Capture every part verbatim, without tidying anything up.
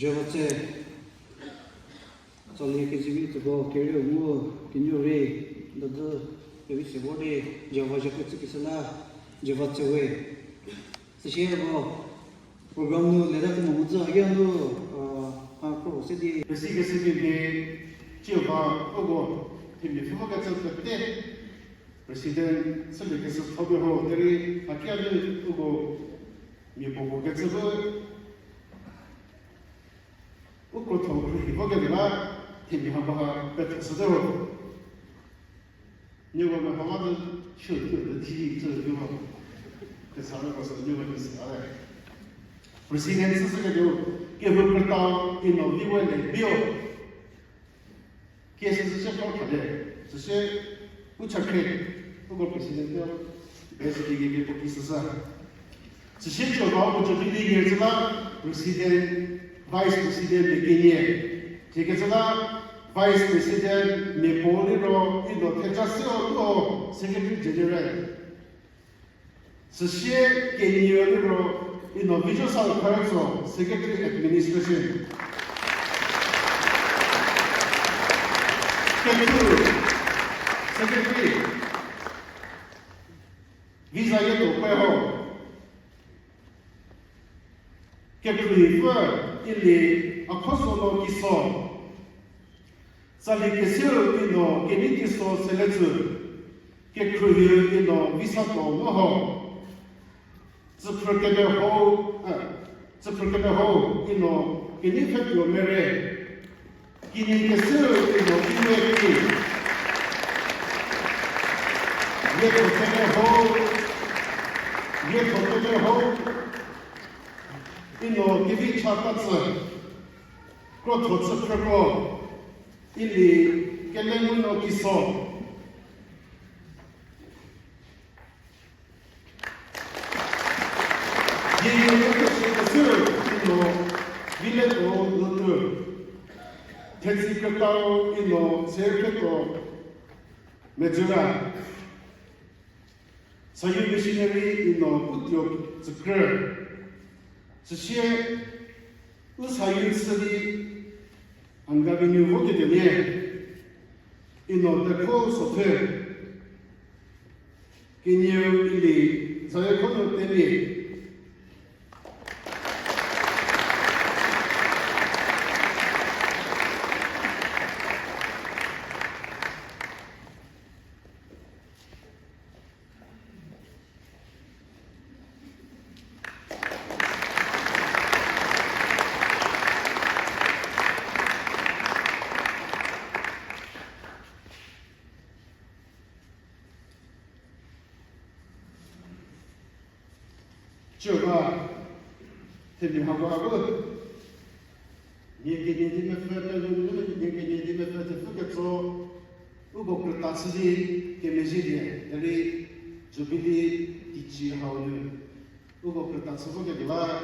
Jihova tse, tsali kezivi tsüko kerieu mu kenieu rei, dazü kevi se vor di, Jihova zhapu tsükeshü la, Jihova tse we. Süsie ko, program nu leta kemo mhodzü haki nu, a, a, ko se di. Kesi kesi di di, Jihova, uko, Themia pfhü vokecü pete, President chülie keshü thopie ho, derei hakia nu uko mia puopuo kecü bu u krotho khruohi vokelie la, themia hako ha pethashüte ho. Nieko mehoma zü shu tuo di thi tsü tuo. Kesa rei ko sü nieko di sü a le. President süsü ketuo, kehou krütau ino viwe le bio. Kie süsü se thor khade, süsie u chakhre, uko president-e, best gei gei puo ki süsü. Süsie chü ba uko jubilee year zü la president, vice president mia kenie. Thie kecü la vice president mia puo liro, ino theja se o tuo secretary general. Süsie kenieu liro, ino Vizho South Khartso secretary administration. Kekru secretary, Vizayetuo Peho. Kekhruohipfü Ili Akhosono Kiso. Tsali keseu ino Kenei Kiso Seletsü. Kekhruohi ino Visatuo Meho. Tsüphrü kemeho, eh, Tsüphrü kemeho ino Keneipfhetuo Mere. Kinyi keseu ino Viwe Ki. Lietho kemeho, Lietho kemeho ino Kevicha Tatsü. Krotho tsüphrüko, Ili Kelenguno Kiso. Yieyie kesü kesü ino Viletuo Nutu. Thetsi krütau ino Tserkhrietuo Medzüra. Sayou missionary ino Putuo Tsükrü. Süsie u sayou chü di Angami nu voketuo nie, ino Tekho Sothe. Kenieu Ili Zayekhonuo Temia. Chüba, themia hako a bu nie kenie di mepfü, pelou nu nie kenie di mepfü thepfü ketso, uko krüta chü di kemezhielie, derei Jubilee teicie hau nu uko krüta chü voketuo la,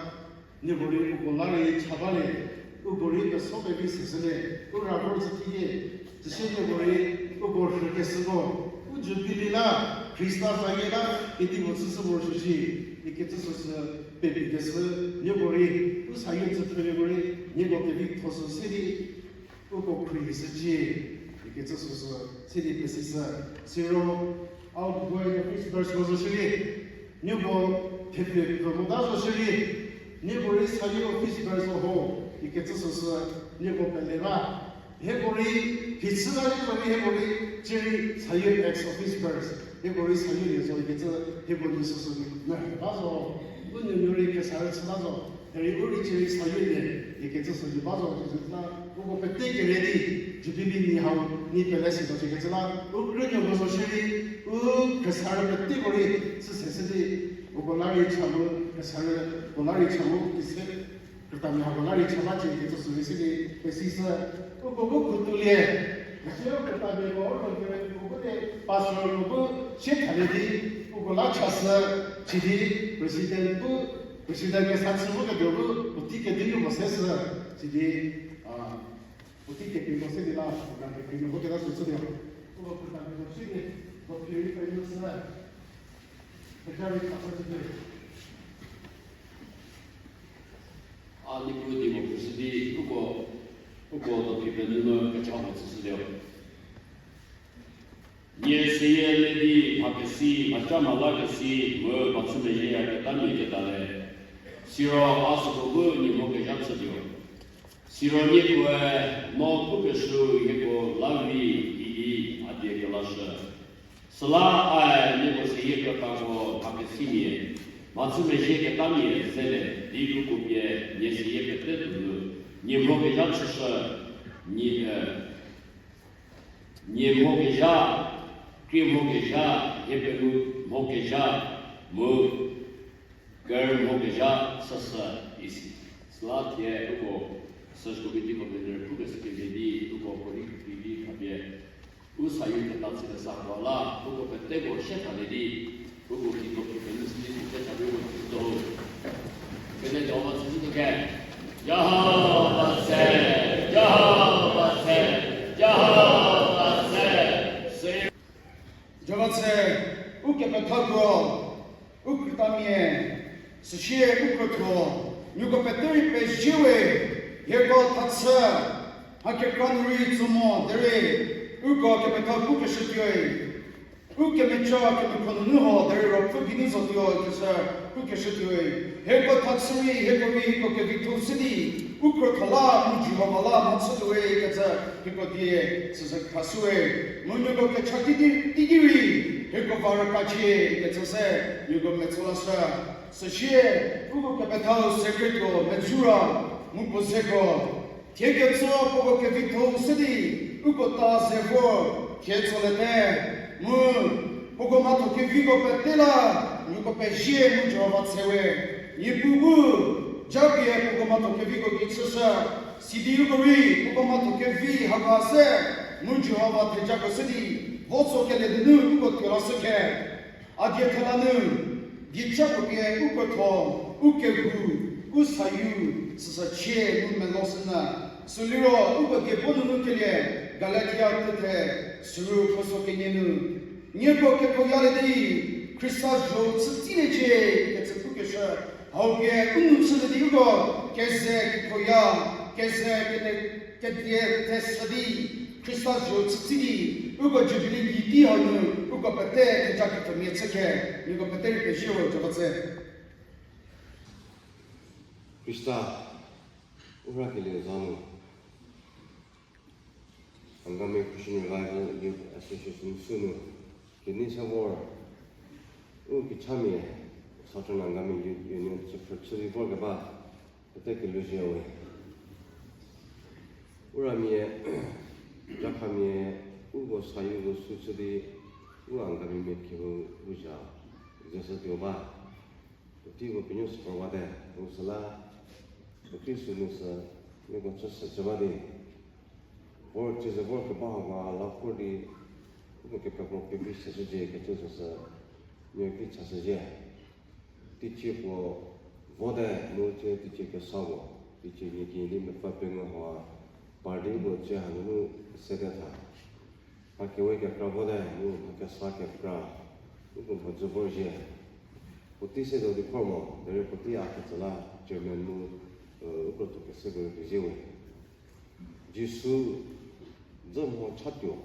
nieko rei uko la rei cha balie, uko rei peso pevi seshülie, u ra vor zhü thie, süsie nieko rei uko rhükeshüko, u Jubilee la, Khrista zayie la, kedipuo chüshü morosuo shi, ikecü süsü pepikeshü, nieko rei, u sayie tsüphrümiako rei, nieko kevitho sü se di, uko khruohishücie, ikecü süsü se di pesishü, siro, outgoing office bearers zo shierei, nieko thepie pfü mota zo shierei, nieko rei sayie office bearers zo ho, ikecü süsü nieko pele ba. Hieko rei, phichü la rei zo rei hieko rei, cierei sayie ex office bearers, hieko rei sayielie zo ikecü, hieko nu süsü nu rhe ba zo, u nuonuo rei kesa rei chü ba zo. Derei u rei cierei sayielie ikecü süsü ba zo, ikecü la, uko pete kere di, Jubilee ni hau, ni pele sito ikecü la, u krünuoko zo shierei, u khriesarü peteko rei, süse sü di, uko la rei cha mu, khriesarüko la rei cha mu, ise, krütamia hako la rei cha ba cie ikecü sürei se di, pesishü, uko bu khutulie, ise u krütamiako, u rokere, uko bu di, pastorko bu, sie thalie di, uko la chashü, sidi, president bu, president kesa chü voketuo bu, puotei kedi nu puo seshü, sidi, a, puotei kekreiko se di la, program kekreiko keta süsü di. Uko program kekreiko se di, puotei kekreiko se di. Kekreiko se di. A, nieko di mo phu sü di, uko, uko puotei kekreiko nu kecha mo süsü di. Nie seyie le di mhakesi, mhaca mhalakesi, mu mhachü meyieyaketamia keta le. Siro a süko bu nie mho kezha chütuo. Siro niekoe, no pukeshü hieko la vi idi, a Süla a nieko seyie kepako mha kesimia, mhachü mezhie ketamia zele di uko pie nie seyie pete tuo nu, nie mho kezha chüshü, nie, eh, nie mho kezha, krie mho kezha, hiepengou mho kezha, mu ker mho kezha chüshü isi. Süla thie uko search committee convener pukeshü kemhie di uko puorei kekreivi khapie u sayu keta chükesa puo la, uko peteko shie thalie di, uko kituo ki penuo sidi kete thalie uko tsütuo. Kene Jihova tsüshütuo ke. Jihova se, Jihova se, Jihova se. Jihova se, u kepethako, u krütamia, süsie u krotho, nieko pete rei pezie we, hieko thachü, mha kekra nu rei tso mo derei, uko kepetha pukeshütuoi. U kemeca kemekro nunu ho derei ruopfü geinu zotuo kecü pukeshütuoi. Hieko thachü rei, hieko rei, hieko kevitho se di, u krotho la mu Jihova la mhachütuowe kecü hieko die süsü khashüwe. Mu nieko kecha teiki rei, hieko va rükacie kecü se nieko metso lashü. Süsie, uko kepethau secretary mezura, mu puo zeko, thie kecü puoko kevitho se di, uko ta ze vor, thie tsolete, mu, puoko mhatho keviko pete la, nieko pezie mu Jihova tsewe, Niepuu bu, japie puoko mhatho keviko ki chüshü, sidi uko rei, puoko mhatho kevi haka se, mu Jihova thejako se di, vo tso kele nunu uko tuo lashü khe. A die thela nu, dieca puo pie u krotho, u kehou, u sayu, süsü chie mu melo sünyü. Süliro uko die puo nunu kelie, Galatia tethe, süru khuso kenie nu. Nieko kekhoyalie di, Khrista zho chütsiliecie, kecü pukeshü. Hau pie u nu chülie di uko, keze kekhoya, keze kene kedie theshü di, Khrista zho chütsi di, uko Jubili gei tei hau nu, uko pete theja kepfümia chü khe, nieko pete rei pezie ro Jihova tse. Khrista, u rakelie za nu, Angami Christian Revival Youth Association sünu, kenei se vor, u kichamia Southern Angami Youth Union chüphrü chü di vorkeba, pete kelhou zhie we. U ramia, jakhamia, uko sayuko sü chü di, u Angamimia kehou u zha, zeshütuo ba. Puotei puo penuo süko bate, u süla, puotei sünu sü, nieko chü se chü ba di. Vor chü ze vor keba hauha la khor di, uko kepekro kevi seshücie kecü süsü, nieko ki chashüzhie. Teicie puo vote mu tsie teicie kesa puo, teicie nie ki di mepfü pengou hauha, par di uko tsie hanunu sede tha. Mha kewe kekra vote mu mha kesa kekra, uko mhodzü vorzhie. Puotei se do di khor mo, derei puotei a ketsü la chairman mu, uko tuo keseko pezie we. Jisu dzü mho chatuo.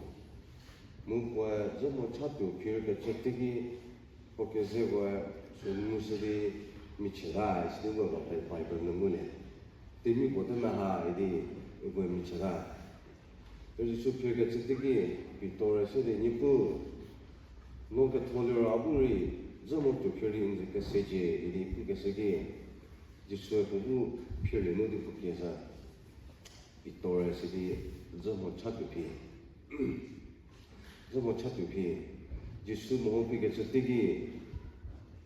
Mu puoe dzü mho chatuo phir kecü teiki, puo kezekoe sü ngushü di michieta, isi di uko Bible nu ngulie. Teimi puo te meha idi uko michieta. Jisu phir kecü teiki, Pitor-e se di, Niepuu, no ketho liro a bu rei dzü mho tuo phir di n ze kesecie idi pukeshü ki, Jisue puo bu phirlie nu di puo kiezha. Pitor-e sidi dzü mho chatuo phi. Dzü mho chatuo phi. Jisu meho phi kecü teiki.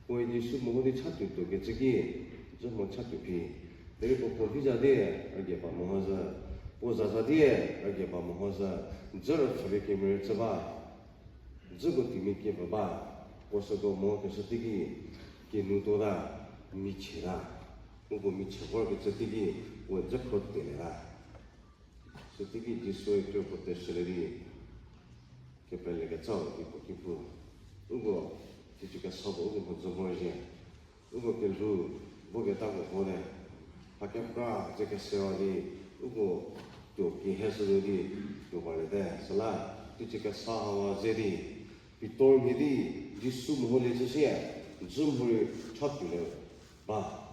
Puoe Jisu meho di chatuo tuo kecü ki. Dzü mho chatuo phi. Derei puo puo vi za di, rügie ba meho zhü. Puo za za di, rügie ba meho zhü. Dzü rüpfhüpie kemerü chü ba. Dzüko timi kepfü ba. Puo süko meho keshü teiki. Kinu tuota, michieta. Uko michie vor kecü teiki, puoe dzü khro telieta. Sü teiki Jisue kro puo teshülie di, kepele kecau di puo ki pu. Uko, teicie kesa puo uko mhodzü vorzhie. Uko kelhou, voketako vote. Mha kekra ze kesewa di, uko tuo ki heshü di, tuo parliete. Süla, teicie kesa hawa ze di, Pitor mhie di, Jisu meholie chüsie, dzü mho rei chatuolie ba.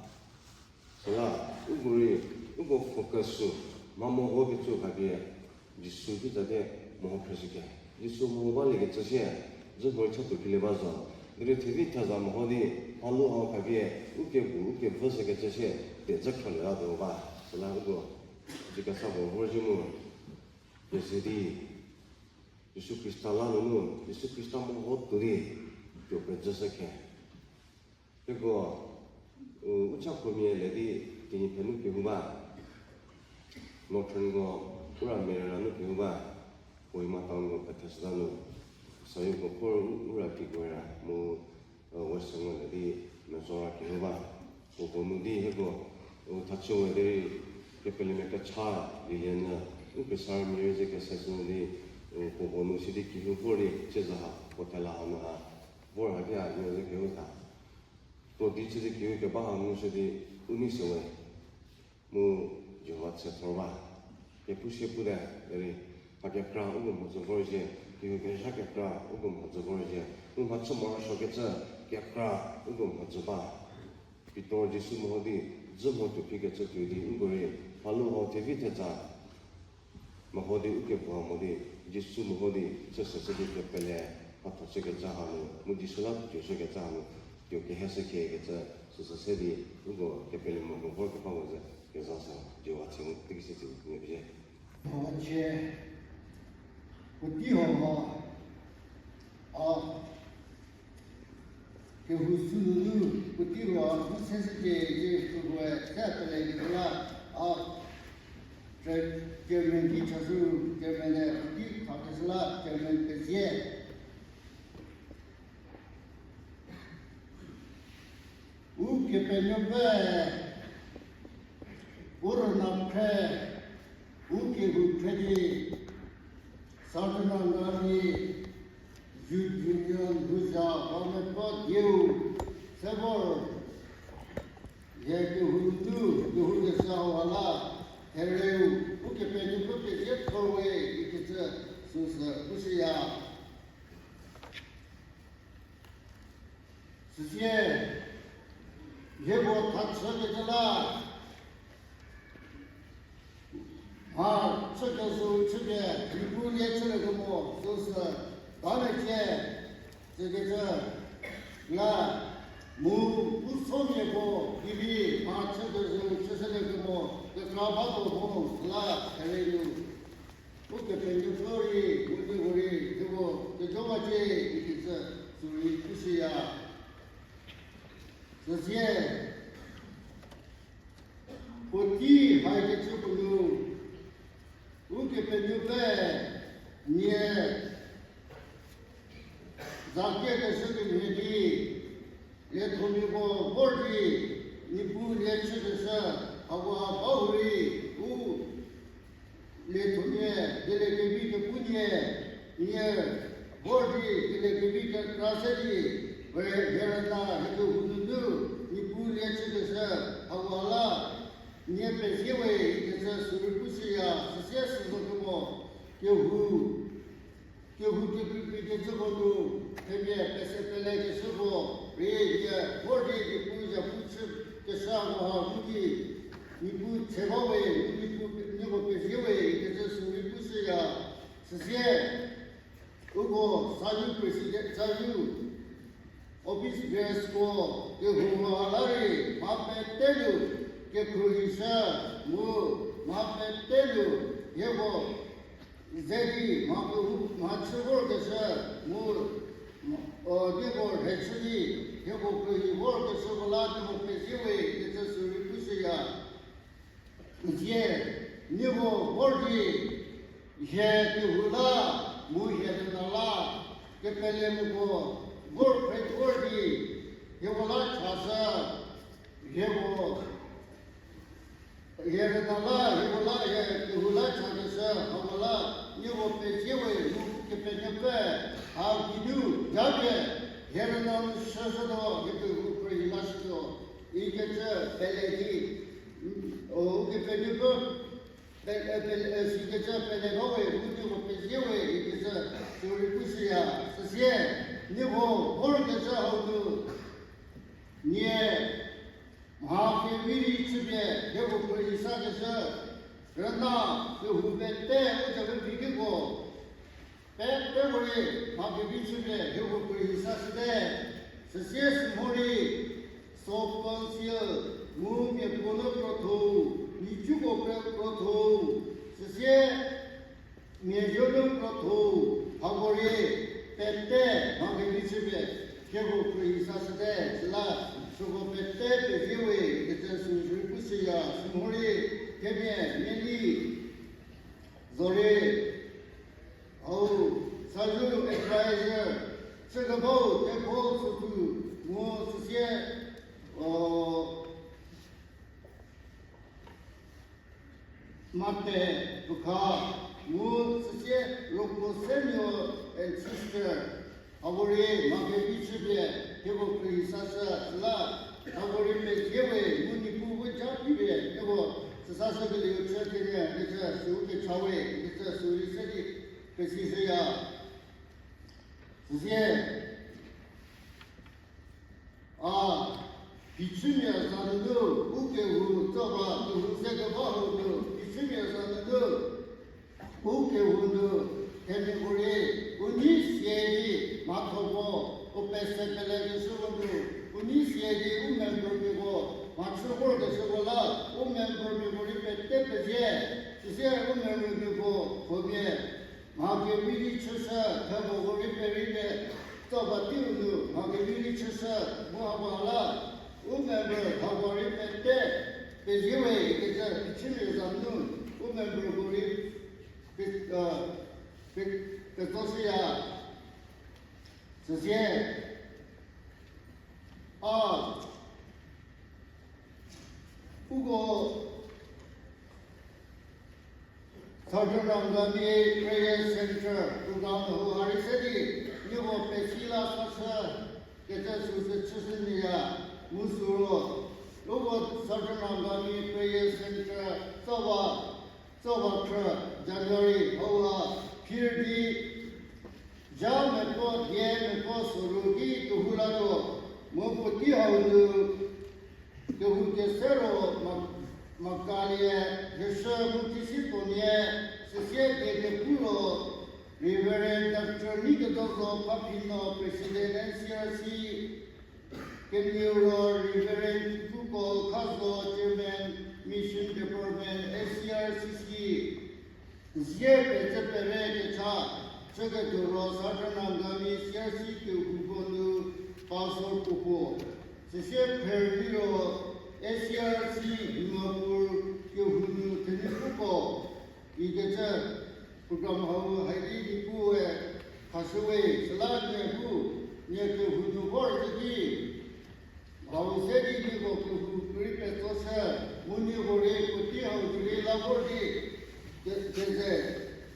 Süla, uko rei, uko focus sü, mha meho kecü khapie, Jisu ki zate meho phrüshüke. Jisu meho balie kecü sie, Dzü mhorei chatuo kilie ba zo. Derei thevi theza meho di, mhalu hau khapie, u kebu, u kevü sükecü sie, tedze khrolie la tuo ba. Süla uko, jikesa puo vor zhü mu, keze di, Jisu Khrista la nunu, Jisu Khrista meho tuo di, tuo pezü sü khe. Hieko, u, u cha khomia le di, Tenyidie nu kehou ba. Northernko, ura Merara nu kehou ba. Kohima townko petheshüta nu. Sayuko khor u, ura Kigwera mu, u, Westernko le di, Mezora kehou ba. Puo puo nu di hieko, u, thachüwe derei, kepelemia kecha, lilie nyü, u kesa mia rei ze kese sü di, u, puo puo nu sidi kehou vor di, cieza ha, puo thela hanu ha, vor ha di a, nyü ze kehou tha. Puo di chü di kehou keba ha ngu sü di, u nei sewe. Mu Jihova tsethor ba. Kepu sie pute, derei, mha kekra uko mhodzü vorzhie, kehou kezha kekra uko mhodzü vorzhie, mu mhachü morosuokecü kekra uko mhodzü ba. Pitor Jisu meho di, dzü mho tuo phikecü tuo di, uko rei, mhalu hau thevi theza meho di, u kebu ha mo di, Jisu meho di, chüshü chü di kepele, mhatho chükecü hanu, mu Jisu la tuoshükecü hanu, tuo keheshü khekecü, süsü se di, uko kepele moko vor keba mo ze, keza sa, Jihova tshe mu, teiki se tsü, ngu pie. Puotei hau ha, a, kehou sü nunu, puotei hau ha, bu se se di, di, kehou se pele di la, a, chairman ki chazou, chairman-e puotei khakeshü la, chairman pezie. Ukepenuopfü, u rüna phre, u kehou phre di, Southern Angami Youth Union huza Bamepfü dieu, se vor, hie kehou nu, kehou kesa hau ha la, thereu, Ukepenuopfü pezie thorwe, ikecü süsü pushüya. Süsie, hieko thachükecü la, mha chükezhü chüpie, Niepuu lie chüliekemo, süsü, ba mecie, tsükecü, la, mu, u somiako, ivi, mha chükezhü chüshüliekemo, kekra ba tuo mo, la, thereu. Ukepenuopfü rei, u nieko rei, hieko, kejo wacie, ikecü, sürei pushüya. Süsie, puotei haikecü puo nu, Ukepenuopfü, nie, za kiekeshü kemhie di, liethomiako vor di, Niepuu lie chükeshü, hakoha ba hurei, u, liethomia, dieliekevi kepu nie, nie, vor di, dieliekevi kekra se di, hie rüna, hie kehou nunu, Niepuu lie chükeshü, hakoha la, nie pezie we, ikecü sürei pushüya, süsie süzo kemo, kehou, kehou kekreikrei kecüko nu, themia pese pelekeshüko, rei hie vor di Niepuu zapu chükeshü hakoha ngu di, Niepuu tshe ba we, Niepuu pe-, nieko pezie we, ikecü sürei pushüya, süsie, uko SAYU president, SAYU office bearersko, kehou ha la rei, mha pete nu, kekhruohishü, mu, mha pete nu, hieko, ze di, mha kehou, mha chü vorkeshü, mu, o, nieko rhechü di, hieko khruohi vorkeshüko la nieko pezie we, ikecü sürei pushüya. Zie, nieko vor di, hie kehou la, mu hie rüna la, kepele moko, vor phre vor di, hieko la chashü, hieko, hie rüna la, hieko la, hie kehou la chakeshü, hako la, nieko pezie we, mu Kepenuopfü, ha geinu, japie, hie rüna nu shüshütuo, hie kehou khruohi lashütuo, ikecü pele di, o, Kepenuopfü, pe-, e, pe-, e, sikecü pele ba we, mu nieko pezie we, ikecü sürei pushüya, süsie, nieko vorkecü hau nu, nie, mha kevi rei chüpie, hieko khruohi sakeshü, rüna, kehou pete, u ja pevi keko, pete Mha kevi chüpie hieko puo hi sashüte. Süsie sümhorei, sub council, mu miapuo nu krotho, nhicuko krotho, süsie miazuo nu krotho, hako rei pete mha kevi chüpie hieko puo hi sashüte. Süla süko pete pezie we kecü sü rei pu shüya. Sümhorei, themia mia di zorei, hau, sazou advisor, chükebau table süthu, mu süsie, o, mate, pukha, mu süsie, roko senior and sister, hako rei mha kevi chüpie hieko puo hi sashü. Süla hako rei pezie we, mu Niepuu bu ja pipie hieko süsashü kelieu chü kenie kecü sü kecha we kecü sü rei se di pesishüya. Süsie, a, phichümia za nunu u kehou tsoba kehou ze keba hau nu, phichümia za nunu u kehou nu themiako rei u nei sie di mhathoko, u pese pelekeshüko nu, u nei sie di u membermiako mhachü vorkeshüko la, u membermiako rei pete pezie. Süsie u membermiako huomia mha kevi rei chüshü, themoko rei perei pie, tsoba teiu nu mha kevi rei chüshü, mu hako la u member hako rei pete pezie we kecü phichümia za nu u memberko rei pe, pe, petsoshüya. Süsie, a, uko Southern Angami Prayer Centre program hau ha rei se di nieko pesi la sashü kecü süsü chüshünyüya. Mu süro, uko Southern Angami Prayer Centre tsoba, tsoba khrü January hau ha phir di zha meko die meko süru ki kehou latuo, mu puotei hau nu kehou kese ro ma, makalie, lhüshü mu kisi tuonie, süsie die kepu ro Reverend Doctor Nikedozo Phaphino, President N C R C, kenieu ro Reverend Kuko Khazo, Chairman Mission Department, S C R C C, zie pecü pere kecha chüketuo ro Southern Angami C R C kehouko nu pastor puo puo, süsie pher liro S C R C Dimapur kehou nu thenipuko, ikecü program hau haidi Niepuue khashüwe. Süla nie bu, nie kehou nu vor zhü di hau se di nieko kehou rei petsoshü, mu nieko rei puotei hau nu rei la vor di ke, keze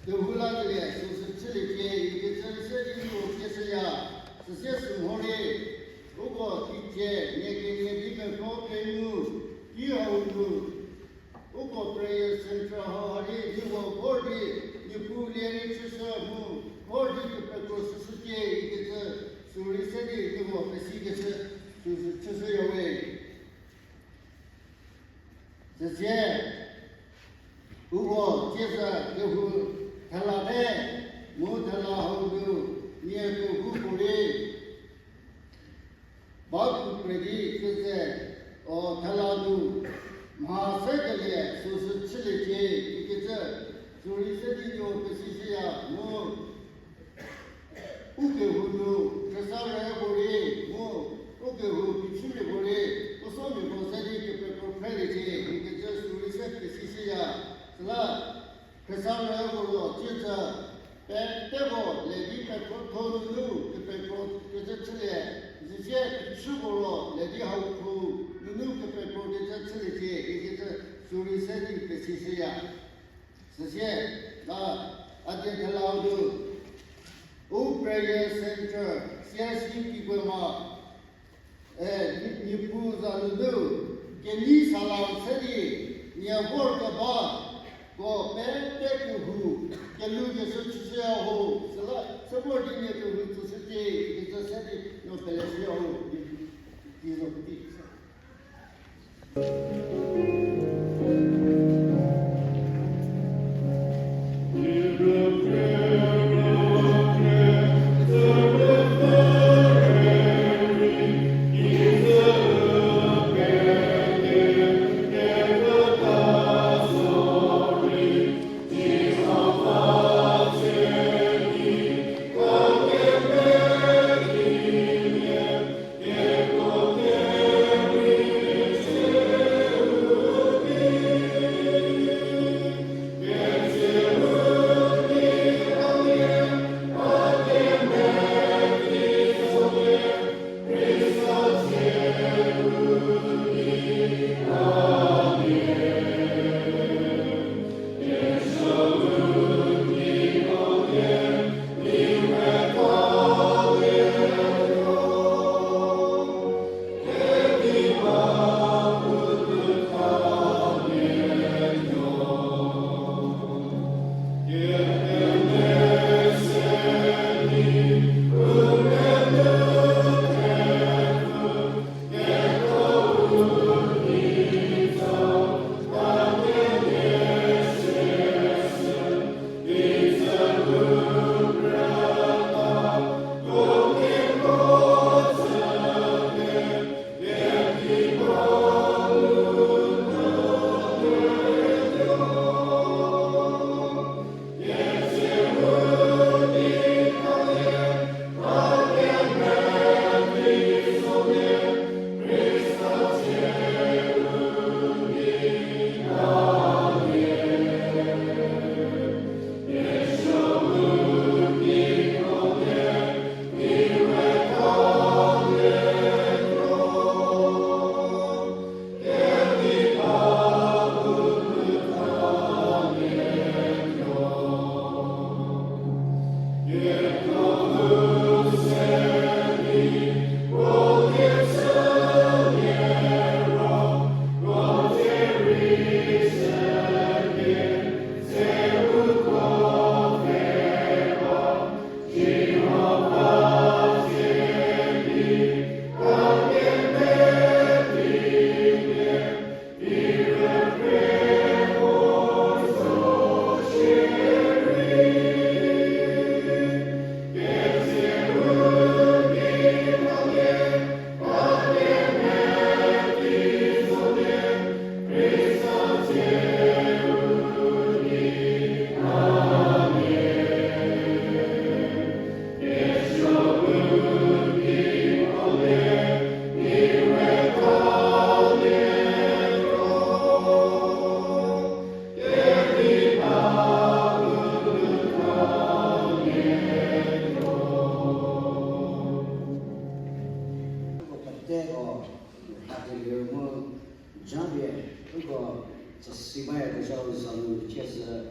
kehou lakelie süsü chüliecie ikecü se di nieko kieshüya. Süsie sümhorei, uko teicie nie kenie di mepfü pengou, tei hau nu uko prayer centre hau ha rei nieko vor di Niepuu lie rei chüshü mu vor di kepekro shüshücie ikecü sü rei se di nieko pesikeshü süsü chüshüyawe. Süsie, uko tsiezü kehou thela te, mu thela hau nu nie kehoupuorei ba kukre di keze, o, thela nu mha se kelie süsü chüliecie ikecü sü rei se di nieko pesishüya mu u kehou nu khrüsarüko rei mu u kehou phichümiako rei u somiako se di kepekro phreliecie ikecü sü rei se pesishüya. Süla khrüsarüko ro tsiezü peteko le di pekrotho nunu kepekro kecü chülie, süsie phichüko ro le di hau khrü nunu kepekro kecü chüliecie ikecü sü rei se di pesishüya. Süsie, a, a die thelau nu u prayer centre, C R C kikwe ma, e, Niepuu za nunu kenei salam se di nie vorkebako pete kehou kelhoukeshü chüshüya ho, süla se vor di nie kehou tsüshücie ikecü se di no peleshüya ho, di zo di. Lir mu japie, uko tsüsi baya kezhau za nu ciesü,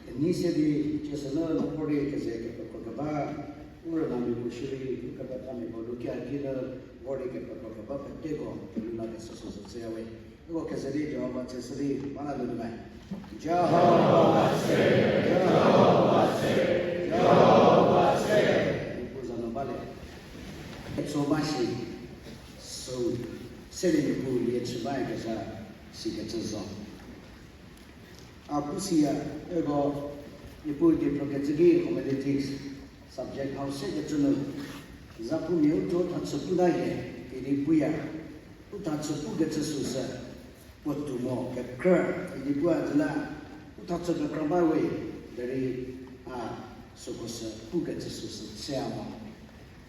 kenei se di ciesü nu nu vor di keze kepekro keba, u rünamia puo shierei, u kepethamiako lukia ki nu vor di kepekro keba peteko kelula kesüsü sü chüyawe. Uko keze di Jihova tsüshü di ba la nu nu me. Jihova tsü, Jihova tsü, Jihova tsü. Niepuu za nu ba le. Ketso ba shi, sü, sede Niepuu lie chü bayakezha sikecü zo. A pu siya, ego, Niepuu die phrükecü ki homiletics subject hau sekecü nu, zapumia u thuo thachü puta hie, idi puya, u thachü pukecü süsü, puotou mo kekrü, idi puya zü la, u thachü kekrü ba we, derei, a, süko sü pukecü süsü chüya mo.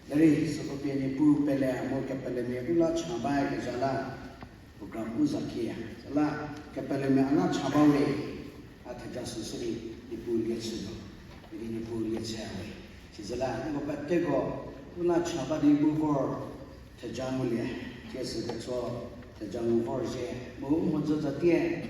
Derei süko pie Niepuu pele mo kepelemia u la cha bayakezha la, program u za kiya. Süla kepelemia a la cha ba we, a theja süsü di Niepuu lie chü no. Idi Niepuu lie chüya we. Sizüla, nieko peteko u la cha ba di bu vor theja ngulie, ciesü ketso theja ngu vorzhie. Mu u mhodzü zatie,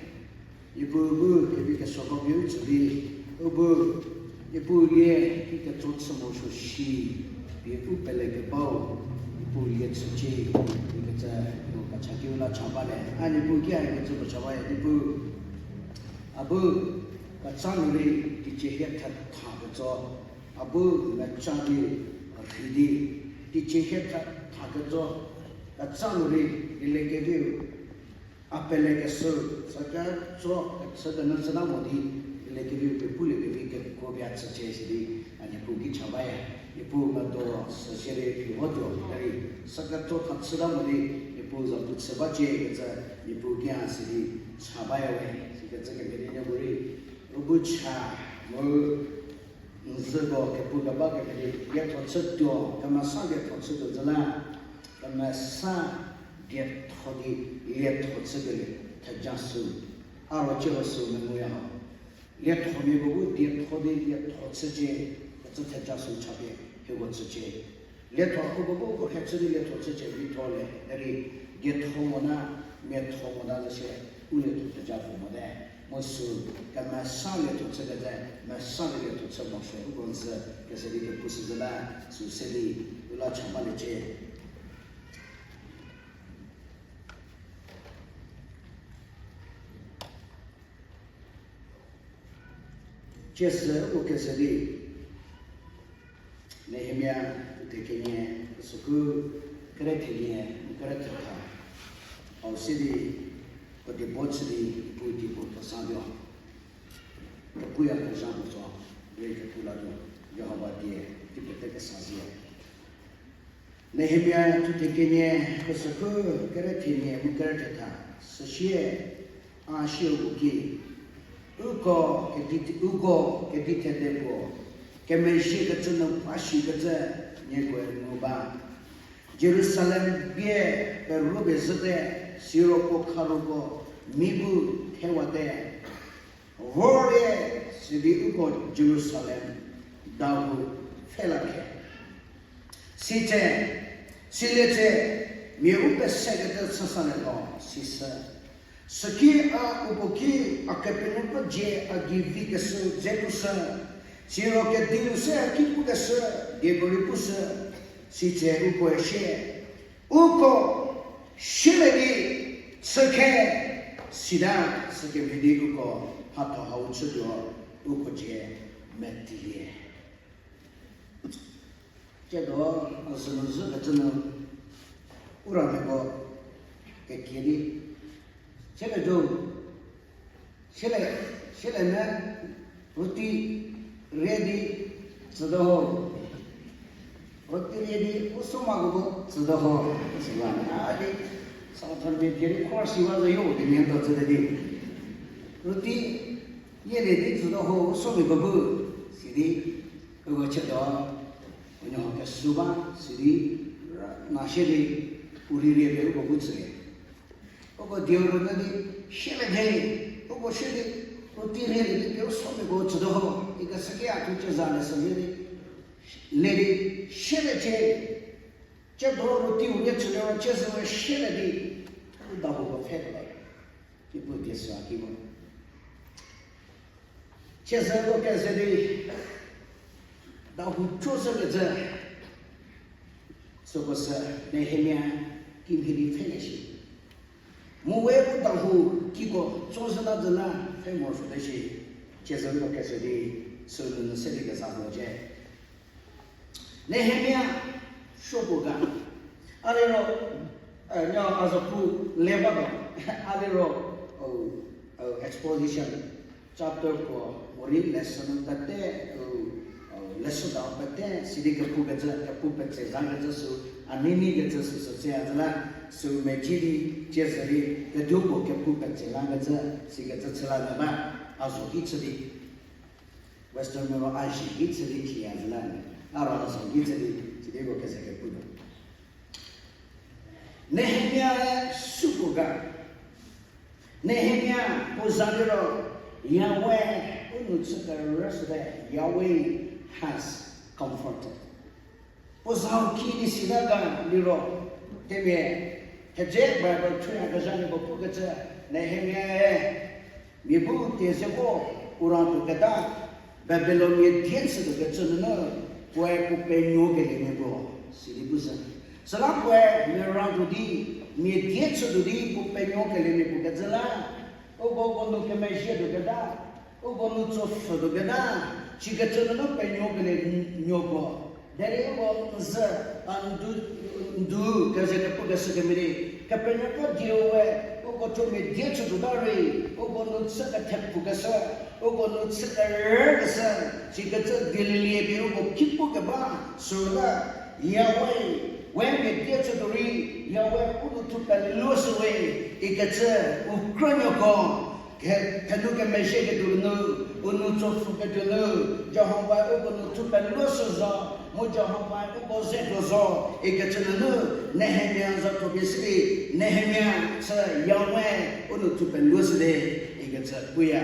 Niepuu bu kevi kesuoko pie u tsü di, u bu, Niepuu lie ki ketso chü morosuo shi, pie u pelekebau, Niepuu lie chücie, ikecü, u kecha ki u la cha ba le. A Niepuu ki a ikecü puo cha baya, Niepuu. A bu, ketsa nu rei, teicie hie thetha ketso, a bu mecha di, rhi di, teicie hie thetha ketso, ketsa nu rei, dieliekeviu, a pelekeshü, süketso, kechü kenyü chüta mo di, dieliekeviu kepuliekevi kekuo pie a tsücie sidi, a Niepuu ki cha baya, Niepuu medo, süsie rei phi votuo, derei, süketso thachüta mo di, Niepuu zapu chü bacie kecü, Niepuu ki a sidi, cha baya we, sikecü kemhie di nieko rei, u bu cha, mu, n zhüko kepu keba kemhie di, lietho chütuo, kemesa lietho chütuo zü la, kemesa dietho di lietho chükelie, theja sü, a ro ciro sü menguya ho. Liethomiako bu dietho di lietho chücie, kecü theja sü chapie, hieko chücie. Lietho uko bu uko khe chü di lietho chücie, vitho le, derei dietho mota, miatho mota zü sie, u lietho theja puo mote. Mu sü kemesa lietho chükecü, mesa di lietho chü morosuo, uko n zhü, kese di kepu sü zü la, sü se di, u la cha baliecie. Ciesü u kese di, Nehemia, thuthe kenie, süku, kere thenie, kere thetha, hau se di, puo die bo chü di, pu di bo kesa dio. Kepuya kezha puo tso, rei kepu la tuo, Jihova die, ki pete kesa zie. Nehemia thuthe kenie, kesükhu kere thenie mu kere thetha, süsie, a sieu ki, uko kedi, uko kedi thede puo, kemezhiekecü nu ba shikecü, niekoe ngu ba. Jerusalem bie perube zhüte, siro puo kharuko mi bu thewate. Vorlie, sidi uko Jerusalem dahou pfhelalie. Sitse, siliecie, mia u pesekecü chüsalie lho, sisü. Süki a uko ki a kepenuopfü dzie a gei vikeshü dze pushü, siro kediu se a ki pukeshü dieko rei pushü, sitse ukoe sie, uko silie di chükhe, sita sükemhie di uko mhatho hau chütuo, uko dzie metilie. Tsiedo a zü nu zhükecü nu, u ramiako kekie di, siekejo, siele, siele ne roti rie di tsüte ho. Roti rie di u so mako tsüte ho. Süla a di Southern mia pie rei khor siwa zo yo di mia do tsüte di. Roti nielie di tsüte ho, u somiako bu, sidi, uko chütuo, unuo kesuo ba, sidi, na sie di, u rei rie pie uko bu tsülie. Uko dieu rünyü di, siele the, uko sie di, roti rielie di pie u somiako tsüte ho, ikeshüki a thu cü za le sü lie di, le di, sieliecie. Tsiedo roti u nie chülie ro ciesü we siele di, U dahouko pfhe le, ki pu die sü a ki mo. Chiezüko keze di, dahou cho sü kecü, süko sü Nehemia kimhie di pfhe le shi. Mu we u dahou kiko cho zü la zü la pfhe morosuo te shi, chiezüko keze di, sü nunu se di keza mo cie. Nehemia supuo ga. A liro, eh, no a zo pu le ba do. A liro, o, o, exposition, chapter puo, morei lesson pete, o, o, lesson da pete, sidi kepu kecü, kepu petse za kecü sü, a nei nei kecü sü sü tse a zü la, sü meji di, chiezü di, keduo puo kepu petse la kecü, si kecü chü la nyü ba, a zo ki chü di. Western mero a zhie ki chü di khiya zü la, a ro a zo ki chü di, sidi ko keze kepu do. Nehemia-e supuo ga. Nehemia puo za liro, Yahweh u nou chü kerüshüte, Yahweh has comforted. Puo zau ki di sita ga liro, themia, thedze Bible thuyakezha miako pukecü, Nehemia-e, mia bu tie se vo, u ra tuoketa, Babilonmia die chütuokecü nunu, puoe puo penuokeliemia puo, sidi pu sü. Süla puoe mia ra tuo di, mia die chütuo di puo penuokeliemia puo kecü la, uko uko nu kemezhie tuoketa, uko nu tsopfhü tuoketa, sikecü nunu penuokelie nuoko. Derei uko n zü, a, ndu, ndu keze kepukeshü kemhie di, Kepenuopfü dieu we, uko thuo mia die chütuo ta rei, uko nu chü kethepfukeshü, uko nu chü kerükeshü, sikecü dielielie pie uko ki pukeba, süla, Yahweh, we mia die chütuo rei, Yahweh u nou thuo peluoshüwe, ikecü u krünuoko, ke, thenu kemezhieketuo nu, u nou tsopfhüketuo nu, Jihova uko nou thuo peluoshü zo, mu Jihova uko ze tuo zo, ikecü nunu, Nehemia za tuo pie sidi, Nehemia chü Yahweh u nou thuo peluoshüte, ikecü puya.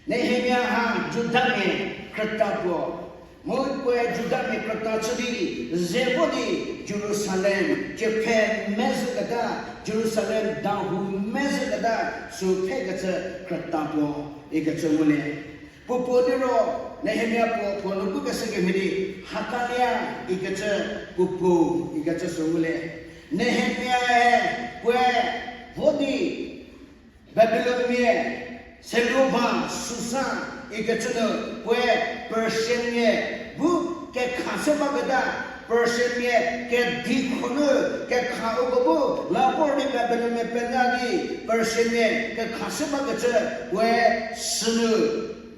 Nehemia ha Judamia krüta puo. Mu puoe Judamia krüta chü di, ze vo di Jerusalem, kepfhe mezhüketa, Jerusalem dahou mezhüketa, sü pfhekecü krüta puo, ikecü ngulie. Puo puo liro, Nehemia puo, puo nu pukeshü kemhie di, Hakalia, ikecü, puo puo, ikecü sü ngulie. Nehemiae, puoe, vo di, Babilonmia, Seluba, Susa, ikecü nu, puoe, Persiamia, bu, kekha se baketa, Persiamia, kedi khonu, kekha uko bu, la vor di Babilonmia pela di, Persiamia, kekha se bakecü, puoe, sünu,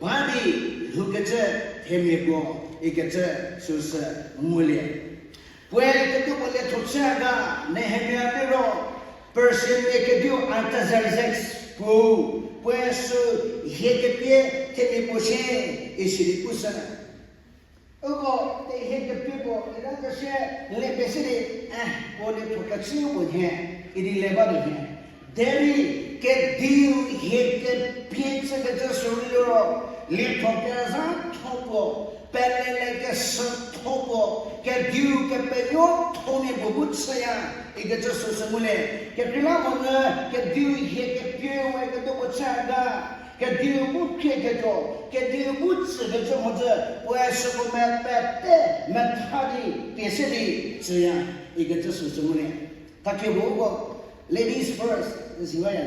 ba di, lhoukecü, themia puo, ikecü, süsü, ngulie. Puoe ketuo puo lietho chü ga, Nehemia liro, Persiamia kediu Artaxerxes puo, puoe sü hie kepie themia puo shie, isidi pushü. Uko te hie kepie puo, ita kese, le pie se di, eh, puo lietho kechü puo nhie, idi le ba di nhie. Derei kediu hie kepie chükecü sü liro, lietho kezhatho puo, pelele kesütho puo, kediu kepenuothomia puo bu chüya, ikecü süsü ngulie. Kekreilamonyü kediu hie kepie we ketuo puo chü ga, kediu bu khrieketuo, kediu bu tsükecü mhodzü, puoe süko me pete metha di pie se di chüya, ikecü süsü ngulie. Thakiepuo uko, ladies first, isi baya.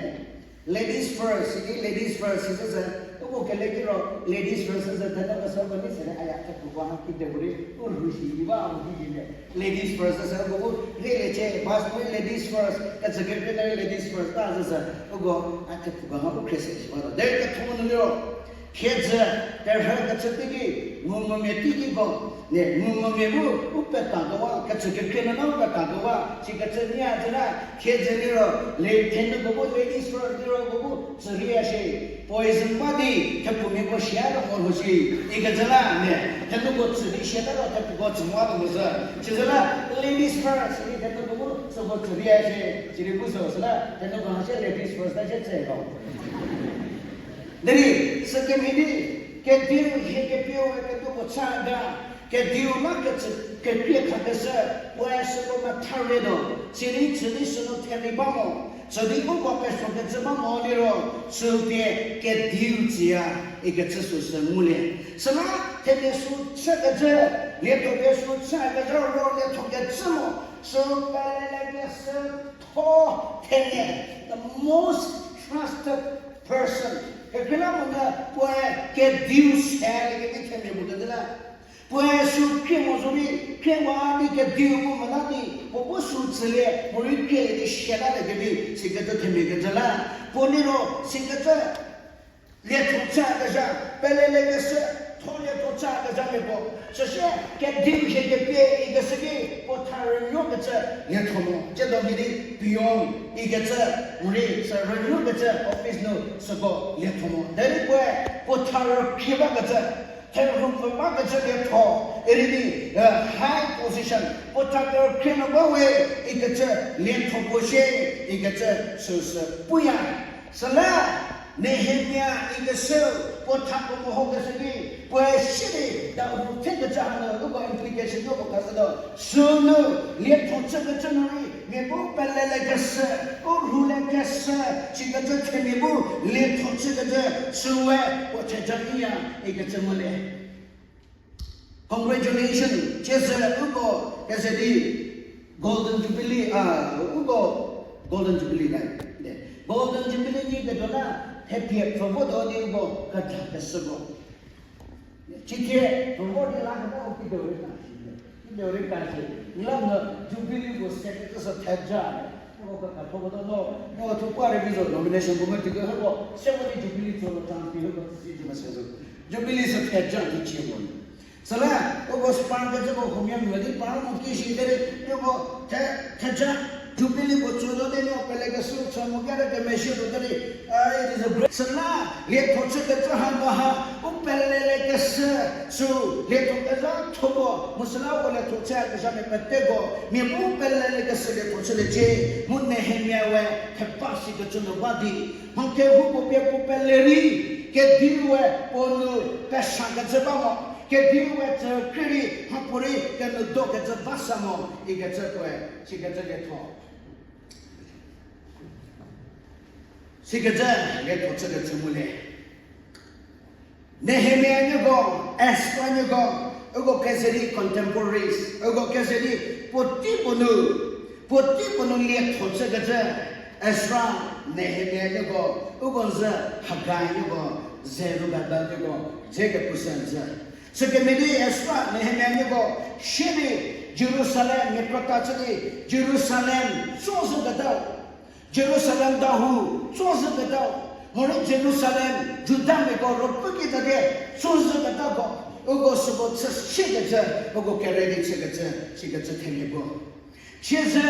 Ladies first, sidi ladies first, sisü sü, uko kele kiro, ladies first, sisü, thenu kesa ko ni sene, aya, thepfuko ha, kite ko di, u rhu shi, iba, u di di le. Ladies first, sisü, uko bu, rheilie chie, bus nu ladies first, kecü kekreina ladies first, ta sisü, uko, a thepfuko ha, u khriese shi ba ta. Derei ketho nu liro, thiedzü, terhü kecü teiki, ngumvümia teikiko, ne, ngumvümia bu, u petakewa, kecü kekreina u petakewa, sikecü nia züla, thiedzü liro, le thenuko bu, ladies first liro ko bu, tsüriya shi, poison ba di, thepfumiako shia lo mo lho shi, ikecü la, ne, thenuko tsü di shie ta ro, thepfuko tsü mo lo mo sü, sizüla, ladies first, sidi thenuko bu, süko tsüriya shi, sidi bu sü süla, thenuko ha shie ladies first ta shie tsü lo. Derei, sükemhie di, kediu hie kepie we ketuo puo chü ga, kediu la kecü kekrie khakeshü, puoe süko metha rei do, sirei chü di sünu therei ba mo. Südi uko peso kecü ba mo liro, süu pie kediu tsüya ikecü süsü ngulie. Süla themia sü chükecü, lietho pie sü chükezhü ro lietho kecü mo, süu pelele kesü tho themia, the most trusted person. Kekreilamonyü puoe kediu se kevi themia puo kedi la. Puoe sü khrie mo zorei, khriewa di kediu puo mela di, puo bu sü tsülie, morei khrielie di siatalie kevi, sikecü themia kecü la. Puo liro, sikecü lietho chükezha, pelele kesü, tho lietho chükezhamia puo. Süsie, kediu hie kepie ikeshü ki, puo tha rünuokecü lietho mo. Tsiedo mhie di, peon ikecü, morei sü rünuokecü office nu süko lietho mo. Derei puoe, puo tha rükhrie bakecü, therhu pfü bakecü lietho, iri di, high position, puo tha kerükhrie nu ba we, ikecü lietho puo shie, ikecü süsü puya. Süla, Nehemia ikeshü, puo tha puo mehokeshü ki, puoe sidi, dahou thekecü hanu, uko implication nu puo khashütuo. Sünu, lietho chükecü nu rei, mia bu pelele kesü, u rhule kesü, sikecü themia bu, lietho chükecü, süe, puo theja nyiya, ikecü ngulie. Congratulation, chiesü uko keze di Golden Jubilee, a, uko Golden Jubilee ga, de. Golden Jubilee nyi ketuo la, thepie pfü votuo di uko kedha kesüko. Cithie pfü vo di la keba u kido rei ka si, kido rei ka si, la no Jubilee ko se kecü sü theja. Uko kekatho ketuo no, no thu puo rei vi zo nomination ko mo tiko hako, se ko di Jubilee tso lo chance pi hako tsüsi di mese zo. Jubilee sü theja di chie mo. Süla, uko spark kecüko huomia mia di par mo ki shi derei, uko the, theja, Jubilee puo tso zo di no pelekeshü chü mo kere kemezhie zo derei, a, it is a great. Süla, lietho chükecü ha ba ha, u pelele kesü, sü, lietho kezha tho ko, mu süla uko lietho chükezhamia peteko, mia bu pelele kesü lietho chüliecie, mu Nehemia we, theba sikecü nu ba di, mha kehoupuo pie puo pele rei, kediu we puo nu pesa kecü ba mo, kediu we tsü khrie rei mhapuorei kenou do kecü ba sa mo, ikecü puoe, sikecü lietho. Sikecü lietho chükecü ngulie. Nehemia nieko, Ezra nieko, uko keze di contemporaries, uko keze di puotei puo nu, puotei puo nu lietho chükecü, Ezra, Nehemia nieko, uko zü Hagai nieko, Zerubabel nieko, ze kepu sü zü. Sükemhie di Ezra, Nehemia nieko, shie di Jerusalem mia krüta chü di Jerusalem tso zhüketau. Jerusalem dahou tso zhüketau, morei Jerusalem, Judamiako ruopfü ki tate tso zhüketako, uko süko chü siekecü, uko kere di chükecü, sikecü themiako. Chiesü,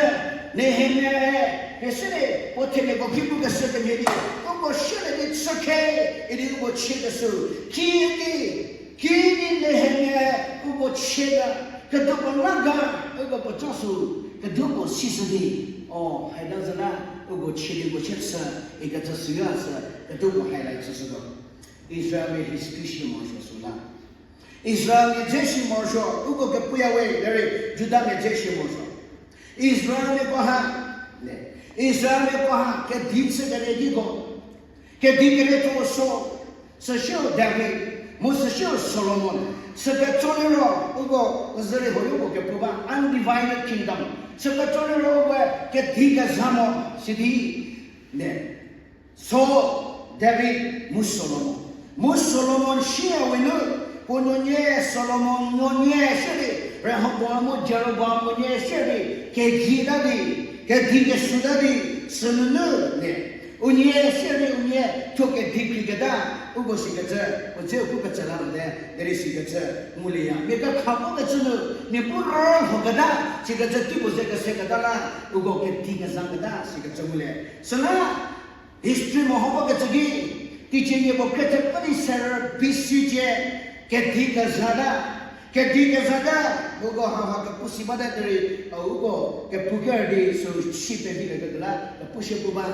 Nehemia-e, kese di, puo themiako ki pukeshü kemhie di, uko siele di chü khe, idi uko chiekeshü, kidi, kidi Nehemia-e, uko chie ga, keduko la ga, uko puo ca sü, keduko sishü di, o, haida zü la, uko chie di uko chie sü, ikecü süya sü, keduko highlight chüshütuo. Israelmia history shi morosuo süla. Israelmia dze shi morosuo, uko kepuya we, derei Judamia dze shi morosuo. Israelmiako ha, le, Israelmiako ha, kedi chü kere diko, kedi kere tho so, süsieu David, mu süsieu Solomon, süketso liro, uko, zürei huoyo uko kepu ba, undivided kingdom, süketso liro uko, kedi kezha mo, sidi, le. So, David, mu Solomon. Mu Solomon shie we nu, puo nuonie Solomon nuonie shie di, Rehoboam mu Jeroboam unie shie di, kedi ta di, kedi kesuo ta di, sünunu le. Unie shie di unie thuo kedi khriketa, uko sikecü, u dze u pu kecü la mote, derei sikecü ngulieya. Mia kekha vo kecü nu, mia pu rühoketa, sikecü teipuo ze keseketa la, uko kedi kezhaketa, sikecü ngulie. Süla, history meho bakecü ki, teicie nieko khrethepfü di serü B C cie, kedi kezhata, kedi kezhata, uko haha kepu si bate derei, a uko kepu ker di sü si pevi leketa la, kepu shie pu ba.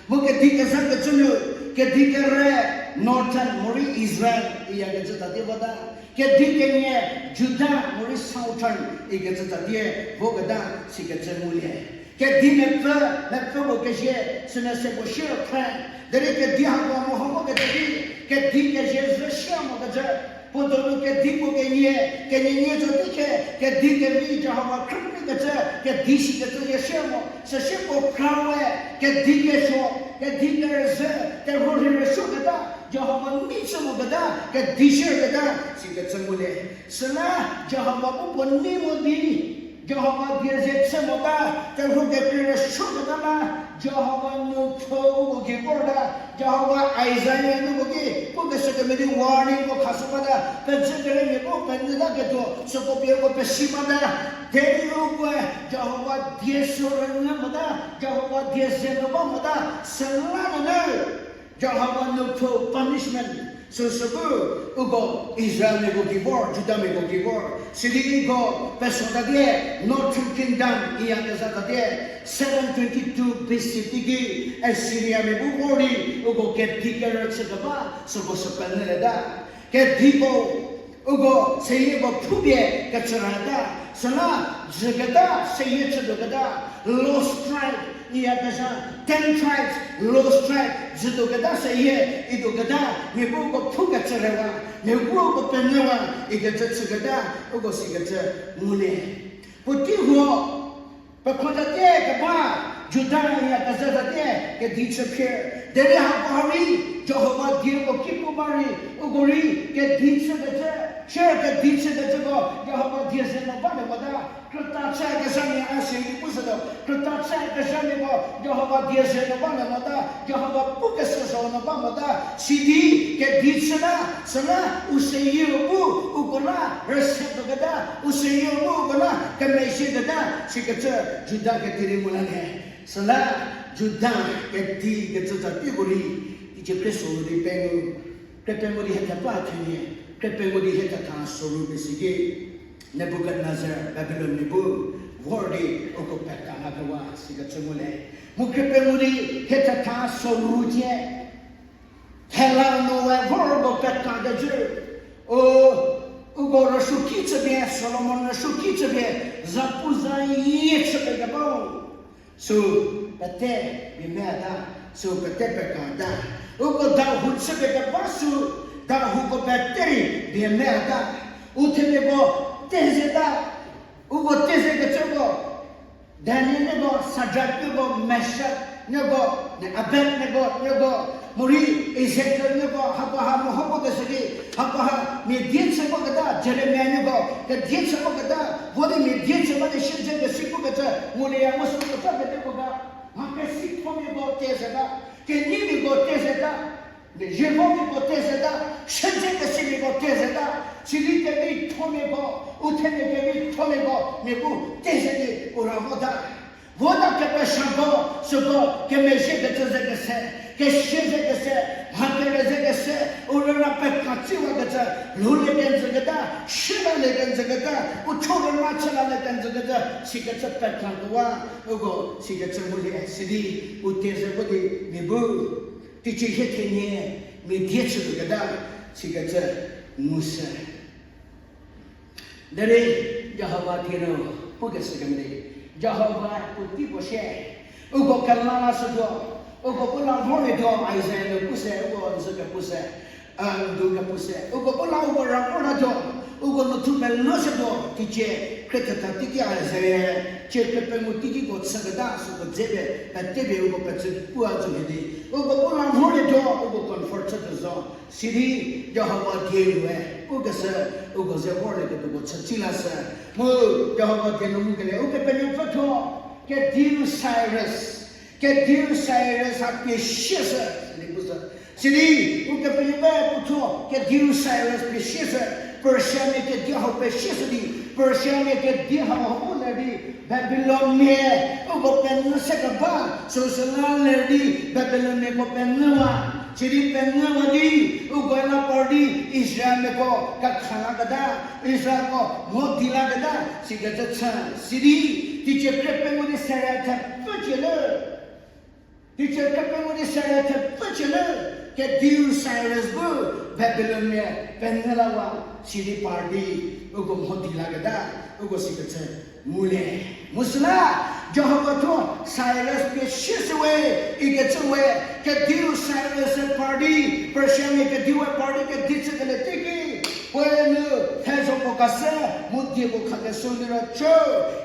Mu kedi kezhakecü nu, kedi kere, Northern, morei Israel, iyakecü tatie vota. Kedi kenie, Juda, morei Southern, ikecü tatie voketa, sikecü ngulie. Kedi mepfü, mepfü puo kezie, sünu se puo shie phre. Derei kedi hako meho mo kedi, kedi kezie zü shie mo kecü. Puo donu kedi puo kenie, kenie nie zo di khe, kedi kevi Jihova khrüpie kecü, kedi shikecü ze shie mo. Süsie puo kra we, kedi kesuo, kedi kerüzhü, terhuo rhei rüsuo keta, Jihova nei chü mo keta, kedi shie keta, sikecü ngulie. Süla Jihova bu puo nei mo di, Jihova die ze chü mota, terhuo kekrei rüsuo keta la, Jihova nuopfü uko gei vorta, Jihova Isaiah nuko ki, pukeshü kemedi warning ko khashü bata, pezhü kerei mia bu penyüta ketuo, süko pie uko pesi bata, derei ukoe Jihova die sü rünyü mota, Jihova die ze nu ba mota, süla nunu Jihova nuopfü punishment süsü bu uko Israelmiako gei vor, Judamiako gei vor. Sidi uko peso tatie, Northern Kingdom iya kezha tatie, seven twenty-two B C teiki Assyriamia bu vor di uko kedi kerü chü keba süko sü penyülieta. Kediko uko seyieko phupie kecü rata, süla jüketa seyie chütuoketa, lost tribe, iya kezha, ten tribes, lost tribe, jütuoketa seyie, ituoketa, mia bu uko phu kecü rewa, mia bu uko penyüwa, ikecü chüketa, uko sikecü ngulie. Puotei huo, pekhotatie keba, Juda iya kezha tatie, kedi chü phir. Derei hako ha rei, Jihova dieko ki pu ba rei, uko rei, kedi chükecü, shie kedi chükecüko, Jihova die ze nu ba le mota. Krüta chü kezhamia a se di pushütuo. Krüta chü kezhamiako Jihova die ze nu ba le mota, Jihova pukeshü zo nu ba mota, sidi kedi chüta, süla u seyieu bu uko la rüse tuoketa, u seyieu bu uko la kemezhieketa, sikecü Juda kedi rei ngu la le. Süla Juda kedi kecü tsa teiko rei, teicie kre soru di pengou, kre pengou di hiethepfü thenie, kre pengou di hiethetha soru pie siki, Nebukadnezar Babilonmia bu vor di uko peka la kewa sikecü ngu le. Mu kre pengou di hiethetha soru cie, thela nu we vor uko peka kecü. O, uko rüsuoki chüpie, Solomon rüsuoki chüpie, zapu zayie chüpie keba sü pete bie meta, sü pete pekata. Uko dahou chüpie keba sü, dahouko pete rei bie meta. U themiako tezeta, uko tezekecüko, Danielmiako, Shadrakmiako, Meshakmiako, Abednegomiako, morei Ezekielmiako, hako ha meho vo keshü ki, hako ha mia die chü voketa, Jeremiamiako kedie chü voketa, vo di mia die chü ba di siedzekesi pukecü, ngulieya mu sü kecü pete puo ga, mha kesithomiako tezeta, kenyimiako tezeta, mia zievomiako tezeta, siedzekesimiako tezeta, sidi kevithomiako, u themia kevithomiako, mia bu teze di u ra vota. Vota kepesako, süko kemezhiekecü ze kese, kesie ze kese, mha kere ze kese, u rüna peka tsiwakecü, lhoulie kenjüketa, sielalie kenjüketa, u thuo rüna chülalie kenjüketa, sikecü peka kewa, uko sikecü ngulie sidi, u teze vo di mia bu teicie hie thenie mia die chütuoketa, sikecü ngushü. Derei Jihova die nu pukeshü kemhie, Jihova puotei puo shie, uko kela lashütuo, uko bu la mhorietuo, Isaiah nu puse, uko n zü kepu se, a, n du kepu se, uko bu la uko ra mhorietuo, uko nu thu meloshütuo, teicie krethetha teiki Isaiah, cie kepengou teikiko chüketa süko dze pie, pete pie uko pecü pua zo hie di, uko bu la mhorietuo, uko comfort chütuo zo. Sidi Jihova die nue pukeshü, uko ze vorlieketuoko chütsi lashü. Mu Jihova die nu ngukelie Ukepenuopfü thuo, kediu Cyrus, kediu Cyrus ha pie sieshü, sidi pushü. Sidi Ukepenuopfü puo thuo, kediu Cyrus pie sieshü, Persiamia kedi hau pie sieshü di, Persiamia kedi hau hau ler di, Babilonmia uko penyü se keba, süsüla ler di Babilonmiako penyüwa. Sidi penyüwa di, uko la par di Israelmiako kekha laketa, Israelko mho di laketa, sikecü chü. Sidi, teicie kepengou di sere thepfü cie le. Teicie kepengou di sere thepfü cie le, kediu Cyrus bu Babilonmia penyü lawa, sidi par di uko mho di laketa, uko sikecü ngulie. Mu süla, Jihova thuo Cyrus pie sieshü we, ikecü we, kediu Cyrus-e party, Persiamia kediue party kedi chükelie teiki, puoe nu thezho puo khashü, mu die puo khakeshü liro chü,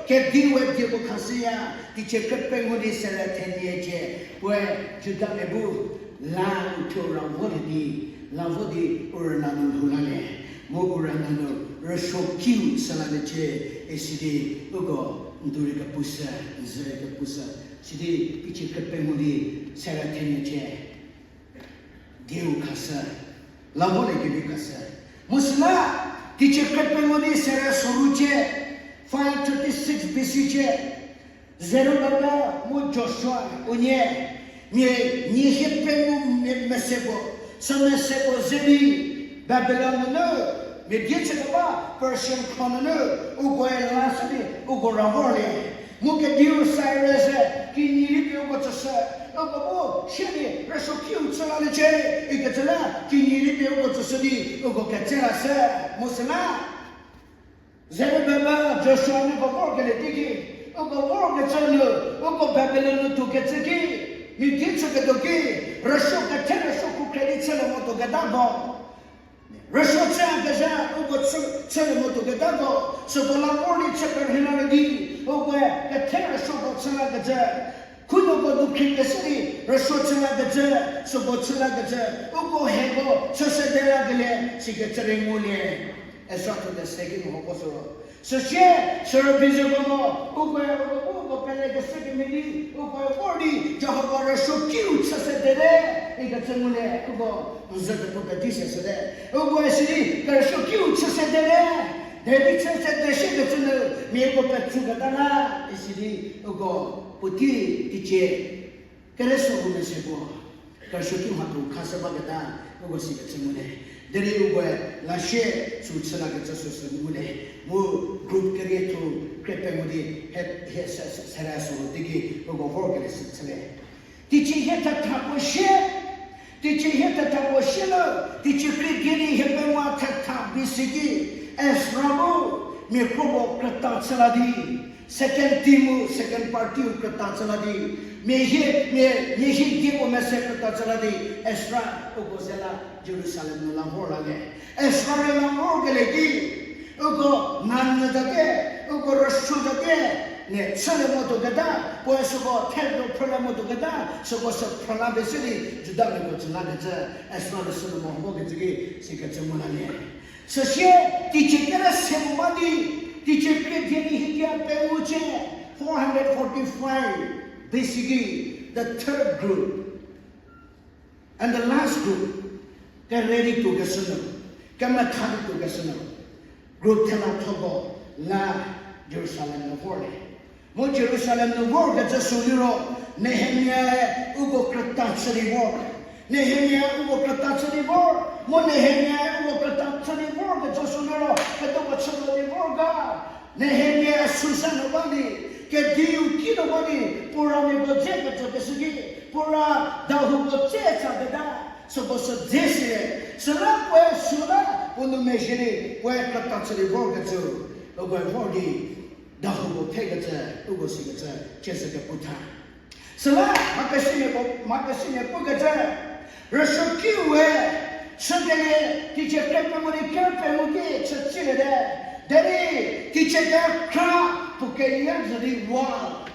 kediue die puo khashüya, teicie kepengou di sere thenie cie, puoe Judamia bu la uthuo ra volie di, la vo di u rüna nu lhou lalie, mu u rüna nu rüsuokiu chü laliecie, isidi uko ndurei kepushü, nzürei kepushü, sidi teicie kepengou di sere thenie cie, dieu khashü, la volie kevi khashü. Mu süla, teicie kepengou di sere soru cie, five thirty-six B C cie, Zerubabel mu Joshua unie, mia nie hie pengou mia mese puo, sü mese puo ze di, Babilon nunu, mia die chükeba Persian kro nunu, ukoe la shü di uko ra vorlie. Mu kediu Cyrus-e kinyi rei pie uko tsüshü, uko bu shie di rüsuokiu chü laliecie, ikecü la kinyi rei pie uko tsüshü di uko ketse lashü, mu süla Zerubabel, Joshua nieko vorkelie teiki, uko vorkecü nu, uko Babilon nu tuokecü ki, mia die chüketuo ki, rüsuo kethe rüsuo kukre di chülie motuoketako, rüsuo chü kezha uko chü, chülie motuoketako, süko la vor di chü perhei la di, ukoe kethe rüsuoko chü lakecü, khunuoko dukhri keshü di rüsuo chü lakecü, süko chü lakecü, uko hieko chü sede lakelie sikecü rei ngulie. Ezra thuo kese ki mehoko süro. Süsie, sürü bizeko mo, ukoe uko bu uko pelekeshü kemhie di, ukoe vor di Jihova rüsuokiu chü sedete, ikecü ngulie, uko nzü kepu pedi se süte. Ukoe sidi kerüsuokiu chü sedete, derei chü sede shikecü nu, miako petsuketa la, isidi uko puotei teicie kere soru mese puo, kerüsuokiu mhatho khashü baketa, uko sikecü ngulie. Derei ukoe la shie sü chü lakecü süsü ngulie. Mu group kerietho kre pengou di hie, hie se, se, sere soru teiki uko vorkelie sü chülie. Teicie hie thetha puo shie, teicie hie thetha puo shie nu, teicie krie die di hie pengou thetha B C ki, Ezra bu mia kro puo krüta chü la di, second team mu second party-u krüta chü la di, mia hie, mia, mia hie die puo mese krüta chü la di, Ezra uko ze la Jerusalem nu la vor lalie. Ezra rei la vorkelie ki, uko nanyü zate, uko rüsuo zate, ne chülie motuoketa, puoe süko thelo phrülie motuoketa, süko sü phrüla pie se di Judamiako tsü lakecü, Ezra rüsuo nu mo hokecü ki sikecü ngu lalie. Süsie, teicie kere se puo ba di, teicie krie die di hie die pengou cie, four hundred forty-five B C ki, the third group and the last group, kere di tuokeshü nu, kemetha di tuokeshü nu, group thela thoko la Jerusalem nu vorlie. Mu Jerusalem nu vorkecü sü liro, Nehemia-e uko krüta chü di vor. Nehemia uko krüta chü di vor. Mu Nehemia-e uko krüta chü di vorkecü sü liro, ketuoko chütuo di vor ga. Nehemia Susa nu ba di, kediu ki nu ba di, puo ra miako dze ketsokeshü ki, puo ra dahouko dze tsa keta, süko sü dze sie, süla puoe süla puo nou mezhie di, puoe krüta chü di vorkecü, ukoe vor di, dahouko thekecü, uko sikecü, ciesü kepu tha. Süla, mha kesiamia puo, mha kesiamia pukecü, rüsuokiu we, chükelie, teicie kepengou di kepengou ki chü tsiliete, derei, teicie kekra, puo keya zhü di wa.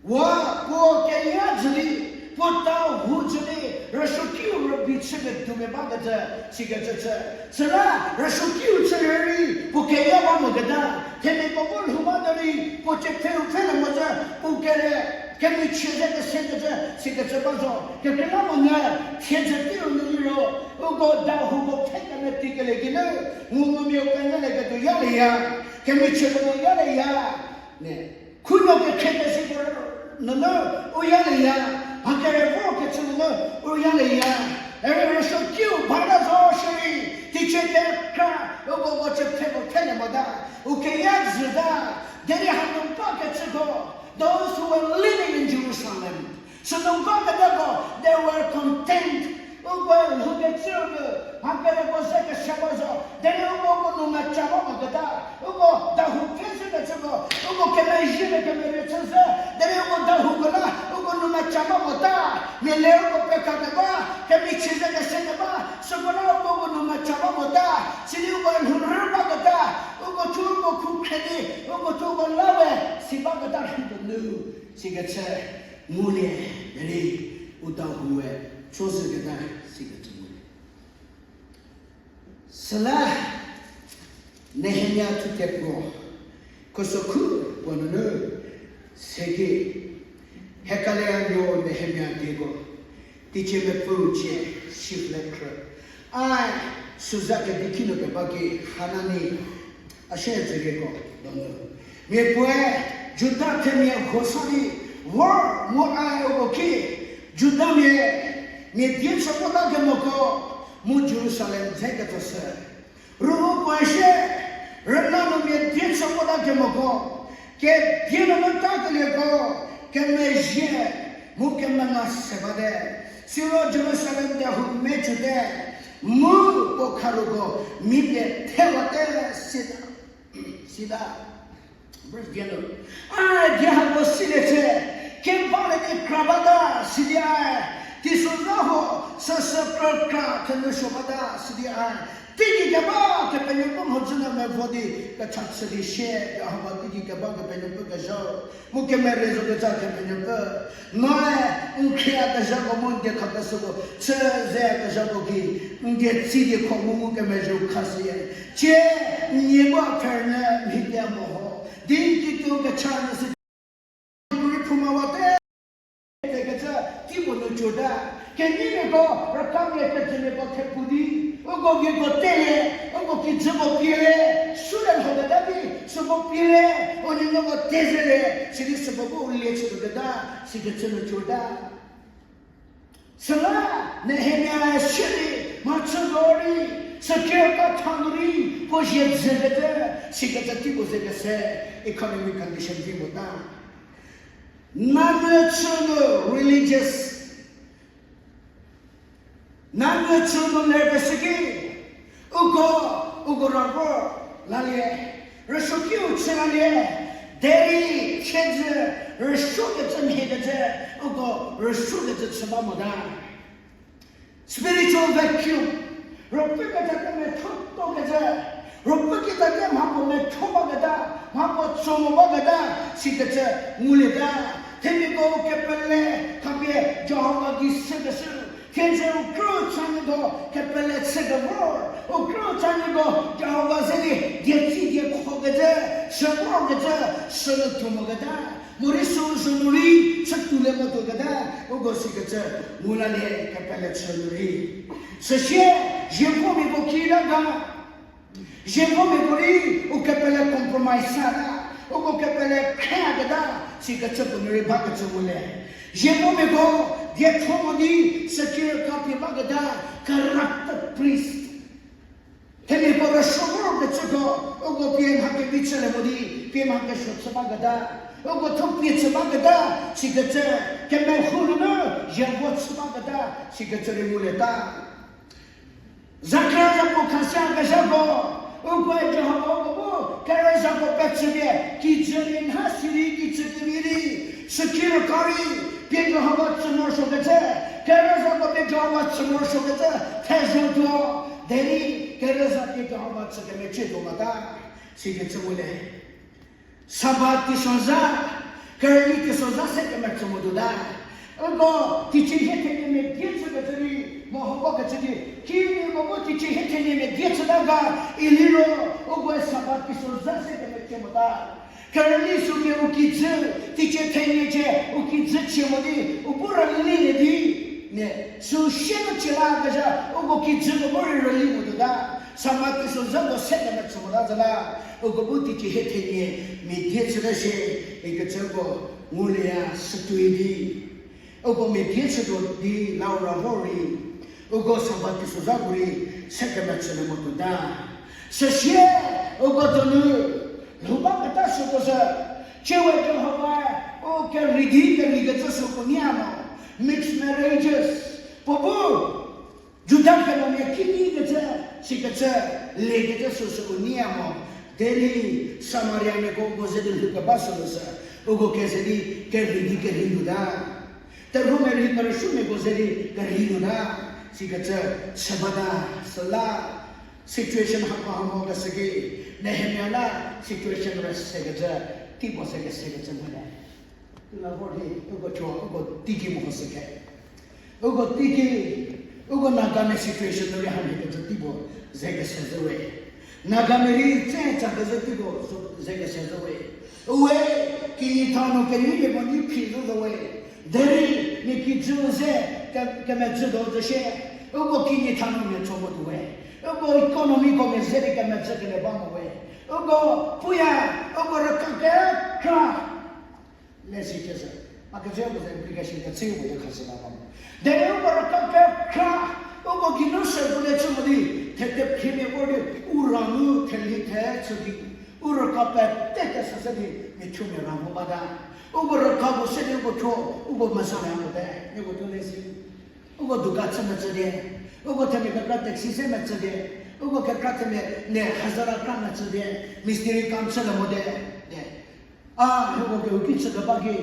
Wa, puo keya zhü di, puo dahou zhü di, rüsuokiu rübei chüketuo mia bakecü, sikecü chü. Süla, rüsuokiu chü rei, puo keya ba moketa, themiako bu lhou ba derei, puo cie pfheu pfhele mozü, puo kere, kemichie ze kesekecü, sikecü ba zo, kekreilamonyü, thiedzü teiu nu liro, uko dahouko pfhe kemeti kelie geinu, ngumvümia u penyülieketuo yalieya, kemichieko nu yalieya, ne, khunuo kekhrie keziko nunu u yalieya, mha kere vorkecü nunu u yalieya, ere rüsuokiu bata zo shierei, teicie kekra, uko uko cie pfheko pfhele mota, u keya zhüta, derei hanu bakecüko, those who were living in Jerusalem, sünu baketako, they were content. Uko lhoukecü nu, mha kereko ze kese ba zo, derei uko uko nou mecha ba moketa, uko dahou pfhe zhükecüko, uko kemezhie Kemerei chü zhü, derei uko dahouko la, uko nou mecha ba mota, mia le uko pekakeba, kemichie ze kese keba, süko la uko uko nou mecha ba mota, sidi uko lhou rü baketa, uko thuo uko khu khre di, uko thuo uko la we, si baketa rhei puo nu, sikecü, ngulie, derei, u dahou we, cho zhüketa, sikecü ngulie. Süla Nehemia thuthe puo, khosokhu puo nunu, seki, Hekalia nuo Nehemia dieko, teicie mepfüu cie, shifle khrü. Ai, süza kedi kinu keba ki Hanani, a shie zhürieko, donu. Mia puoe, Juda themia huo sa di, vor mu ai uko ki, Judamia, mia die chü vota kemoko, mu Jerusalem dze ketso sü. Rüu puoe shie, rüna nu mia die chü vota kemoko, kedie nu meta kelieko, kemezhie, mu kemenga se bate. Siro Jerusalem dahou mecüte, mu puo kharuko, mi pie thewate, sita. Sita. Verse dia nu. A, die hako silie chü, kemvale di kra bata, sidi a, teisozha ho, süsü kra kra, thenu suo bata, sidi a, teigei keba Kepenuopfü mhodzü nu mevo di, kecha chü di shie, Jihova teigei keba Kepenuopfü kezha, mu kemerei zo kecha Kepenuopfü. Noe, n khrieyakezhako mu n die khakeshüko, chü zeyakezhako ki, n die tsi di kho mu mu kemezhieu khashüya. Tie, n nie bu a pfhe rünyü mhie di a mo ho. Di n kituo kecha nyü sü, rei phouma wate. Kecü, teipuo nu cota. Kenyimiako, rükamia kejümiako thepu di, uko gei ko tele, uko kijüko pie le, süle lhoketa di, süko pie le, u nuonuoko teze le, sidi süko bu u lie chütuoketa, sikecü nu cota. Süla, Nehemia shierei, mhachü zo rei, süki katha nu rei, puo zie dzükecü, sikecü teipuo ze kese, economic condition vi mota. Nanyü chü nu religious, nanyü chü nu ler pesü ki, uko, uko ra vor lalie, rüsuokiu chü lalie, derei thiedzü, rüsuokecü mhiekecü, uko rüsuokecü chü ba mota. Spiritual vacuum. Ruopfü kecü te methotokecü. Ruopfü kecü te mhapuo metho baketa, mhapuo tso mo baketa, sikecü ngulieta. Themiako kepele, khapie Jihova gei sükeshü. Thiedzü u krü chanyiko kepele chükevor. U krü chanyiko Jihova ze di dietsi diekhokecü, süvorkecü, sünu tuo moketa. Morei süu sünu rei, chütuo le motuoketa, uko sikecü, ngu lalie kepele chü nu rei. Süsie, zievomiako ki la ga. Zievomiako rei, u kepele compromise sa ta, uko kepele khrieketa, sikecü puo nu rei bakecü ngulie. Zievomiako, dietho mo di, süki rükapie baketa, corrupted priest. Themiako rüsuo vorkecüko, uko pie mha kevi chülie mo di, pie mha kesuo chü baketa, uko thuo pie chü baketa, sikecü, kemehou nunu, zievo chü baketa, sikecü rei ngulieta. Zakhra zapuo khasiakezhako, ukoe Jihova uko bu, kerüzako pechüpie, kijü rei nha sirei kijü kevi rei, süki rüka rei, pie Jihova tsü morosuokecü, kerüzako pie Jihova tsü morosuokecü, thezho tuo, derei, kerüza pie Jihova tsü kemecietuo mota, sikecü ngulie. Sabat teisozha, kerüli teisozha se kemetsü motuota. Uko, teicie hie thenie mia die chükecü rei, meho bakecü di, kiniko bu teicie hie thenie mia die chüta ga, iliro, ukoe Sabat teisozha se kemecie mota. Kerüli sü pie u kijü, teicie thenie cie, u kijü chie mo di, u bu rülilie di, ne, süu sie nu chie lakezha, uko kijüko bu rei rüli motuota. Sabat teisozhako se kemetsü mota zü la, uko bu teicie hie thenie, mia die chüta shie, ikecüko, ngulieya sütuoi di. Uko mia die chütuo di la u ra vor rei, uko Sabat teisozhako rei, se kemetsülie motuota. Süsie, uko donu, lhou baketa süko sü, ciewe Jihovae, u kerei di kerei kecü süko nyie mo, mixed marriages, puo bu, Juda kemomia kinyi kecü, sikecü, lekecü süsü u nyie mo. Derei Samariamiako uko ze di lhoukeba sü nu sü, uko keze di kerhei di kerhei nu ta. Terhuomia rei kerüsuomiako ze di kerhei nu ta. Sikecü, chü bata, süla, situation hako hamo keshü ki, Nehemia la situation rei sekecü, teipuo se kesekecü mote. Tula vor di, uko thuo, uko teiki mo sü khe. Uko teiki, uko Nagamia situation nu rei hamhiekecü teipuo ze kese zhü we. Nagamia rei tse tsa kezhü teipuo ze kese zhü we. Uwe, kinyi tha nu kenyi kemo ni phi zhü zo we. Derei, mia kijü ze, ke-, kemezhü do zhü shie. Uko kinyi tha nu mia tso mo tuo we. Uko economyko mia ze di kemezhü kele ba mo we. Uko, puya, uko rüka kekra. Le sikecü, a kecü puo ze implication kecü puo ye khashü la ba mo. Derei uko rüka kekra, uko geinu se puo le chü mo di, thete phimia vor di, u ra nu theli the chü di, u rüka pete kese se di, mia thuo mia ra mo bata. Uko rüka puo se di uko thuo, uko mesa mia mote, nieko thuo le si. Uko dukan chü mecü di, uko themia kekra taxi se mecü di, uko kekra themia ne hazara kra mecü di, mistiri kam chü le mote, de. A, hieko kehouki chü keba ki,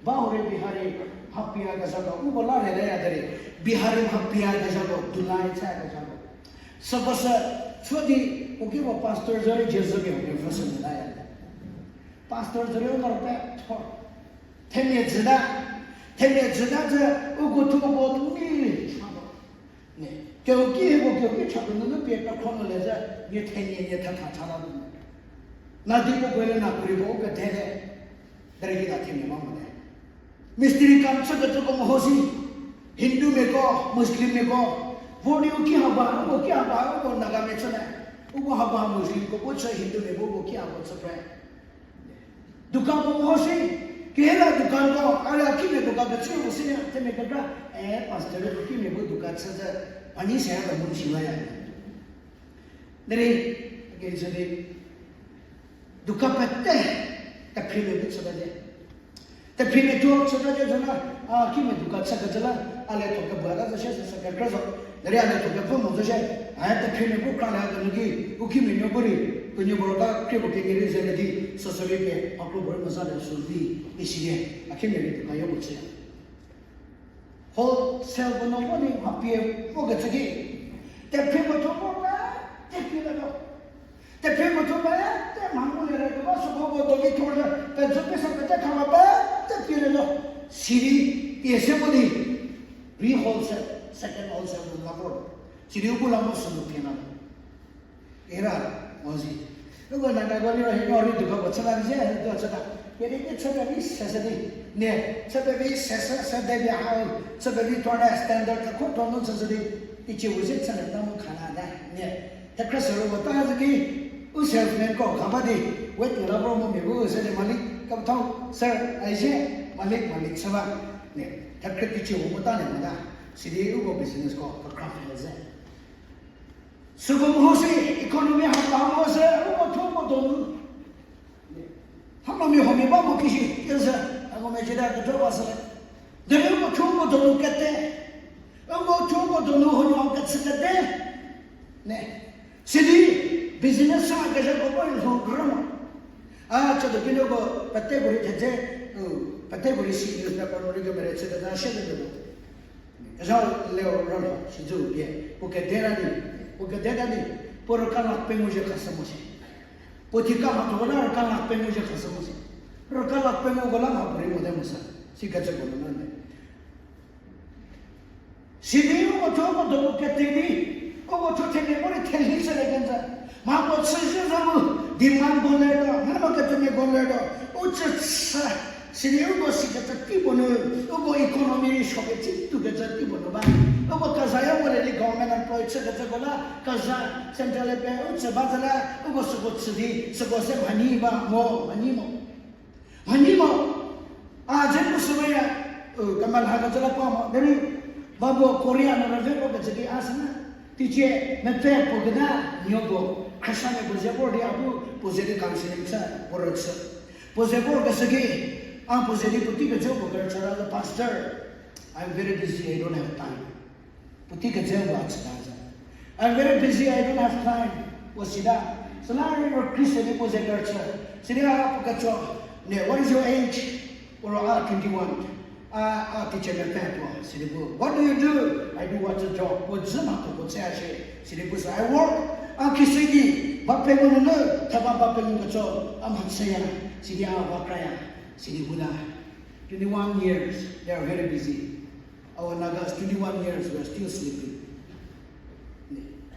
ba hurei Bihari mhapia kezhako, uko la rei leya derei, Bihari mhapia kezhako, dulai chü kezhako. Süko sü, chü di, ukipuo pastor zo rei Jisu ki uko verse nu laya. Pastor zo rei uko petho. Themia jüta, themia jüta zhü, uko thuo uko mi chako. Ne, kehouki hieko kehouki chako nunu pie pekhro nu le zhü, nie thenie nie thetha cha la nu. Nadi uko le na kri ko uko thete. Derei ki na themia ba mote. Mistiri kam chü kecüko meho si. Hindumiako, Muslimmiako. Vor di u ki haba, uko ki haba, uko Nagamia chü le. Uko haba Muslimko bu chü, Hindumia bu uko ki hako chü phre. Dukanko meho si, kehela dukanko, a ria kimia dukan kechü puo siya, themia kekra, e, pastor kimia bu dukan chü zhü, pani se ya ta mu si laya. Derei, kecü di, dukan pete, kephrimia bu chü bate. Kephrimia thuo chü bate zhü la, a kimia dukan chü kecü la, a le tho kebata zhü shie süsü kekra zo. Derei a le tho kepfü mo zhü shie, a kephrimia bu kra le a kenu ki, u kimia nuo bu rei, kenie puo rüka krie puo kenie rei ze le di, süsü rei pie, a kro puo rei meza le sü di, isi ye, a kimia rei dukan yo puo chüya. Wholesale puo no vo di mhapie vo kecü ki, kephrimia thuo vo pete pie le zo. Kephrimia thuo pete mha ngulie le keba süko vo do vi thuo le, pezü pesa pete khaba pete pie le zo. Sidi, pie se vo di, re-wholesale, second wholesale nu la vor. Sidi u bu la mo sünu pie na. Ira, mo zi. Uko Nagako liro hino rei dukan puo chü la di ze, do chü ta. Kedi ki chü pevi sese di. Ne, chü pevi sese, se de di ha, chü pevi tuo le standard kekho tuo nu chü di. Teicie u ze chü le ta mu kha la ta. Ne, thekhrü sü ro ta zhü ki, u salesmanko kha ba di, wait la ro mo mia bu se di malik, kapethau, sir, aize, malik, malik chü ba. Ne, thekhrü teicie u mo ta ne mo ta. Sidi uko businessko kekra phi le ze. Süko meho si, economy hapa mo se, uko thuo uko donu. Thamamia huomia ba mo ki shi, keze, a ko mejida ketho ba se. Derei uko thuo uko donu kete. Uko thuo uko donu huonuo kechü kete. Ne. Sidi, business sa kezhako ba lho kra mo. A, chüdo kinu ko, peteko rei thedze, u, peteko rei si newspaper nu rei kemere chü keta shie kenu ko. Kezha leo rülo, sidi pie, puo kede ra di, puo kede ra di, puo rüka lakh pengou zhie khashü mo si. Puo thika mhatho la rüka lakh pengou zhie khashü mo si. Rüka lakh pengouko la mha puorei mote mo sa, sikecüko nunu ne. Sidi uko thuo uko donu kete di, uko thuo themia puorei thelhi chülie kenjü. Mha puo chüzhü za mu, demand ko lertuo, mha puo kethemiako lertuo, u chü chü, sidi uko sikecü teipuo nu, uko economy rei suo pie tsi tuokecü teipuo nu ba. Uko kezaya mo le di government employee chükecüko la, keza central pie u chü ba zhü la, uko süko chü di, süko se mhanyi ba mo, mhanyi mo. Mhanyi mo, a dze pu süwe ya, u, kemelha kecü la pa mo, derei, ba puo Korea nu rüve ko kecü di a sü na. Teicie, mepfü puo keta, nuo puo, Christian puo ze vor di a bu, puo ze di counseling chü, puo rüchü. Puo ze vorkeshü ki, a puo ze di puotei kecü puo kerüchü la, Pastor, I'm very busy, I don't have time. Puotei kecü puo a chüta zhü. I'm very busy, I don't have time. Puo sita, Süla rei ro Christian di puo ze kerüchü. Sidi a puo ketso, ne, what is your age? Uro a twenty-one. A, a teacher mepfü puo, sidi pu, what do you do? I do what a job. Puo dzü mhatho puo chüya shie. Sidi pu sü, I work. A kise di, ba pengou nunu, theba ba pengou ketso, a mha chüya. Sidi a ba kraya. Sidi pu la, twenty-one years, they are very busy. Our Nagas, twenty-one years, we are still sleeping.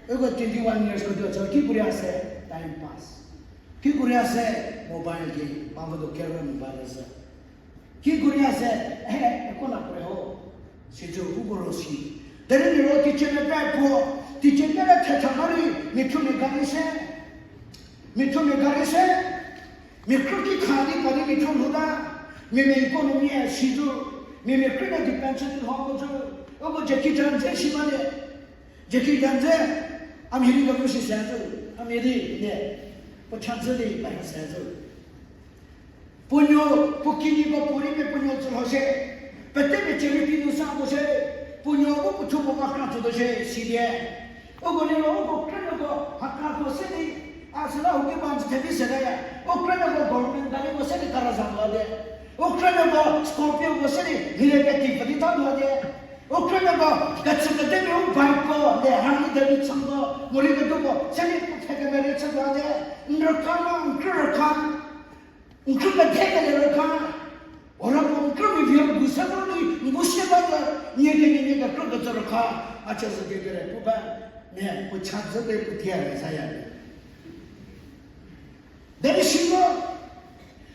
Uko twenty-one years ko do, so ki kuria se, time pass. Ki kuria se, mobile game, ba mo do kera mobile se. Ki kuria se, eh, ko na kure ho. Sitse uko ro si. Derei mi ro teacher mepfü puo, teacher mepfü thetha mari, mi thu mi gari se. Mi thu mi gari se. Mi kru ki kha di pa di mi thu lhou ta. Mi mi ko nu mi e si tu. Mi mi kru na depend se tu ho ko tu. Uko Jackie Chan ze si ma le. Jackie Chan ze, a mhie di ko nu si se tu. A mhie di ne. Puo cha zü di ba se tu. Puo nuo, puo kini ko puo rei pie puo nuo tsü lho shie. Pete mia charity nu sa mo shie. Puo nuo bu puo thu puo ba kra tsü do shie, si die. Uko liro uko krünuoko haka ko se di, a süla u ki ba nzü thevi se ta ya. U krünuoko government gari ko se di kara za lho die. U krünuoko Scorpio ko se di mhile keti pfü di ta lho die. U krünuoko kecü kede mi u bike ko, le Harley Davidson ko, morei keduko se di pfhe kemere chü lho die. N rükha ma, n krü rükha. N krü kede kele rükha. Ora puo n krü mi vi n bu se ba di, n bu se ba di, nie kenie nie kekrü kecü rükha. A cha zü kekere pu ba, ne, puo cha zü pe puo tia re sa ya. Derei siko,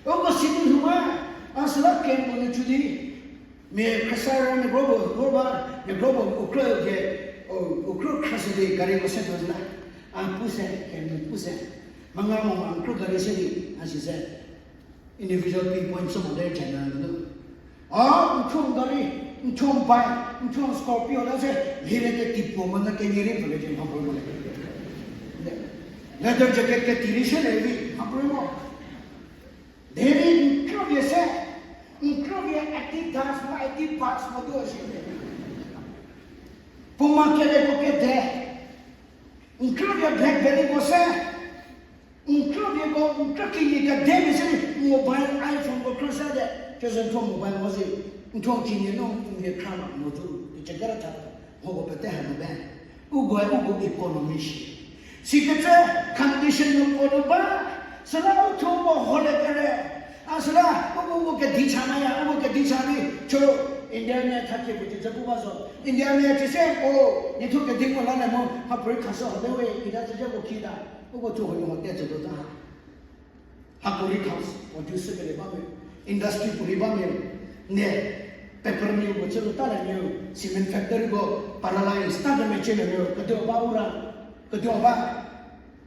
uko sidi lhou ma, a süla kemo nu chü di, mia khrüsa ra mia kro puo, kro ba, mia kro puo u krü ke, u krü khrüshü di gari ko se tuo la. A pu se, kemo pu se. Manga mo ma n krü gari se di, a si se. Individual pinpoint sü mo le general nu. A, n thuo gari, n thuo bike, n thuo Scorpio la se, lire ke tipo mo na kenie rei pfü le je mha puo mo le. Leather jacket keti rei se le vi, mha puo mo. Derei n krü vie se, n krü vie Adidas mo, Adidas mo do se le. Puma kele ko kede. N krü vie Blackberry ko se. N krü vie ko, n krü kenie kede mia se di mobile iPhone ko krü se de. Keze n thuo mobile mo zi, n thuo kenie nu n vie kra ma mo tu, kecü kere tha. Mhoko pete ha mo be. Ukoe uko economy shi. Sikecü condition nu puo nu ba, süla u thuo mo ho le kere. A süla, uko uko kedi cha na ya, uko kedi cha di, cho, India mia tha kie puo cü pu ba zo. India mia cü se, o, nie thuo kedi ko la le mo, mhapuorei khashü ho le we, ita cü je ko ki ta. Uko thuo ho nu ho te cü do ta. Hako rei khashü, produce kele ba me, industry puorei ba me, ne, paper mill ko chü lo ta le mill, cement factory ko paralyze ta de mecie le mill, ketuo ba u ra, ketuo ba,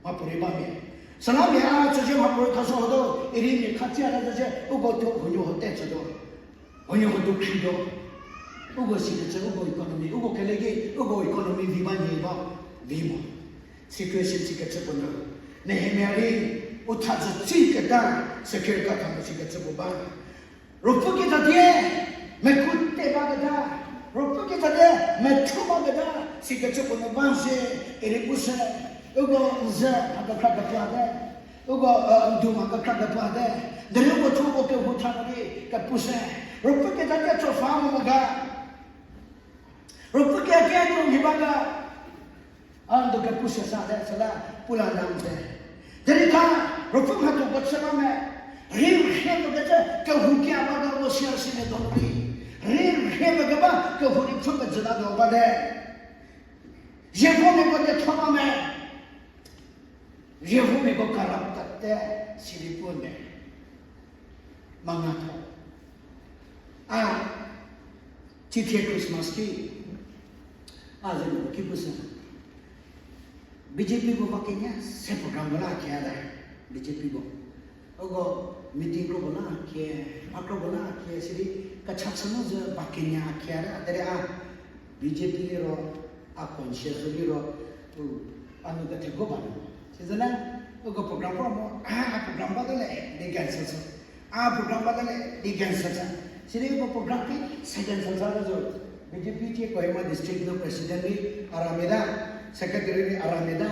mhapuorei ba me. Süla mia a cü je mhapuorei khashü ho do, irei mia khatia la cü je, uko thuo ho nu ho te cü do. Ho nu ho do khri do. Uko sikecü, uko economy, uko keleki, uko economy vi ba nie ba, vi mo. Situation sikecü puo nu. Nehemia rei, u tha zü tsi keta, secure keta mo sikecü puo ba. Ruopfü kizatie, meku te ba keta. Ruopfü kizatie, methu ba keta. Sikecü puo nu ba sie, irei pu se. Uko n ze, ha kekra kepfü te. Uko, eh, n du ma kekra kepfü te. Derei uko thuo uko kehou tha mo di, kepu se. Ruopfü kizatie tsofa mo mo ga. Ruopfü kizatie nu mhi ba ga. A n do kepu se sa te, süla pu la nang te. Derei tha, ruopfü mhatho ko chü ba me. Rei rhie mo kecü, kehou kia ba ga mo sia si ne do mo di. Rei rhie mo keba, kehou rei pfhü medzü la do ba te. Zievomia ko te tho ba me. Zievomia ko corrupt tate sidi pu me. Mangatho. A, tithie Christmas ki, a ze nu ki pu se. B J P ko ba kenie se program ko la kia ta, B J P ko. Uko meeting kropuo la kie, a kropuo la kie, sidi kecha chü nu zü ba kenie a kia ta, derei a, B J P liro, a conscience liro, u, a nu ketheko ba nu. Sizüla, uko program ko mo, a, a program bata le, di cancel chü. A program bata le, di cancel chü. Sidi uko program ki se cancel chü zo. B J P tie Kohima district nu president rei a ra mia ta, secretary rei a ra mia ta.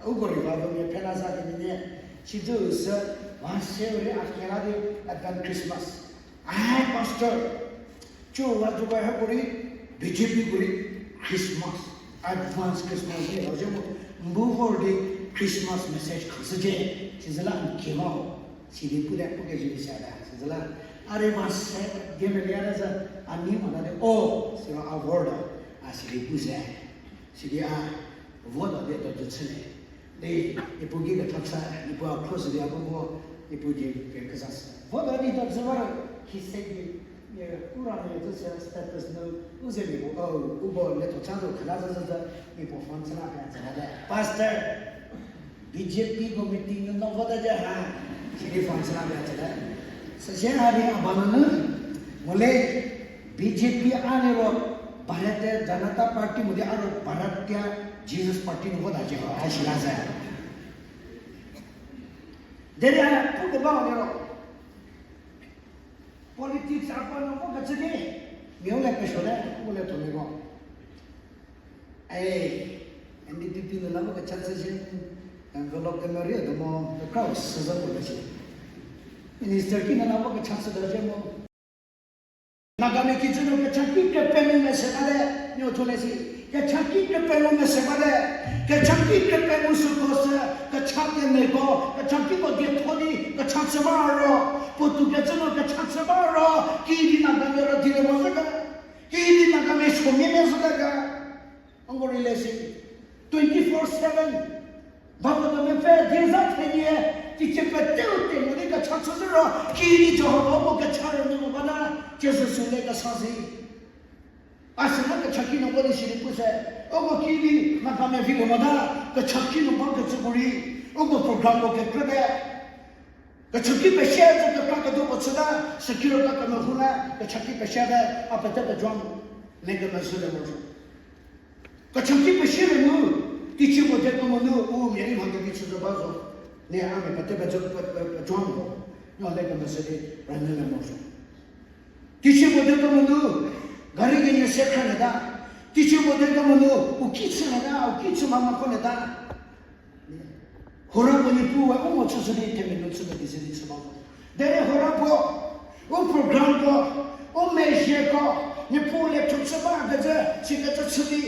Uko revival mia phela za di nine, sitse sü, va se ri a kela di Advent Christmas. Ai, pastor, chu wa ju ba ha kori, B J P kori, Christmas, advance Christmas di, ho je mo, mbu vor di Christmas message khashücie, sizüla n kima ho, sidi pu de pu ke ju sa da, sizüla, a ri va se, di me lia da za, a ni ma da de, o, siro a vor da, a sidi pu se. Sidi a, vo da di a do chülie. Di, ipu ki kethachü, ipu a cross di a bu vo, ipu di ke kezasü. Vo da di do chü ba, ki se di, e, u ra ne zü se status nu, u ze mi bu, o, u bo le to cha do khala zü zü zü, ipu phone chü la ka zü la de. Pastor, B J P ko meeting nu no vo da ja ha, sidi phone chü la ka zü la. Sü se ha di a ba nu nu, mo le, B J P a liro Bharatiya Janata Party mu di a ro Bharatiya Jesus Party nu vo da je ho, a shi la ze. Derei a pu keba ho liro. Politics a pa nu vo kecü ki, mi u le pesuo le, u le tuo mi ko. Ei, N D P P nu la vo kecha chü shi, envelope kemeri a do mo, kekra u sü zo mo le shi. Minister ki nu la vo kecha chü da shi mo. Nagamia kijü nu kechaki kepengou mese bate, nyo thole si. Kechaki kepengou mese bate. Kechaki kepengou süko sü, kecha kemeko, kechakiko dietho di, kecha chü ba ro. Puotou kecü nu kecha chü ba ro. Kidi Nagamia ro di le mo zhü ga. Kidi Nagamia chomia me zhü ga. Ango rei le si, twenty four seven, Bhagoto mepfü dieza thenie, teicie peteu te mo di kecha chü zhü ro, kidi Jihova uko kecha rünyü mo bata, Jisu sü le kesa si. A süla kechaki nu vo di sidi pu se, uko kidi Nagamia vi le mota, kechaki nu ba kecüko rei, uko program ko kekrüte. Kechaki pesie zü kekra keduko chüta, security kemehou la, kechaki pesie te, a pete pejo mo, le kemezhü le mo zo. Kechaki pesie le mu, teicie mo de kemo nu, u mia rei mha kevi chü zo ba zo. Ne a mia pete pejo, pe, pe, pejo mo, no le kemezhü di, rünyü le mo zo. Teicie mo de kemo nu, gari kenie se khrünyü ta. Teicie mo de kemo nu, u ki chünyü ta, u ki chü mama khonyü ta. Hora puo Niepuu we u mo chüshü di themia nu chü kedi se di chü ba zo. Derei hora puo, u program ko, u mezhie ko, Niepuu le thuchü ba kecü, sikecü chü di.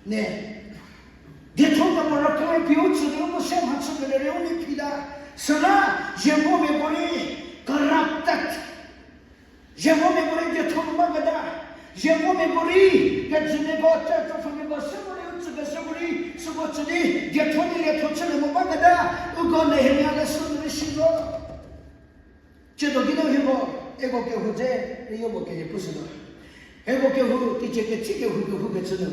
Ne, dietho kemo raka pie u chü di u mo se mha chü kele rei u nei phi ta. Süla, zievomia puorei, corrupted. Zievomia puorei dietho nu ba keta. Zievomia puorei, kejümiako, church of miako, se puorei u tsü keshü puorei, süko tsü di, dietho di lietho chülie mo ba keta, uko Nehemia leshü nu rei si zo. Tsiedo kinu hieko, hieko kehou dze, hieko kenie pushü zo. Hieko kehou, teicie ketsi kehou kehou kecü nu.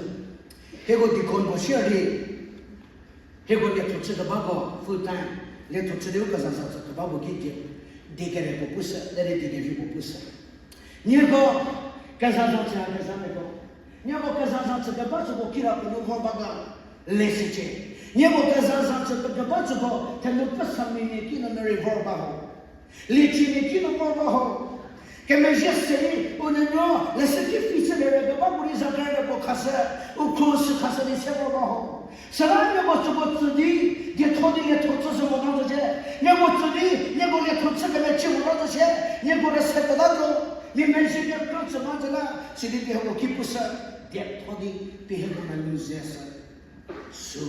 Hieko deacon puo share di. Hieko lietho chü kebako full time, lietho chü di u kezaza tsü kebako ki die, die kere puo pushü, derei die kevi puo pushü. Nieko kezaza chü kezamiako. Nieko kezaza chü keba süko kira puo nu vor ba ga leshücie. Nieko kezaza chü keba süko thenu pesamia mia kinu nu rei vor ba ho. Liechimia kinu vor ba ho. Kemezhie se di, u nuonuo leshü ki phi chülie re keba puorei za kere puo khashü, u khro sü khashü di se vor ba ho. Süla nieko süko tsü di, dietho di lietho chüshü mota zo shie. Nieko tsü di, nieko lietho chü kemechü mota zo shie. Nieko rüse keta zo, mia mezhie kekrü chü ba zo la, sidi pie hieko ki pushü, dietho di pie hieko melu ze sü. Sü.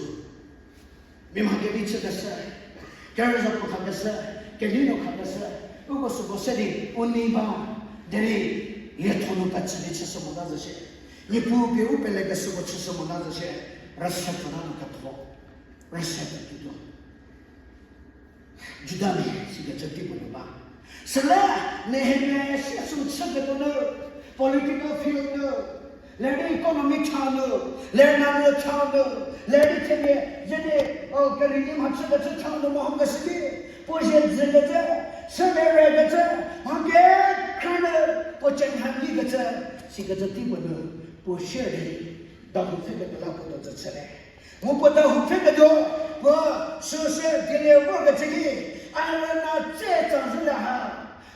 Mia mha kevi chükeshü, kerüzako khakeshü, kelino khakeshü, uko süko se di u nei ba, derei lietho nu pechü di chüshü mota zo shie. Niepuu pie u pelekeshüko chüshü mota zo shie, rüse pfü ta nu ketho, rüse pfü tuotuo. Judamia sikecü tei puo nu ba. Süla Nehemia sie sü chüketuo nu, political field nu, ler di economy cha nu, ler nanyü cha nu, ler di themia, zedi, o, kerei di mhachükecü cha nu mehokeshü ki, puo zie dzükecü, sü le rekecü, mha kekra nu, puo cenhanyikecü, sikecü tei puo nu, puo share di, dahou pfheketuo la puo do tsü chülie. Mu puo dahou pfheketuo, puo süsü deliver kecü ki, a rüna tse tsa zhü le ha,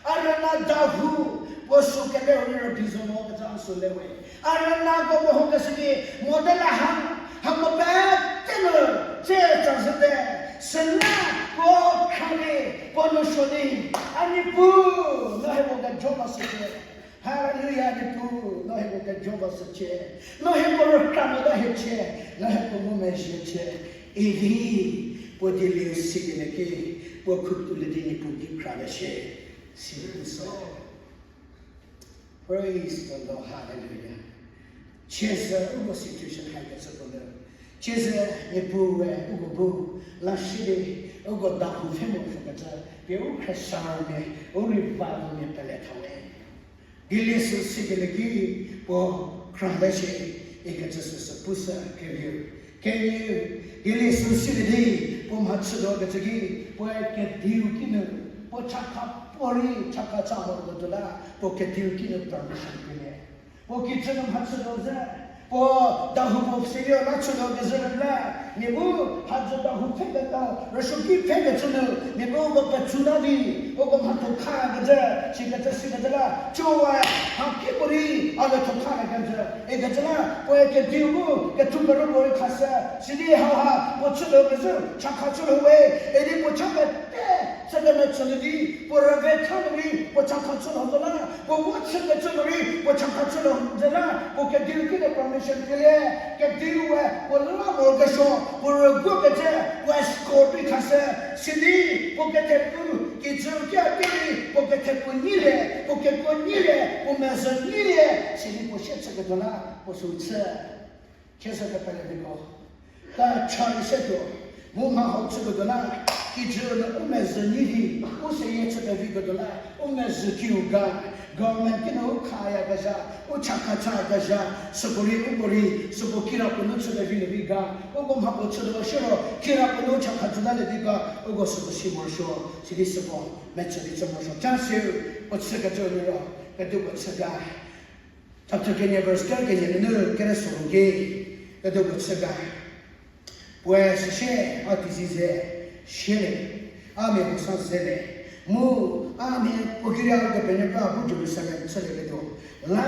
a rüna dahou, puo sü kele rei rübei zo mo kecü a sü le we. A rünako mehokeshü ki, mo te la ha, hako pete nu, Tse tsazhüte, süla puo khra di, puo nou suo di, a Niepuu, no hieko kejo ba shücie. Hallelujah, Niepuu, no hieko kejo ba shücie. No hieko rükra mota hiecie, no hieko ngumezhiecie. Idi, puo dieliu sikele ki, puo khutulie di Niepuu ki khrale shie. Si puo sü. Praise the Lord, hallelujah. Chiesü uko situation haikecü puo nu. Chiesü Niepuu we uko bu, la shi di, uko dahou pfhe morosuokecü, pie u khriesarümia, u revivalmia pele thawe. Dieliu sü sikele ki, puo khrale shie, ikecü süsü pushü kerieu. Kerieu, dieliu sü sikele di, puo mhachütuokecü ki, puoe kediu kinu, puo chakha puorei, chakha cha moroketuo la, puo kediu kinu permission pie. Puo kijü nu mhachütuo zhü, puo dahou puo seyo la chütuo kezhü rüla, mia bu, hadzü dahou pfheketa, rüsuoki pfhekecü nu, mia bu uko petsüta di, uko mhatho khakecü, sikecü sikecü la, chüwa, mhakipuorei, a letho khakecü, ikecü la, puoe kediu bu, kethu peru puorei khashü, sidi hauha, puo chütuo kezhü, chakha chütuo we, idi puo cha pete, chü kemetsülie di, puo rüve tha nu rei, puo chakha chütuo zo la, puo vo chükecü nu rei, puo chakha chütuo zo la, puo kediu kinu permission pielie, kediu we, puo la morokesuo, puo rüguokecü, puo escort rei khashü, sidi, puo kethepu, kijü kia ki rei, puo kethepu nyilie, puo kekuo nyilie, puo mezhü nyilie, sidi puo sie chüketuo la, puo sü chü. Chiesü kepele viko. Ta cha rei se tuo. Mu mha hau chüketuo la, kijü nu u mezhü nyi di, u seyie chü peviketuo la, u mezhü kiu ga, government kinu u khayakezha, u chakha chakezha, süko rei uko rei, süko kirapuo nu chü pevi nu rei ga, uko mhapuo chütuo shiro, kirapuo nu chakha chütalie di ga, uko süko si morosuo, sidi süko mechü di chü morosuo. Cha siu, puo chükecü liro, kedipuo chü ga. Chapter kenie verse ker kenie nunu kere soru ki, kedipuo chü ga. Puoe süsie, a teizie ze, siele, a mia puo sa zele. Mu, a mia puo kira Kepenuopfü bu Jerusalem chülieketuo. La,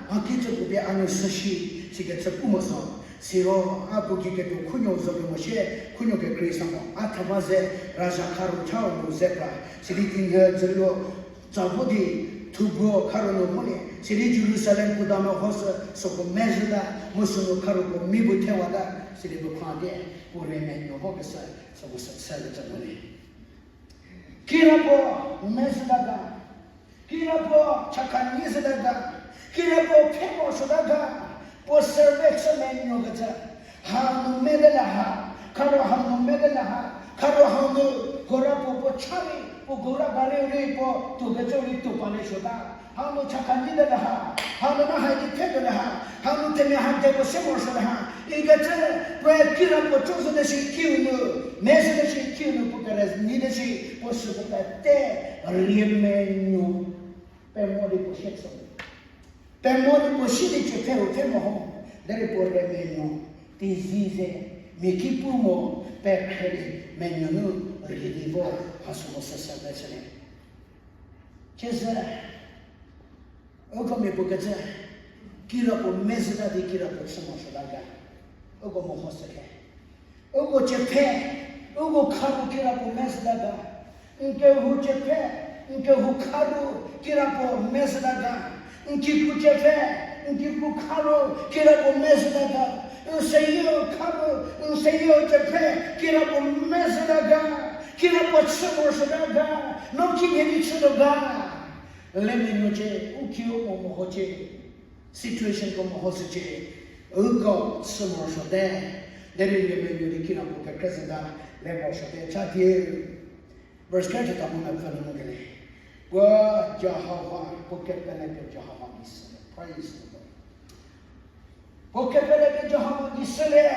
a kicü puo pie a nuo shü shi, sikecü pu mo zo. Siro, a puo ki ketuo khunuo zo pie mo sie, khunuo kekrei sa mo. A theba ze, raja kharu chau nu ze pra. Sidi tinhü dzüluo, tsa vo di, thubuo kharu nu volie, sidi Jerusalem kuda mehoshü, süko mezhüta, mu sünu kharuko mi bu thewata, sidi puo khra die, puo riemenuo vokeshü, süko sü chükecü volie. Kirapuo mezhüta ga, kirapuo chakha nyi zhüta ga, kirapuo pfhe morosuota ga, puo serve chü menuokecü, hanu mede la ha, kharu hanu mede la ha, kharu hanu, kora puo puo cha rei, puo kora gari rei puo tuokecü rei tuo palie suota. Hanu chakha nyi de la ha, hanu na hai di pfhe tuo la ha, hanu themia ha de puo se morosuo la ha. Ikecü, puoe kirapuo cho zhüte shi kiu nu, mezhüte shi kiu nu, puo kere nyi te shi, puo süko pete, riemenuo, pemo di puo sie chü. Pemo di puo sie di chü pfhe u pfhe mo ho, derei puo riemenuo, teizie ze, mia ki pu mo, pekhre di, menuo nu, rie di vo, ha süko sü sü pechülie. Chiesü, uko mia puo kecü, kirapuo mezhüta di kirapuo chü morosuota ga, uko mehoshü khe. Uko chepfhe, uko kharu kirapuo mezhüta ga. N kehou chepfhe, n kehou kharu kirapuo mezhüta ga. N kikru chepfhe, n kikru kharu kirapuo mezhüta ga. N seyie kharu, n seyie chepfhe kirapuo mezhüta ga. Kirapuo chü morosuota ga. No kimhie di chütuo ga. Riemenuocie, u kiu u mo mehocie. Situationko mehoshücie, uko chü morosuote, derei riemenuo di kirapuo kekrei zhüta, le morosuote, cha die. Verse kere theta mu mepfü nu ngukelie. Puo Jihova, puo kepele pie Jihova gei shülie. Praise the Lord. Puo kepele pie Jihova gei shülie.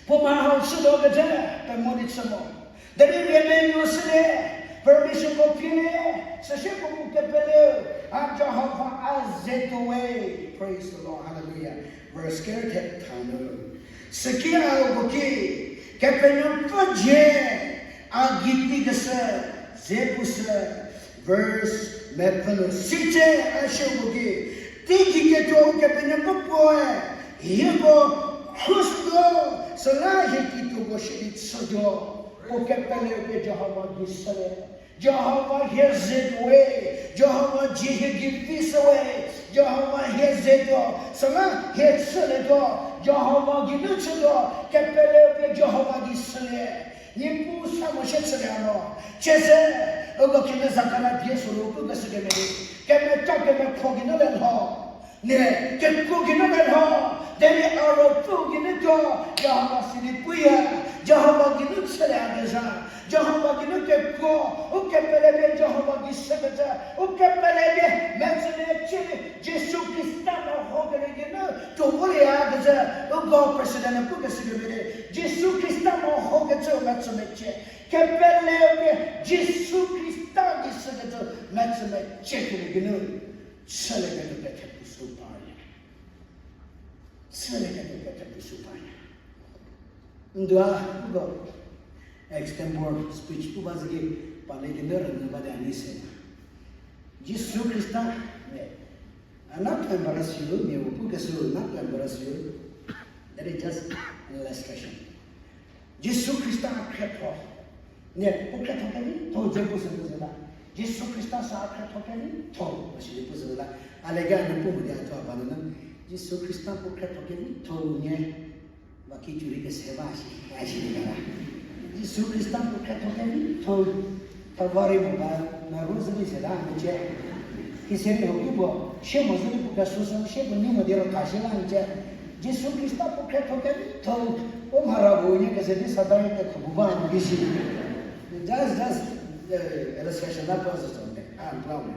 Puo mha hau chütuo kecü, pemo di chü mo. Derei riemenuo shülie, permissionko phielie, süsie puo puo kepele, a Jihova a ze tuo we. Praise the Lord, hallelujah. Verse kere theta nu. Süki a uko ki, Kepenuopfü dzie, a gei teikeshü, ze pushü, verse mepfü nu. Sitse a shie uko ki, teigei ketuo Kepenuopfü puoe, hieko khrüshütuo, Süla hie kituoko shidi chütuo, puo kepele pie Jihova gei shülie. Jihova hie ze tuo we, Jihova dzie hie gei vi shü we, Jihova hie ze tuo, süla hie chülietuo, Jihova geinu chütuo, kepele pie Jihova gei shülie. Niepuu sa mo shie chülie mo. Chüse, uko kinu Zakaria die süu pukeshü kemhie di, kemeta kemepfü geinu le lho. Ne, kekuo geinu le lho, derei a ruopfü geinu tuo, Jihova sidi puya, Jihova geinu chülieyakezha, Jihova geinu kekuo, u kepele pie Jihova gei shükecü, u kepele pie metsümecie, Jisu Khrista meho kerei geinu tuo volieyakezha, uko president pukeshü kemhie di, Jisu Khrista mehokecü metsümecie, kepele pie Jisu Khrista gei shükecü metsümecie kerei geinu, chülieketuo pie thepfu sü parya. Chülieketuo pie thepfu sü parya. Ndua, uko extempore speech pu ba zü ki, pale geinu rünyü ba di a nei se. Jisu Khrista, ne, a not to embarrass you, mia pu keshü not to embarrass you. That is just an illustration. Jisu Khrista a khrietho. Ne, u khrietho kevitho ze pu sü pu zü la. Jisu Khrista sa a khrietho kevitho, mo sidi pu zü la. A le ga nu pu mo di a thuo a ba nunu, Jisu Khrista puo khrietho kevitho nie. Ba ki curi kese ba shi, a shi di la. Jisu Khrista puo khrietho kevitho, thavari mo ba, na ru zü di se la mecie. Kise rei ho ki puo, sie mo zü di puo kesuo sü, sie puo nei mo di ro ka shi la mecie. Jisu Khrista puo khrietho kevitho, u mhara bu nie kese di Satan-e kekhu bu ba mo di shi. Just, just, illustration la pu zü zo ne, a, pu mo.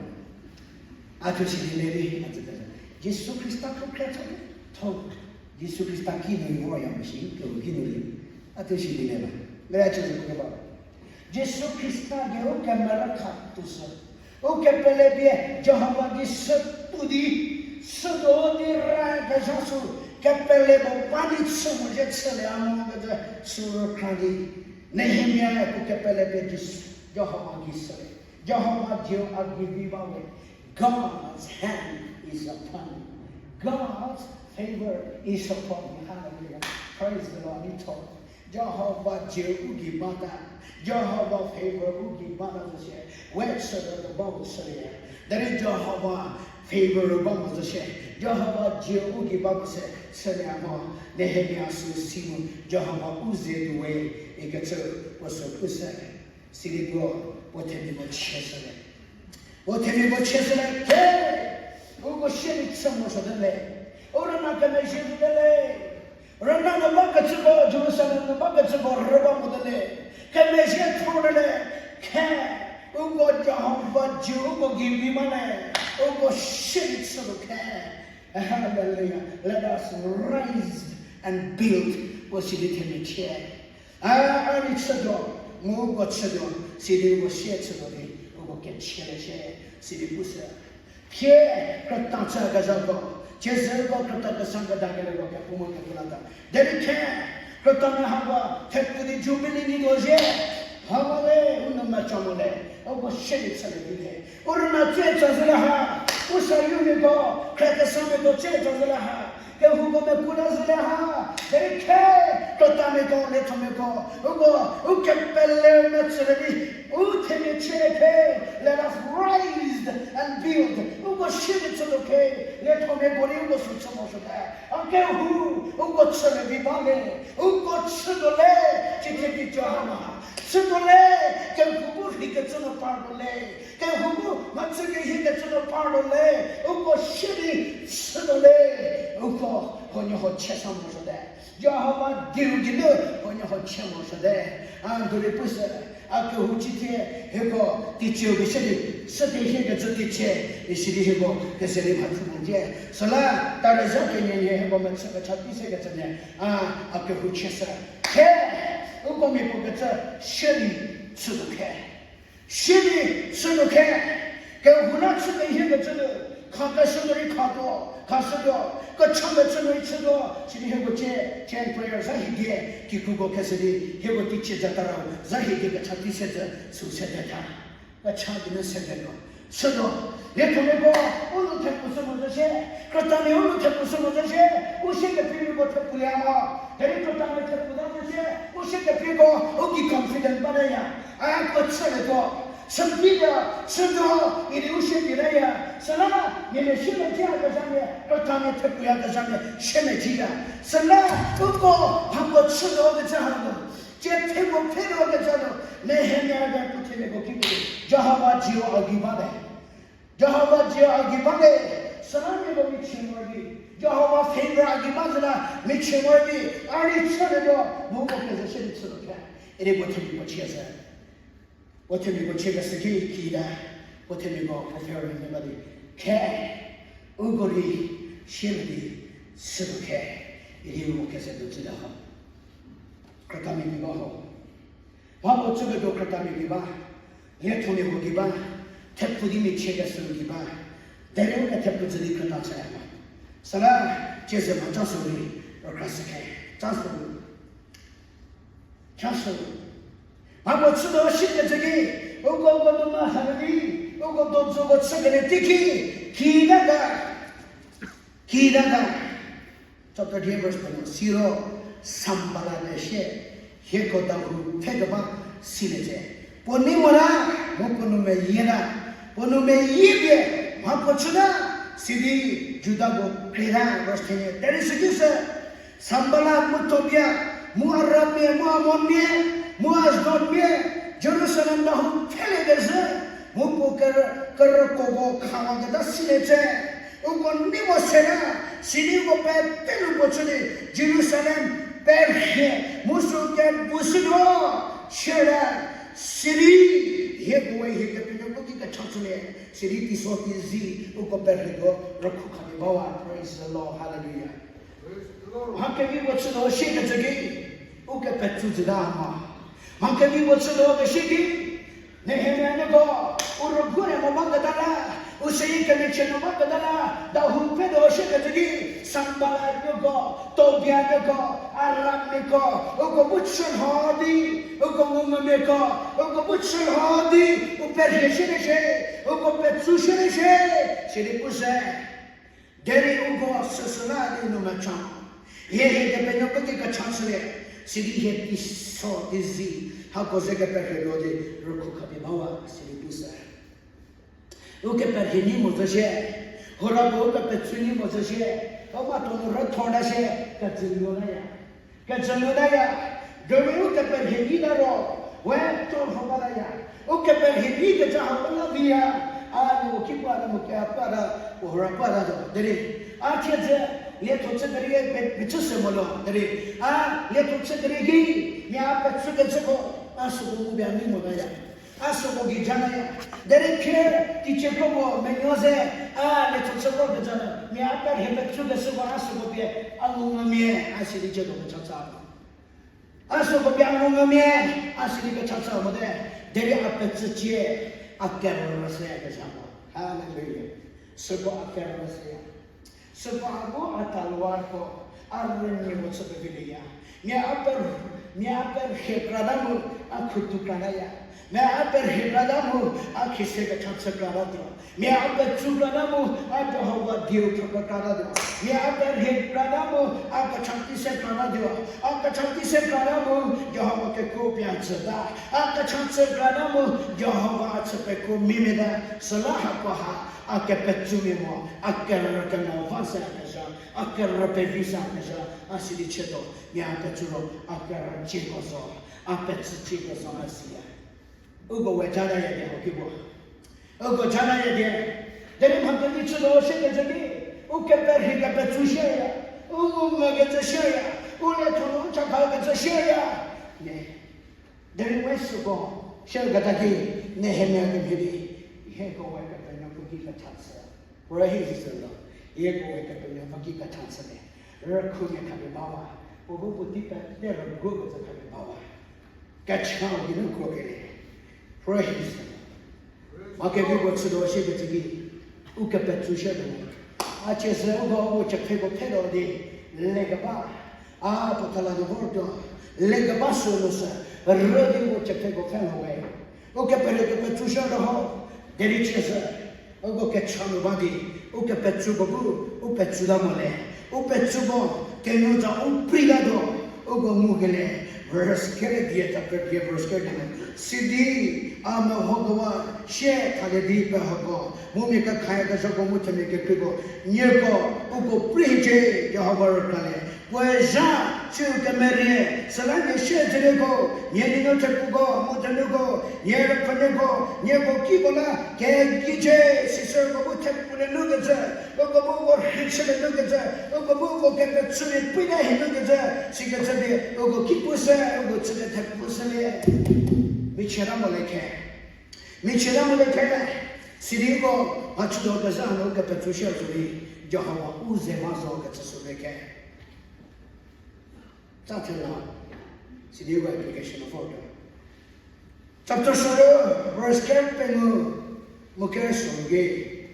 A thuo shi di le di, a tsü kese. Jisu Khrista puo khrietho kevitho. Jisu Khrista kinu ro ya mo shi, kehou kinu lie. A thuo shi di le ba. Mera chü zü pu keba. Jisu Khrista gei u kemerü kha tuo sü. U kepele pie Jihova gei shü pu di, shütuo di ra kezha sü, kepele puo ba di chü mo zhie chülie a mo kecü sü rükra di. Nehemia puo kepele pie Jisu, Jihova gei shülie. Jihova dieu a gei vi ba we. God's hand is upon me. God's favor is upon me. Hallelujah. Praise the Lord. Ito. Jihova dieu u gei bata. Jihova favor u gei bata zo shie. We chütuo ba mo shülie. Derei Jihova favor ba mo zo shie. Jihova dieu u gei ba mo se shülie mo. Nehemia sü si mu Jihova u ze tuo we ikecü puo sü pu se. Sidi puo, puo themiako chie shülie. Puo themiako chie shülie, ke, uko sie di chü morosuote le. U rüna kemezhie tuote le. Rüna nu ba kecüko, Jerusalem nu ba kecüko rüba mote le. Kemezhie thor te le. Ke, uko Jihova dieu uko gei vi ba le. Uko sie di chütuo ke. Hallelujah. Let us rise and build. Puo sidi themia chie. A, a rei chütuo, mu uko chütuo, sidi uko sie chütuo di, uko kechie le shie, sidi pu se. Thie, krüta chü kezhako, chiezüko krüta kesa kedakelieko kepu mo kepu lata. Derei thie, krütamia hako, thepfu di Jubilee nyituo zhie, hako le, u nou mecha mo le, uko sie di chülie vi le. U rüna tsie tsa zhü le ha, u sayumiako, khrekesamiako tsie tsa zhü le ha, kehouko meku la zhü le ha, derei thie, krütamiako, lethomiako, uko, u kepele metsülie di, u themia chie ke, let us rise and build, uko sie di chütuo ke, lethomiako rei uko sü chü morosuote, a kehou, uko chülie vi ba le, uko chütuo le, chithie di Jihova, chütuo le, kehou bu rheikecü nu partuo le, kehou bu mhachü kehikecü nu partuo le, uko sie di chütuo le, uko huoniehuo chie sa morosuote. Jihova dieu geinu huoniehuo chie morosuote. A ndurei pu se, a kehou chithie, hieko teicie kese di, süte hiekecü teicie, isidi hieko kese di mhachü mo die. Süla, tarü zha kenie nie hieko mechü kecha tei sekecü nie, a, a kehou chie se. Ke, uko miapuo kecü, sie di chütuo ke. Sie di chütuo ke, kehou la chü kehiekecü nu, khakeshü nu rei khatuo, khashütuo, kechümia chü nu rei chütuo, sidi hieko cie, chain prayer zha hie die, kikruko kese di, hieko teicie za tarau, zha hie die kecha tei se zhü, sü sete tha. Kecha geinu sete tuo. Chütuo, liethomiako u nu thepfu sü mo zo shie, krütamia u nu thepfu sü mo zo shie, u sie kepfhemiako thepfulie mo. Derei krütamia thepfu ta zo shie, u sie kepfhemiako u ki confident ba taya. A ko chülietuo, sümpi ya, chütuo, idi u sie di taya. Süla, mia mia sie mecie kezhamia, krütamia thepfuya kezhamia, sie mecie ya. Süla, uko, hako chütuo kecü hanu. Tsie thepfu pfhütuo kecü nu, Nehemia ga puo themiako ki pu, Jihova Jiro a gei ba le. Jihova Jiro a gei ba le, süla nieko michie morosuo di. Jihova favor a gei ba zhü la, michie morosuo di, a rei chülietuo, mu uko keze shie di chütuo khe. Idi puo themiako chie se. Puo themiako chie keshü ki, kita, puo themiako puo favor rei ba di. Khe, uko rei, sie di, chütuo khe. Idi uko keze tuo chülie ho. Krütamia gei ba ho. Mha puo chüketuo krütamia gei ba, liethomiako gei ba, thepfu di michie keshü gei ba, derei u ke thepfu zhü di krüta chüya mo. Süla, tsie ze mha cha sü rei, rükra shü khe, cha sü, cha sü. Mha puo chütuo shie kecü ki, uko uko nu ma ha di, uko dozüko chükelie teiki, kita ga, kita ga. Chapter three verse puo nu, siro Sanballat-e sie, hieko dahou pfhekeba silie tse. Puo nei mota, mu puo nou meyie ta, puo nou meyie pie, mha puo chüta, sidi Judako krieta, verse ten-e, derei süki sü, Sanballat mu Tobia, mu Arabmia, mu Amonmia, mu Asdodmia, Jerusalem dahou pfheliekecü, mu puo kerü, kerükoko khawaketa silie tse. Uko nei mo seta, sidi uko pete nu puo chü di, Jerusalem perhie, mu sü kepu sütuo, shierei, sidi, hieko we hie Kepenuopfü ki kecha chülie, sidi teiso teizie, uko perhie tuo, rükhu khapie bawa, praise the Lord, hallelujah. Mha kevi puo chütuo shie kecü ki, u kepetsu zhüta mo. Mha kevi puo chütuo keshü ki, Nehemia nieko, u rüguo ne mo baketa la, u seyie kemichie nu baketa la, dahou pfhütuo shie kecü ki, Sanballat nieko, Tobia nieko, Arabmiako, uko bu chülho di, uko ngumvümiako, uko bu chülho di, u perhie shie di shie, uko petsu shie di shie, sidi pu se. Derei uko süsüla di nu mecha. Hie hie Kepenuopfü ki kecha chülie, sidi hie teiso teizie, hako ze keperhie tuo di rükhu khapie bawa, sidi pu se. U keperhie nyi mo zo shie, hora puo u kepetsu nyi mo zo shie, u ma tuo nu rüthorta shie, kejüluotaya. Kejüluotaya, derei u keperhie nyita ro, we tuo lho bataya. U keperhie nyi kecha hako la viya, a nieko ki puo a ta mo ke a puo a ta, puo hora puo a ta zo. Derei, a thiedzü, lietho chü keri pe, pechü se mo lo. Derei, a lietho chü keri ki, mia a petsükecüko, a süko mu pie a nei motaya. A süko gei janaya. Derei phi, teicie kropuo menuo ze, a lietho chü kro kejanu, mia a perhie petsükeshüko a süko pie, a ngumvümia, a sidi ciedo kechatsa mo. A süko pie a ngumvümia, a sidi kechatsa mote, derei a petsücie, a kerüse kezha mo. Hallelujah. Süko a kerüse. Süko a bu a talwarko, a rünyimo chü pevilieya. Mia a per, mia a perhie krata mu, a khutu krataya. Mia a perhie krata mu, a khise kechatsa kratatuo. Mia a petsu krata mu, a Jihova dieu phrüpie kratatuo. Mia a perhie krata mu, a kechatei se kratatuo. A kechatei se krata mu, Jihova kekuo pie a tsüta. A kechatsa krata mu, Jihova a chü pekuo mimia ta. Süla hakoha, a kepetsumia mo, a kerü kemo va se kezha, a kerü pevi se kezha, a sidi chütuo, mia a petsu ro, a kerü cieko zo, a petsü cieko zo a siya. Uko we janaya di ho ki bo. Uko janaya di. Derei mha kevi chütuo shie kecü ki, u keperhie kepetsu shieya, u ngumvü kecü shieya, u lietho nu u chakha kecü shieya. Ne. Derei we süko, shie keta ki, Nehemia kemhie di, hieko we Kepenuopfü ki kechatsa. Praise the Lord. Hieko we Kepenuopfü ki kechatsa le. Rükhumia khapie bawa. Puo bu puotei pete rüguo kecü khapie bawa. Kechau geinu kro kele. Praise the Lord. Mha kevi puo chütuo shie kecü ki, u kepetsu shie tuo. A chie se uko u chepfheko pfhelo di, lekeba. A puo thala nu vortuo, lekeba sünu sü, rü di u chepfheko pfhelo we. U keperhie kepetsu shie tuo ho. Derei chie sü, uko kecha nu ba di, u kepetsuko bu, u petsuta mo le, u petsuko, kenu za u prita tuo, uko ngukelie, verse kere die, chapter die, verse kere die. Sidi, a mehokewa, sie thalie di pehoko, mu mia kekhayakezhako mu themia kekreiko, nieko, uko prei hiecie, Jihova rükralie. Puoe zha, siu kemerie, süla nie siedzelieko, nie nuonuo thepuko, mu thenuko, nie rüpfhünuoko, nieko kiko la, kekicie, sisüko bu thepulie nukecü, uko bu uko rhei chülie nukecü, uko bu uko kepetsumia puina hie nukecü, sikecü pie, uko ki pu se, uko chülie thepu se le. Michieta mo le khe. Michieta mo le khe. Sidi uko, a chütuo kezha hanu kepetsu shie zo di, Jihova u ze ba zo kecü sü le khe. Tsa thela, sidi uko application of order. Chapter soro, verse kere pengou, mu kere soro ki.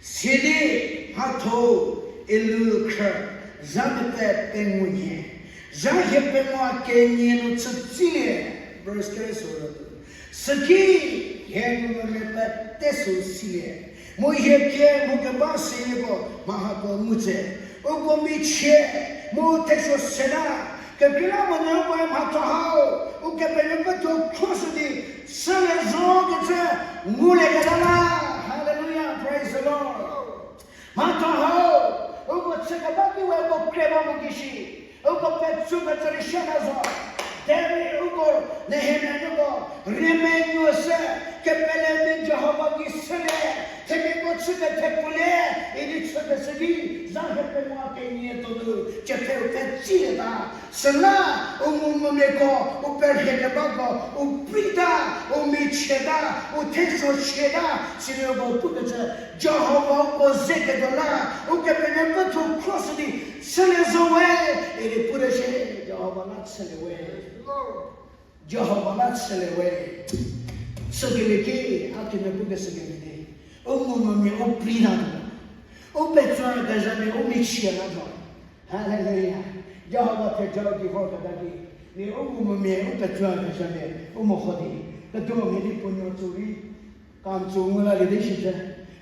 Sidi mhatho-u Eli khrü, zha mepfü pengou nhie, zha hie pengou kenie nu chütsilie, verse kere soro. Süki hie ngumvümia pete sü silie, mu hie kie mu keba seyie puo mha hako ngu tse, uko michie mu thesuo seta, kekreilamonyü ukoe mhatho hau Ukepenuopfü thuo khroshü di, sülie zo kecü ngulieketa la. Hallelujah, praise the Lord. Mhatho hau, uko chükeba ki we uko kre ba mo ki shi, uko petsu kecü rei siata zo. Derei uko Nehemia nuko, riemenuo sü, kepele di Jihova ki sülie, themiako chü kethepulie, idi chükeshü ki, zha hie pengou kenie donu, chüpheu petsilieta. Süla, u ngumvümiako, u perhiekebako, u prita, u michieta, u thesuo siata, sidi uko pukecü, Jihova uko zeketuo la, Ukepenuopfü thuo khroshü di, sülie zo we, idi pute shie, Jihova la chülie we. Jihova la chülie we. Sükelie ki, a kinu pukeshü kemhie di, u ngumvümia u prita tuo, u petsuakezhamia u michieta tuo. Hallelujah. Jihova theja di vorketa ki, mia u ngumvümia u petsuakezhamia u meho di, keduo mhie di puonuo tsu rei kantsu ngu lalie di shicü,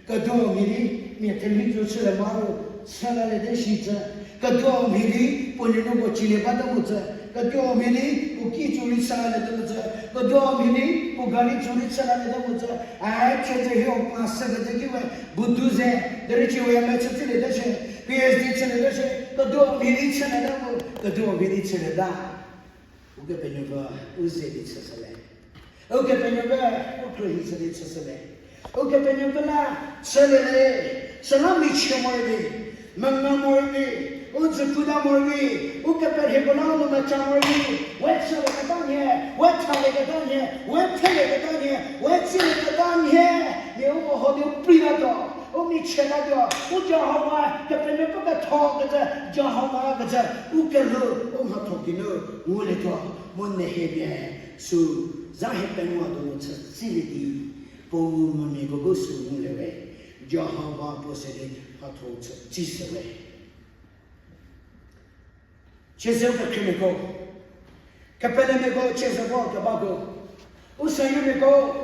keduo mhie di mia themhitsu chülie moro chü lalie di shicü, keduo mhie di puonuonuoko cilie bata mo tsü, keduo mhie di puo ki tsu rei chü lalieta mo tsü, keduo mhie di puo gari tsu rei chü lalieta mo tsü, a chücü hie u pa sükecü ki we, bu du ze, derei cie we mechü tsülieta shie, P H D chülieta shie, keduo mhie di chülieta mo, keduo mhie di chülieta. Ukepenuopfü u ze di chüshüle. Ukepenuopfü u khruohi chü di chüshüle. Ukepenuopfü la chülie le, süla michie morei, menga morei, u dzükuda morei, u keperhieko la u nu mecha morei, we chülieketa nhie, we thalieketa nhie, we thelieketa nhie, we tsülieketa nhie, mia u meho di u prita tuo, u michieta tuo, u Jihova Kepenuopfü ketho kecü, Jihova kecü, u kelhou, u mhatho geinu ngulietuo, mu Nehemia sü, zha hie pengou donu chütsilie di, puo ngumvümiako bu sü ngulie we, Jihova puo se di mhatho chütsishü we. Chiezeu kekhriemiako, kepelemiako, chiezeu vo kebako, u seyiemiako,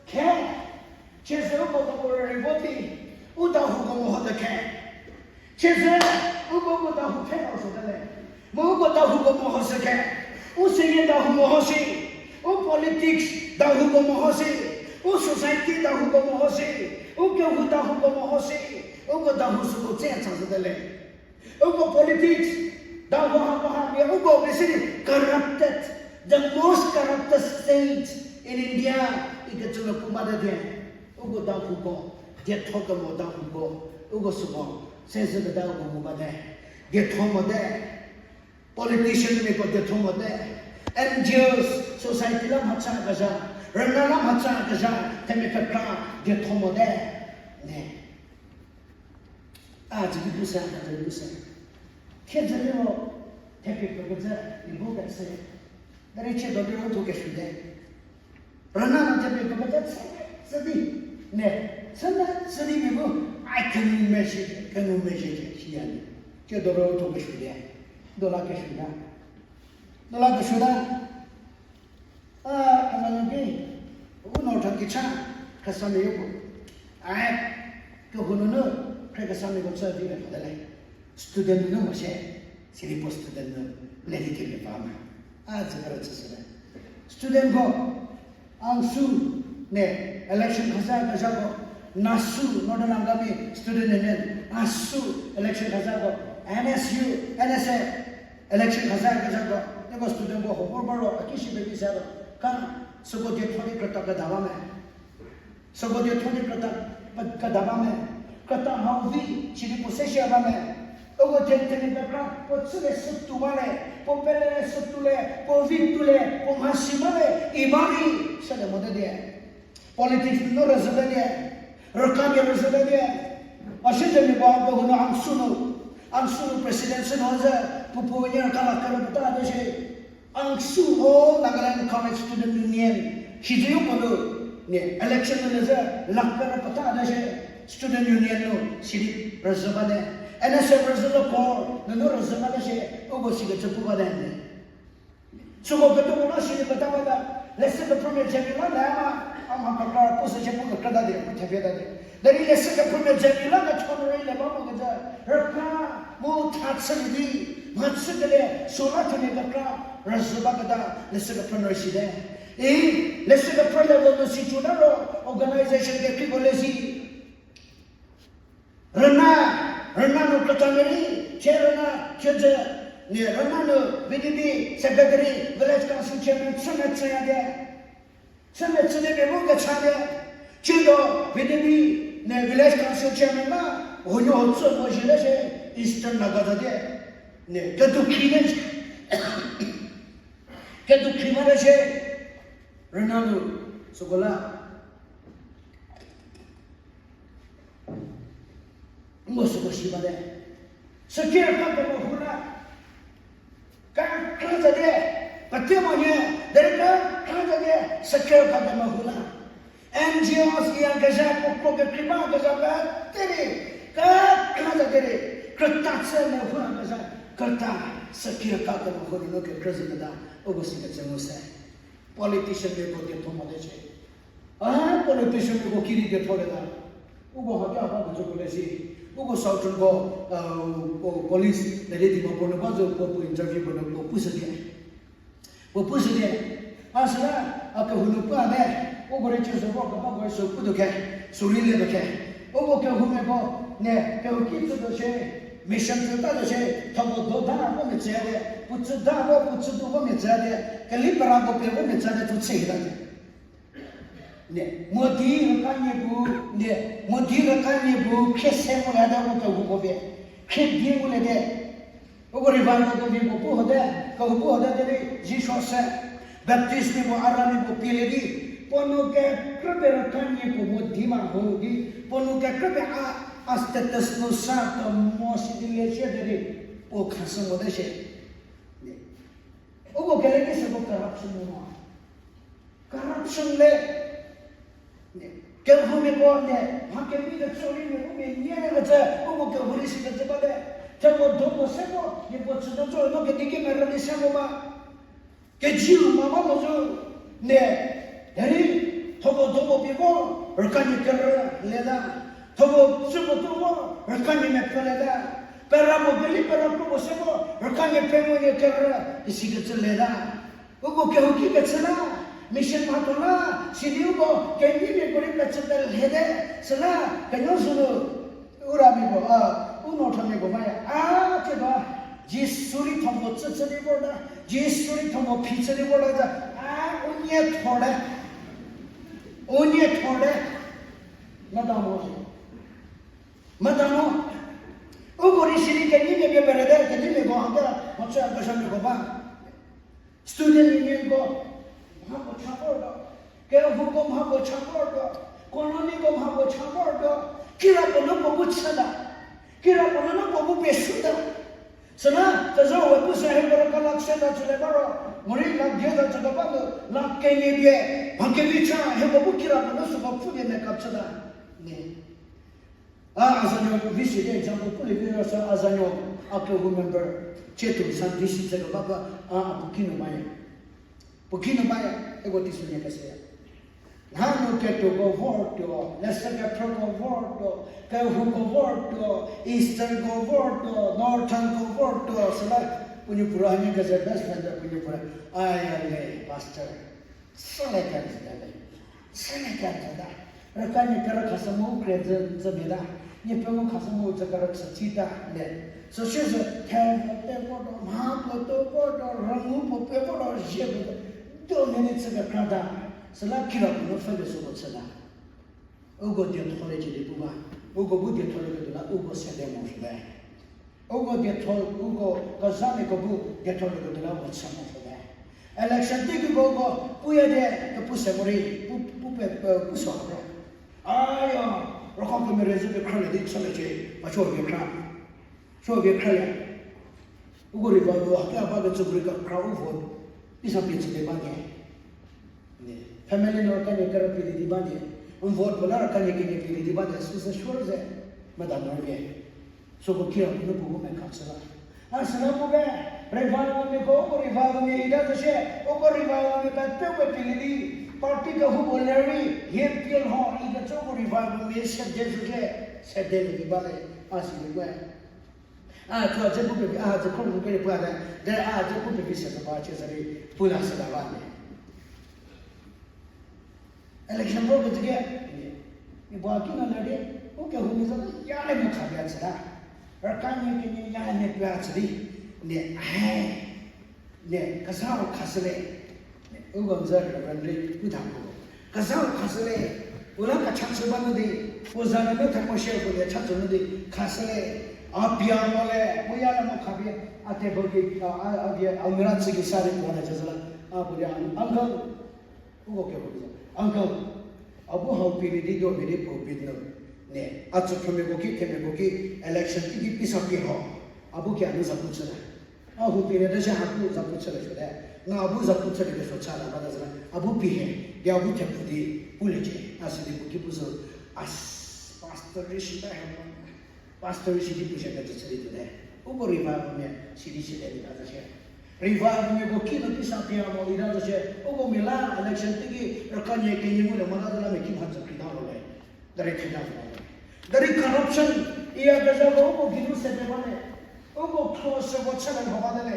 khe, chiezeu uko koko rei vo di, u dahouko mehote khe. Chiezeu uko uko dahou pfhe mo süte le, mu uko dahouko mehoshü khe, u seyie dahou meho shi, u politics dahouko meho shi, u society dahouko meho shi, u kehou dahouko meho shi, uko dahou süko tse cha süte le. Uko politics, dahou hako ha pie uko basically corrupted, the most corrupted state in India, ikecü nu pu bate die. Uko dahouko, dietho kemo dahouko, uko süko, sezhü keta uko ngu bate. Dietho mote, politicianmiako dietho mote, N G Os, society la mhacha kezha, rüna la mhacha kezha, themia kekra dietho mote. Ne. A, dzübi pu se, a, dzübi pu se. Thiedzü liro, thepie pekecü, ibu kecü. Derei chiedo liro thu kesuote. Rüna nu thepie pekecü, chü, chü di. Ne, chü na, chü di mia bu, I can imagine, can imagine, siya ni. Chiedo liro thu kesuote. Dola kesuota. Dola kesuota. A, a la nu ki, u north kicha, Khasami yo ko. Ai, kehou nunu, khrie khasami ko tsü di le pha de le. Student nunu mo shie, sidi puo student nu, le di kemia pa ma. A, tsü kere tsü sü le. Student ko, ANGSU, ne, election khasa kezhako, NASU, Northern Angami Student Union, ASU, election khasako, NSU, NSF, election khasa kezhako, neko student ko ho vor baro, a ki shi pe ki sa ro, ka, süko dietho di krüta keda ba me. Süko dietho di krüta, keda ba me. Krüta hau vi, sidi puo se shie ba me. Uko themia kekra, puo chülie sütu ba le, puo pele sütu le, puo vi tu le, puo mhasi ba le, i ba rei, sülie mote die. Politics nu rüzhü te die, rüka die rüzhü te die. A siezemia puo kehou nu ANGSU nu, ANGSU nu president sü nu ze, puo puo nie rüka la kerü peta te shie. ANGSU, All Nagaland College Student Union, sidi yo puo nu, nie, election nu le ze, la kerü peta te shie, student union nu, sidi rüzhü ba te. NSF rüzhü lo ko, nunu rüzhü ba te shie, uko sikecü pu ba te. Süko ketuo puo la sidi peta ba ta, leshü kephrümia jemi la le ma, a mha kekra pushü shie pu kekrüta di, pu thepie ta di. Derei leshü kephrümia jemi la kechonu rei le ba mo kecü, rükra, mu tha chülie di, mhachükelie, süla themia kekra, rüzhü baketa, leshü kephrü nu rei site. I, leshü kephrü level nu si tuo ta ro, organization kekreiko le si. Rüna, rüna nu krütamia rei, thie rüna, thiedzü, nie rüna nu VDP secretary, village council chairman chü metsüya te. Chü metsü te mia bu kecha te. Thiedo VDP, nie village council chairman la, huonuo ho tsü mo zhie le shie, Eastern Naga za te. Nie, kedukhri te. Kedukhri ba te shie. Rüna nu, süko la. Ngo süko shi ba te. Sükirka kemehou la. Kekra za te. Pete mo hie. Derei kekra za te. Sükirka kemehou la. NGOs ya kezha, puo kro kekrei ba kezha pete rei. Kekra za te rei. Krüta chü mehou la kezha. Krüta sükirka kemehou nunu kekrü zhü keta. Uko sikecü ngu se. Politician miako dietho mote shie. A, politician miako ki rei dietho le ta. Uko ha kehou ba kecüko le si. Uko Southernko, a, police, Delhi Dimapur nu ba zo, puo puo interview puo nu puo pushü die. Puo pushü die. A süla, a kehou nu pu a te, uko rei chüzho ro kebako rei sü putuo khe, sü rei le tuo khe. Uko kehoumiako, nie, kehouki tsütuo shie, mission tsütatuo shie, thoko do da vo mia tsü te, puo tsü da vo, puo tsü tuo vo mia tsü te, keli perako pie vo mia tsü te, thu chü hita te. Nie, Modi rüka nie bu, nie, Modi rüka nie bu, khrie se ngulete uko kehouko pie, khrie die ngulete. Uko revivalko miako pu hote, kehou pu hote derei Jisu se, Baptist miako, Arab miako pielie di, puo nu kekrüpie rüka nie puo Modi ma ho di, puo nu kekrüpie a, a status nu sa tuo mo si di le shie derei, puo khashü mote shie. Uko kele ki süko corruption mo. Corruption le. Kehoumiako ne, mha kevi kecü rei mia bu mia nie kecü, uko kehou rei sikecü bate. Theko do mo se mo, miako chütuo zo no kedi kemerü di se mo ba. Kejiu mama mo zo, ne, derei, thoko do mo pie vo, rüka nie kerü leta. Thoko tsü mo tuo vo, rüka nie mepfü leta. Pera mo keli pera kro mo se vo, rüka nie pengou nie kerü, isikecü leta. Uko kehouki kechü la, mission mhatho la, sidi uko kenyimiako rei kechü pelhete, süla kenuo zhü nu, u ramiako, a, u Northernmiako baya, a, keba, Jisu rei thoko tsü chü di vorta, Jisu rei thoko phi chü di vorta, a, u nie thorte, u nie thorte, meta mo, meta mo, uko rei sidi kenyimia pie perete, kenyimiako hako, machü a keshamiako ba. Student unionko mhapuo cha vortuo, kehouko mhapuo cha vortuo, colonyko mhapuo cha vortuo, kirapuo nu puo bu chüta, kirapuo nunu puo bu pie shüta. Süla kezha we pu se hieko rüka la chüta chüle ba ro, morei la dieta chüta ba nu la kenie pie, mha kevi cha hieko bu kirapuo nu süko pfü pie makeup chüta. Ne. A, a zanuo vi sidi example pulie vi ro sü a zanuo a kehou member, Chetu Sunday si tsü keba ba, a, a puo kinu baya. Puo kinu baya, hieko teisonhie keseya. Nhanu ketuoko vortuo, leshü kephrüko vortuo, kehouko vortuo, Easternko vortuo, Northernko vortuo, süla puo nuopfü hanie keze best friend puo nuopfü, aya le, pastor. Süle kenjü ta le. Süle kenjü ta. Rüka nie kerü khashü mu kre zü, zü mia ta. Nie pengou khashü mu zü kerü chü tsi ta le. Süsie sü, the puo te vortuo, mha puo te vortuo, rüngu puo pe vortuo, zie puo te. Do mia ni chü kekra ta. Süla kira puo nu pfhülie süko chü ta. Uko dietholie cü di pu ba. Uko bu dietholie ketuo la uko sede mo shü te. Uko dietho, uko kezhamiako bu dietholie ketuo la uko chü mo shü te. Election teiki uko, uko puya di kepu se morei, pu, pu pe, pe, pu so ha te. Ayo, rüka kemere zü kekhrülie di chülie cü, pa cho kekra. Cho kekhrülie. Uko revival haki a ba kecü rei kekra u vote. Isa pie chü di ba di. Family nu rüka nie kerü pie di ba di. Vote puo la rüka nie kenie pie di ba di. Süsü sure ze. Meda nu rei. Süko kira puo nu puo bu mekha chü la. A süla pu be, revivalmiako, uko revivalmia ita zo shie, uko revivalmia pete we pie di, party kehoupuo lerei, hie pie lho, ikecü uko revivalmia sede zo shie, sede le di ba le, a si di we. A thuo a dze pu pevi, a dze khro pu kere pu a le, de a dze pu pevi se ba chie sari, pu la se la ba le. Election vote kecü ke, ni, ni ba ki na le di, u kehou ni za ya le mo kha bia chü ta. Rüka nie kenie ya le mo pia chü di, ni, ai, ni, keza u khashü le, ni, u gonza Reverend ri u tha ko. Keza u khashü le, u la kecha chü ba nu di, u za nu thako share ko le cha chü nu di, khashü le, a pia mo le, u ya le mo kha bia, a table ki, a, a, a bia, a mira chü ki sa di, u la cha chü la, a bu di, uncle, uko kehou zo. Uncle, a bu hau pie di do pie di pulpit nu. Ne, a tsüphrümiako ki, themiako ki, election teiki pisa pie ho. A bu ki a nu zapu chü le. A hau pie di ta shie ha pu zapu chü le shü te. Na a bu zapu chü le kesuo cha la ba ta zü la. A bu pie he, di a bu thepfu di, pu le cie. A si di pu ki pu zo. A s-, pastor ri shi ta he mo. Pastor sidi pushü kecü chü di tuo te. Uko revivalmia sidi sidi di ta zo shie. Revivalmiako ki nu ki sa pie mo di ta zo shie. Uko mia la election teiki rüka nie kenie ngu le mo la zo la mia ki mha tsü kri ta lo le. Derei kri ta zo le. Derei corruption, iya kezhako uko geinu se pie ba le. Uko close ko chü le lho ba de le.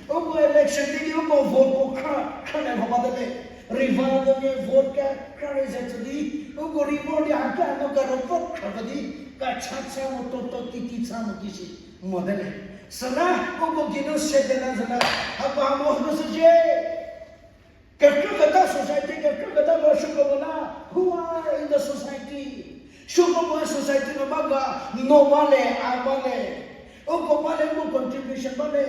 Uko election teiki uko vote ko kra, kra le lho ba de le. Revivalmia vote kekra rei ze tsü di, uko reward di haki a nu kero vote kra ba di, kecha cha mo to to ti ti cha mo ki shi mo de le. Süla uko geinu se de la zü la, hako ha mo hanu sü cie. Kekrüketa society, kekrüketa morosuoko mo la, who are in the society? Suoko mo society nu ba ga, no ba le, a ba le. Uko ba le, uko contribution ba le.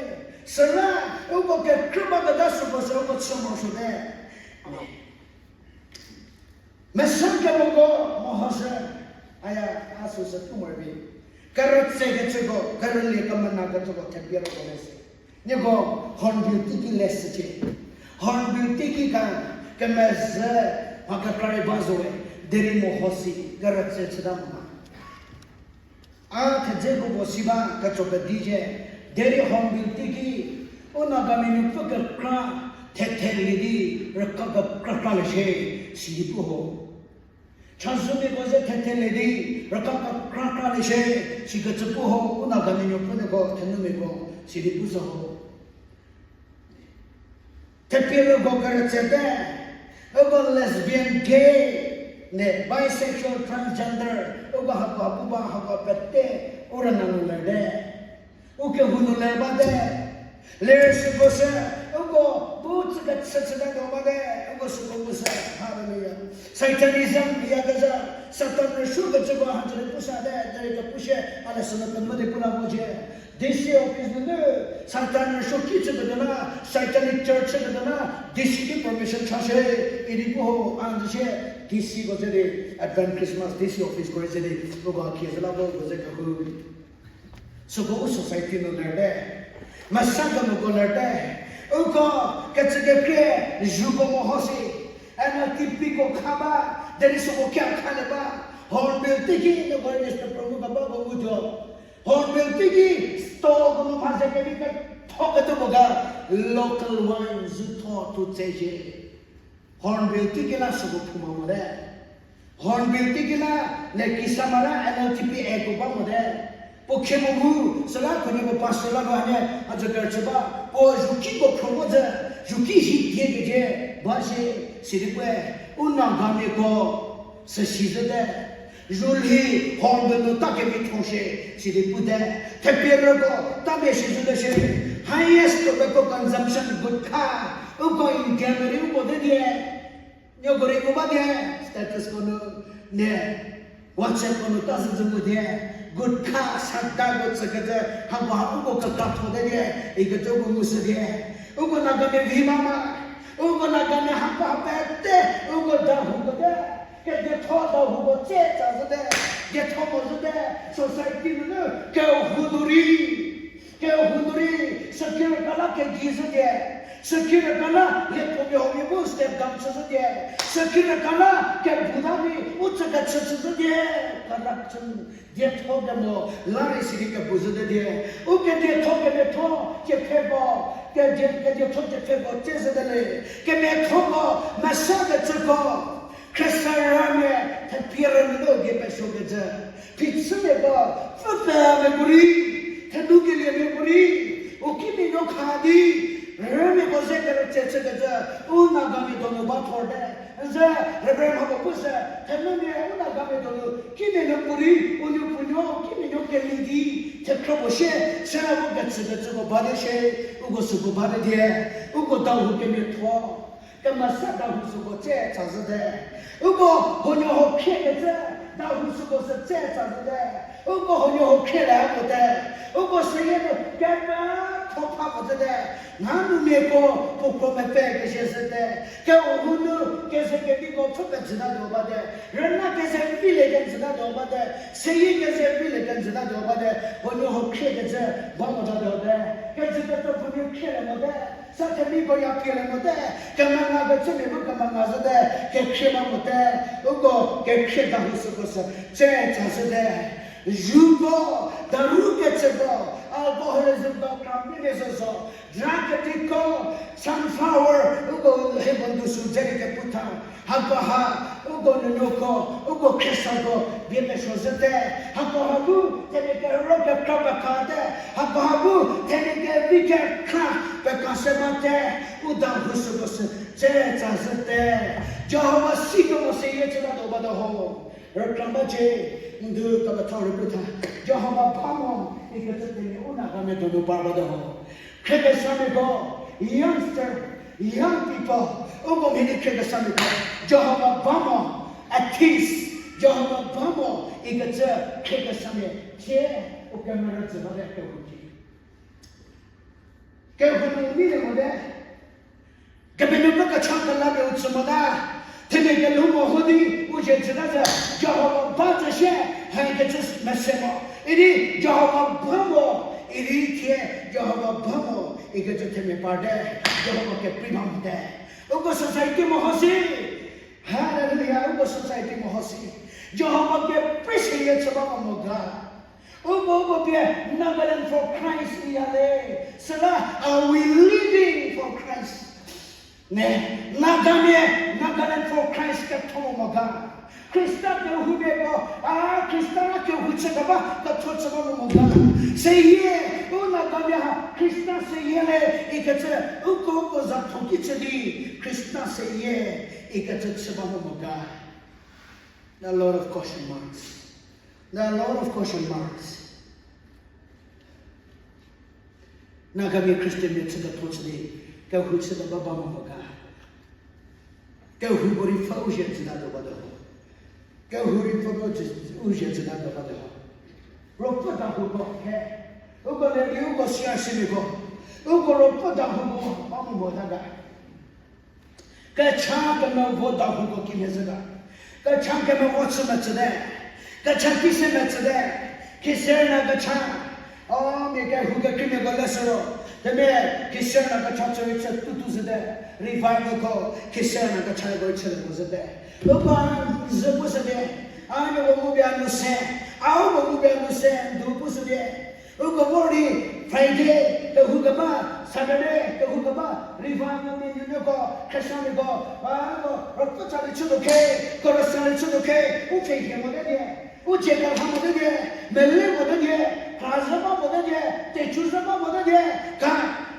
Süla, uko kekrü baketa süko sü uko chü morosuo te. Mesa kemoko mehoshü, aya, a süsü pu morei vi. Kerütse kecüko, kerülie kemena kecüko thepie roko le se. Nieko Hornbill teiki leshücie. Hornbill teiki ka kemezhü mha kekra rei ba zo we, derei mehosi kerütse chüta mo ma. A thedzeko puo si ba ketso pedi cie, derei Hornbill teiki, u Nagamia nuopfü kekra thethelie di rüka kekra kralie shie, sidi pu ho. Chazomiako ze thethelie di rüka kekra kralie shie, sikecü pu ho, u Nagamia nuopfü nuoko thenumiako, sidi pu zo ho. Thepie roko kerütsete, uko lesbian, gay, ne bisexual, transgender, uko hako pu ba hako pete, u rüna nu lerte. U kehou nu ler bate. Ler süko sü, uko bu tsü kechü chüta tuo bate, uko süko bu sü, hallelujah. Satanism yakezha, Satan rüsuokecüko hacü rei pu sate, derei kepu shie, a leshü nu kemo di pu la mo cie. D C office nunu, Satan rüsuo ki chüketuo la, Satanic church chüketuo la, D C ki permission cha shie, idi pu ho, a n zü shie, D Cko ze di, Advent Christmas, D C officeko rei ze di, uko a khie zü la vo, uko ze kehou. Süko u society nu lerte. Mesa kemoko lerte. Uko kecü kekhrie zhuko mehosi. N L T Pko kha ba, derei süko kia khalie ba. Hornbill teiki nuko newspaper nu kebako ngutuo. Hornbill teiki stallko nu mha ze kevi ketho ketuo mo ga, local wine zütho thu tse shie. Hornbill teiki la süko phouma mote. Hornbill teiki la le kisa mara N L T P Act ko ba mote. Puo khie mo mu, süla khunhie puo pastor la ko hanie, a zü kerüchü ba, puo zhukiko phro mo zü, zhuki hi die kecie, ba shie, sidi puoe, u Nagamiako, süsi züte. Zhulhi hornbill nu ta kevitho shie, sidi pute. Thepie rüko, ta mia shi züte shie. Highest tobacco consumption gutkha, uko India nu rei uko te die. Nieko rei ngu ba die, status ko nu, ne, WhatsApp ko nu ta zü zü mu die, gutkha, sada ko tsükecü, hako ha uko kekratho te die, ikecü uko ngu sü die. Uko Nagamia vi mama, uko Nagamia hako ha pete, uko dahouko te, kedietho dahouko tse tsa züte, dietho mo züte, society nunu, kehou nu rei. Kehou nu rei, sükirüka la kedi zhütie. Sükirüka la, lietho mia huomia bu step down chü zhütie. Sükirüka la, kebou ta rei, u tsü kechü chü zhütie. Corruption, dietho kemo, la rei sidi kebou zhüte die. U kedietho kemiatho, kepfheko, kedie-, kedietho kepfheko, tse zhüte le. Kemiathoko, mesa kecüko. Khristanramia thepie rünyü nu die pesuokecü, phichümiako, pfü pemia puorei, thenu keliemia puorei, u kimianuo kha di, rümiako ze kerütse chükecü, u Nagamia donu ba thorte. N ze, Reverend hako pu sü, thenumia u Nagamia donu, kimianuo puorei, u nuo puonuo, kimianuo kelie di, thekhrü puo shie, süla vo kecükecüko bate shie, uko süko bate die, uko dahou kemiatho. Kemesa dahou süko tse tsa zhüte. Uko huonuo huo khriekecü, dahou süko sü tse tsa zhüte. Uko huonuo huo khrie le mote. Uko seyie nu kepetho pha puo zhüte. Nhanumiako puo kro mepfü kezhie zhüte. Kehou nu keze keviko pfü pejütatuo bate. Rüna keze vilie kenjütatuo bate. Seyie keze vilie kenjütatuo bate. Huonuo huo khriekecü ba motatuo te. Kejükecü puo nu khrie le mote. Sa themiako ya pie le mote, kemengakecümia bu kemengazhüte, kekhrie ba mote, uko kekhrie dahou süko sü tse tsa zhüte. Zuko, daru kecüko, alcoholismko, kramimia zo zo, drug addictko, sunflower, uko hie puo nu sü dzerei kepu tha, hakoha, uko nuonuoko, uko khriesako, bie pesuo zhüte, hakoha bu, themia kerüro kekra pekate, hakoha bu, themia kevi kekra peka se bate, u dahou süko sü tse tsa zhüte. Jihova si kemo seyie chütatuo bate ho. Rükra ba cie, ndu kepethau rei pu tha. Jihova ba mo, ikecü themia u Nagamia donu par bate ho. Khriekesamiako, youngster, young people, uko mhie di khriekesamiako, Jihova ba mo, atheist, Jihova ba mo, ikecü khriekesamia, tie, u kemerü tsü bate kehou ki. Kehou nu u nei le mote. Kepenuopfü kecha kela pie u tsü mota. Themia kelhou mo ho di u zie jüta zü, Jihova ba zo shie, haikecü mese mo. Idi Jihova ba mo, idi thie Jihova ba mo, ikecü themia parte, Jihova keprei ba mote. Uko society mehoshü. Hallelujah, uko society mehoshü. Jihova keprei seyie chü ba mo ga. Uko, uko pie Nagaland for Christ iya le. Süla, are we living for Christ? Ne, Nagamia, Nagaland for Christ ketho mo ga. Khrista kehoumiako, a, Khrista kehou chü keba ketho chü ba mo ga. Seyie, u Nagamia ha, Khrista seyie le, ikecü, uko, uko za thoki chü di, Khrista seyie, ikecü chü ba mo ga. There are a lot of question marks. There are a lot of question marks. Nagamia Christianmia chü ketho chü di, kehou chü keba ba mo mo ga. Kehouko rei pfü u zie jütatuo bate ho. Kehou rei pfü u zie, u zie jütatuo bate ho. Ruopfü dahouko he. Uko le di uko siya simiako. Uko ruopfü dahouko ba mo mota ga. Kecha kemevo dahouko kimhie zhü ga. Kecha kemevo chü metsüte. Kecha ki se metsüte. Khisir na kecha. O, mia kehou kekreimiako le süro. Themia Khisir na kecha chü rei chü tutu zhüte. Revivalko Khisir na kechako rei chülie mo zhüte. Uko zhü pushü di. A, nieko mu pie a nu se. A, uko mu pie a nu se. Ndu pushü di. Uko vor di Friday kehou keba, Saturday kehou keba, revival mia nuonuoko, Christianmiako, a, ko, rüpfü tsalie chütuo khe, ko rüsa lie chütuo khe, u pfhe hie mote die, u cie kelha mote die, mele mote die, kra zhü ba mote die, techu zhü ba mote die, ka,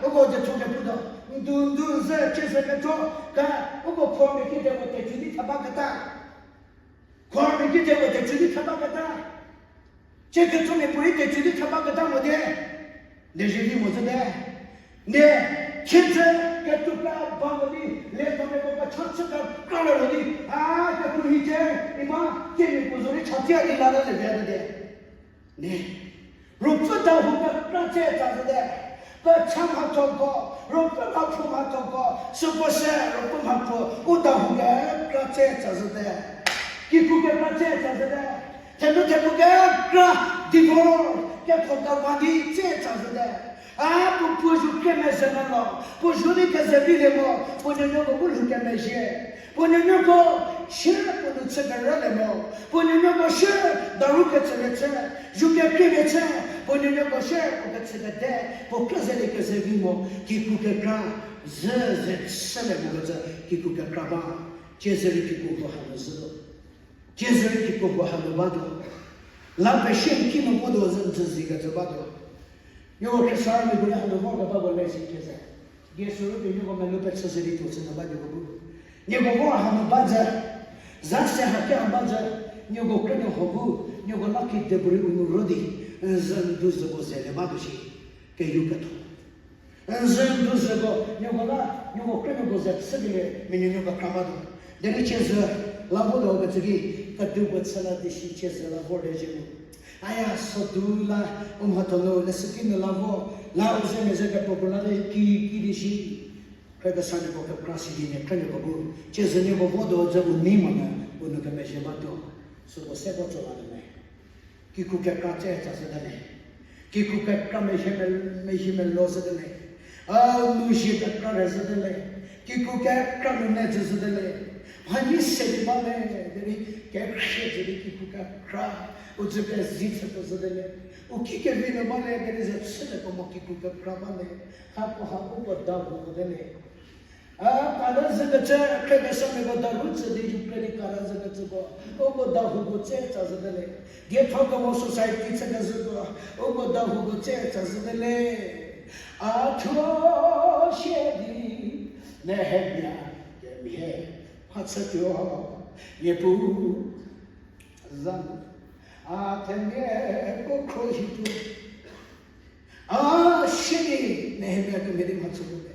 uko dietho keputuo, ndu ndu zhü, cie zhü ketho, ka, uko khormia kedipuo techu di theba keta. Khormia kedipuo techu di theba keta. Cie ketho mia puorei techu di theba keta mo die. N ze vi mo zhüte. Ne, thiedzü ketuo kra ba mo di, le tho meko kecha chü kekra le ro di, a, ketuo hiecie, ima, kemiako zo rei chatsia di la la le via te. Ne, Ruopfü dahou kekra tse tsa zhüte. Kecha mhathoko, Ruopfü mhaphou mhathoko, süko se Ruopfü mhaphou, u dahou kekra tse tsa zhüte. Kikru kekra tse tsa zhüte. Thenu thenu kekra divorce, kekho kava di tse tsa zhüte. A, puo puo zu kemezhie me lo, puo zu di kezevilie mo, puo nuonuoko bu lhou kemezhie. Puo nuonuoko shie puo nu chü kerülie mo, puo nuonuoko shie daru ketsülie chü, zu kekreilie chü, puo nuonuoko shie puo kechü kede, puo kra zelie kezevi mo, kikru kekra, zhü ze chülie mokecü kikru kekra ba, cie zhü rei kikru huo hanu zhü. Cie zhü rei kikru huo hanu batuo. La pesie n ki nu votuo zhü n zhü zi kecü batuo. Nieko Khristamia bu le hanu vor kebako le si cie zhü. Jisu rei pie nieko melou pechü ze di tuo chü nu ba nieko bu. Nieko vor hanu ba zhü. Za se hakia ba zhü. Nieko krünuo huo bu, nieko la kedipuorei u nu ro di, n zhü n du zhüko zelie batuo shi. Keyu ketho. N zhü n du zhüko, nieko la, nieko krünuoko ze chükelie, mia nuonuo kekra batuo. Derei cie zhü, la votuo kecü ki, kedipuo chü la di shi cie zhü la vor le zhü mu. Aya sodu la, u mhatho nu, leshüki nu la vo, la u ze mia ze kepro la di ki, ki di shi. Khriekesamia puo kekra si di nie krünuoko bu, cie zhü nieko votuo zhü u nei monyü, u nu kemezhie batuo. Süko se vo tso la te me. Kikru kekra tse tsa zhüte le. Kikru kekra mezhie me, mezhie melo zhüte le. A, nu zie kekra re zhüte le. Kikru kekra nu ne zhü zhüte le. Mhanyi se di ba le, derei kekhrie zhü di kikru kekra. U dzü pezi chütuo zhüte le. U ki kevi nu ba le, derei ze chülieko mo kikru kekra ba le. Hako ha uko dahou mote le. A, kara zhükecü, khriekesamia puo daru tsü di Ukraine kara zhükecüko, uko dahouko tse tsa zhüte le. Dietho kemo society chükezhüko, uko dahouko tse tsa zhüte le. A thuo sie di, Nehemia kemhie mhachütuo, Niepuu za, a themia ko khruohituo. A sie di Nehemia kemhie di mhachütuo le.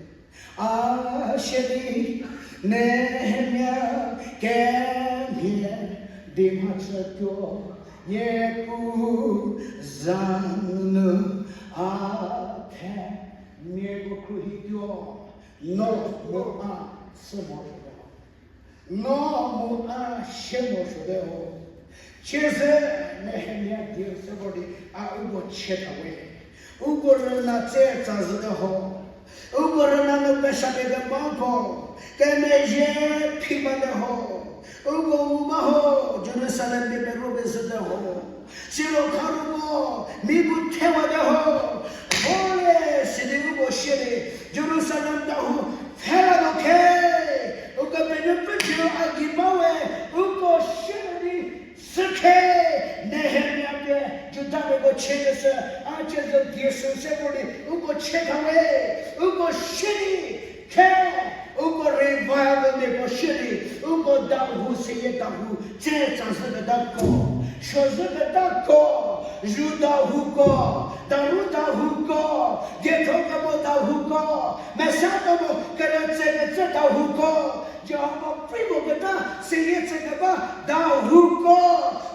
A sie di Nehemia kemhie di mhachütuo, Niepuu za nunu a themiako khruohituo, no mu a chü morosuote ho. No mu a sie morosuote ho. Cie zhü Nehemia die se vor di a uko chie thawe. Uko rüna tse tsa zhüte ho. Uko rüna nu pesapie kebako kemezhie phi bate ho. Uko u ba ho, Jerusalem pie perupie zhüte ho. Siro kharuko mi bu thewate ho. Vole sidi uko sie di Jerusalem dahou pfhelatuo khe. Ukepenuopfü thuo a gei ba we, uko sie di sü khe. Nehemia pie Judamiako chiekeshü, a cie zhü die sü se vor di uko chie thawe, uko sie di khe. Uko revivalmiako sie di, uko dahou seyie dahou tse tsa zhüketako, suo zhüketako, zu dahouko, daru dahouko, dietho kemo dahouko, mesa kemo kerütse kecü dahouko, Jihova prei moketa seyie tsükeba dahouko,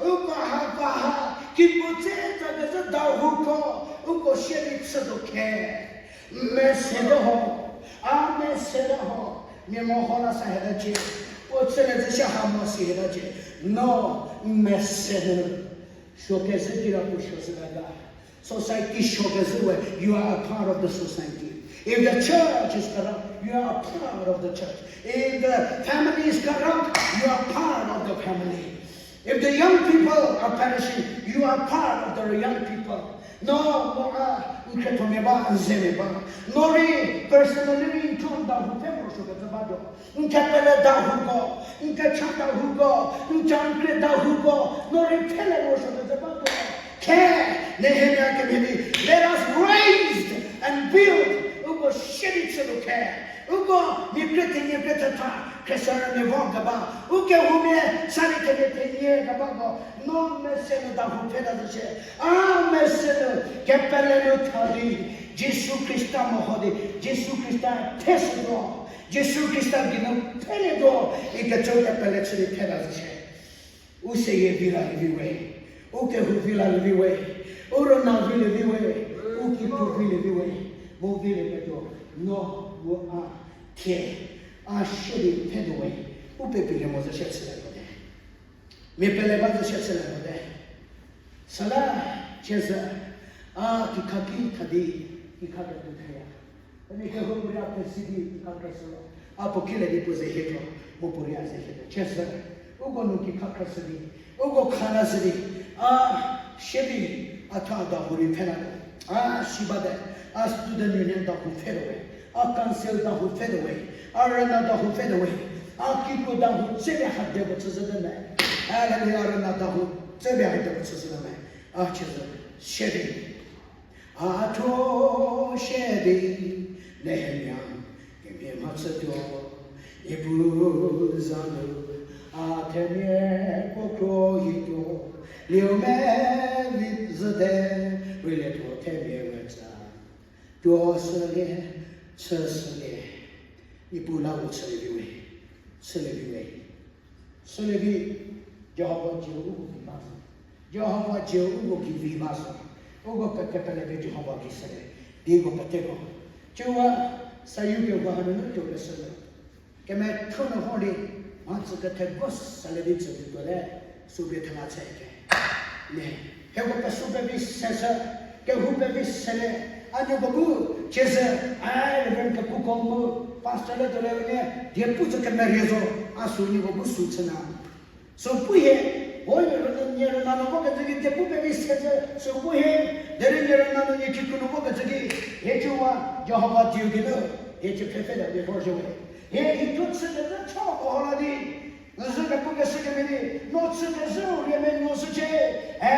uko hako ha kikru tse tsa kezhü dahouko, uko sie di chütuo khe. Mesete ho, a mesete ho, mia meho la sa heta cie, puo chülie zhü sha ha mo si heta cie, no, mesete. Suo kezhü kira puo suo zhü ga ga. Society suo kezhü we, you are a part of the society. If the church is corrupt, you are a part of the church. If the family is corrupt, you are part of the family. If the young people are perishing, you are part of the young people. No, no a, n khriethomia ba, n zemia ba. No rei, personally rei n thuo n dahou pfhe morosuokecü batuo. N kepele dahouko, n kecha dahouko, n cha n krie dahouko, no rei pfhe le morosuokecü batuo. Khe, Nehemia kemhie di, let us raise and build. Uko shie di chülu khe. Uko mia kre thenie kre thetha, khriesarümia vor keba. Ukehoumia sali thenie thenie kebako. No mese nu dahou pfhe ta zhü shie. A mese nu kepele nu tha di, Jisu Khrista meho di, Jisu Khrista theshütuo, Jisu Khrista geinu pfhelietuo, ikecü kepele chü di pfhe ta zhü shie. U seyie vi la lievi we, u kehou vi la lievi we, u rüna vi lievi we, u kikru vi lievi we, mu vi lieketuo, no, mu a, thie, a shie di pfhe tuo we, u pepilie mo zhü shie chülie mote. Mia pele ba zhü shie chülie mote. Süla, chiesü, a kikha ki tha di, kikha kepu thaya. Eni kehou puorei a pesi di kikha keshü ro, a puo kilie di puo ze hie tuo, mu puorei a ze hie tuo. Chiesü, uko nu kikha keshü di, uko kha la shü di, a shie di, a tha dahou rei pfhe la tuo. A si bate, a student union dahou pfhe tuo we, a council dahou pfhe tuo we, a rüna dahou pfhe tuo we, a kikru dahou tsepie hade puo chüzhü te me. A le a rüna dahou tsepie hade puo chüzhü te me. A chiesü, shie di. A thuo shie di, Nehemia kemhie mhachütuo, Niepuu za nu, a themia kuo khro hituo, liu me vi zhüte, rülie tuo themia we tsa, tuo shülie, chü shülie, Niepuu la u chülie vi we, chülie vi we. Sülie vi, Jihova dzie uko ki ba zo. Jihova dzie uko ki vi ba zo. Uko kekepele pie Jihova ki sülie. Di uko peteko. Ciewa, sayu kehou hanunu tuo keshü le. Kemethuo nu vor di, mhatsü kethe bu sülie di tsü di tuote, sü pie thela chü ke. Ne, hieko pesü pevi seshü, kehou pevi selie, a nieko bu, chiesü, a Reverend Kekuko mu, pastor le tuo le ne, die pu tsü kemerie zo, a sü nieko bu sü chü na. Sü pu hie, o nie rüna, nie rüna nu vokecü ki die pu pevi seshü, sü pu hie, derei nie rüna nu nie kikru nu vokecü ki, hie ciewa, Jihova dieu geinu, hie cie pfhepfhe ta pie vor zhü we. Hie hie thuo chü kezhü cha ko ho la di, n zhü kepu keshü kemhie di, no chü kezhü riemenuo shücie, e,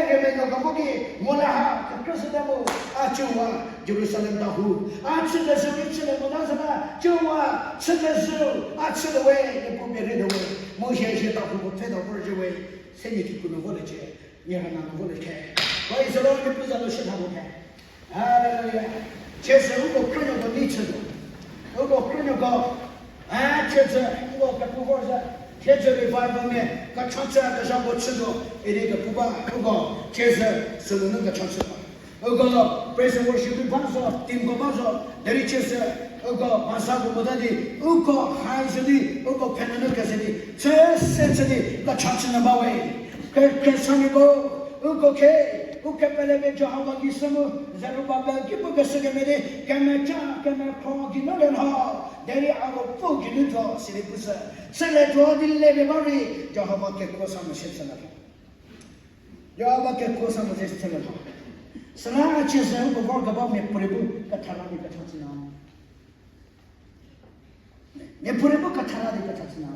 riemenuo kemo ki, mo la ha, kekrüshüta mu, a ciewa, Jerusalem dahou, a chü kezhü rei chülie mota zhü la, ciewa, chü kezhü, a chülie we, Niepuu pie rei te we, mu hie hie dahou ko pfhe ta vor zhü we, se nie kikru nu voliecie, nie rüna nu voliecie. Praise the Lord, Niepuu za nu shütha mo the. Hallelujah. Chiesü uko krünuoko nei chütuo. Uko krünuoko, a, thiedzü, uko kepu vor zhü, thiedzü revival mia, kecha chü kezhako chütuo, idi kepu ba, uko, chiesü, sünunu kecha chü ba. Uko, praise and worship ba zo, teamko ba zo, derei chiesü, uko, mhasako mota di, uko, hai zhü di, uko, pfhenunu keze di, chü se chü di, kecha chü nyü ba we. Ke, kecha nyü ba, uko khe, ukepele pie Jihova ki sü mu, Zerubabel ki pu keshü kemhie di, kemecha, kemekhro geinu le lho, derei a ruopfü geinu tuo, sidi pushü. Sülie tuo di le pie ba rei, Jihova kekuo sa mo se chülie lho. Jihova kekuo sa mo se chülie lho. Süla chiesü uko vor keba miapuorei bu kethara di kecha chü nyü. Miapuorei bu kethara di kecha chü nyü.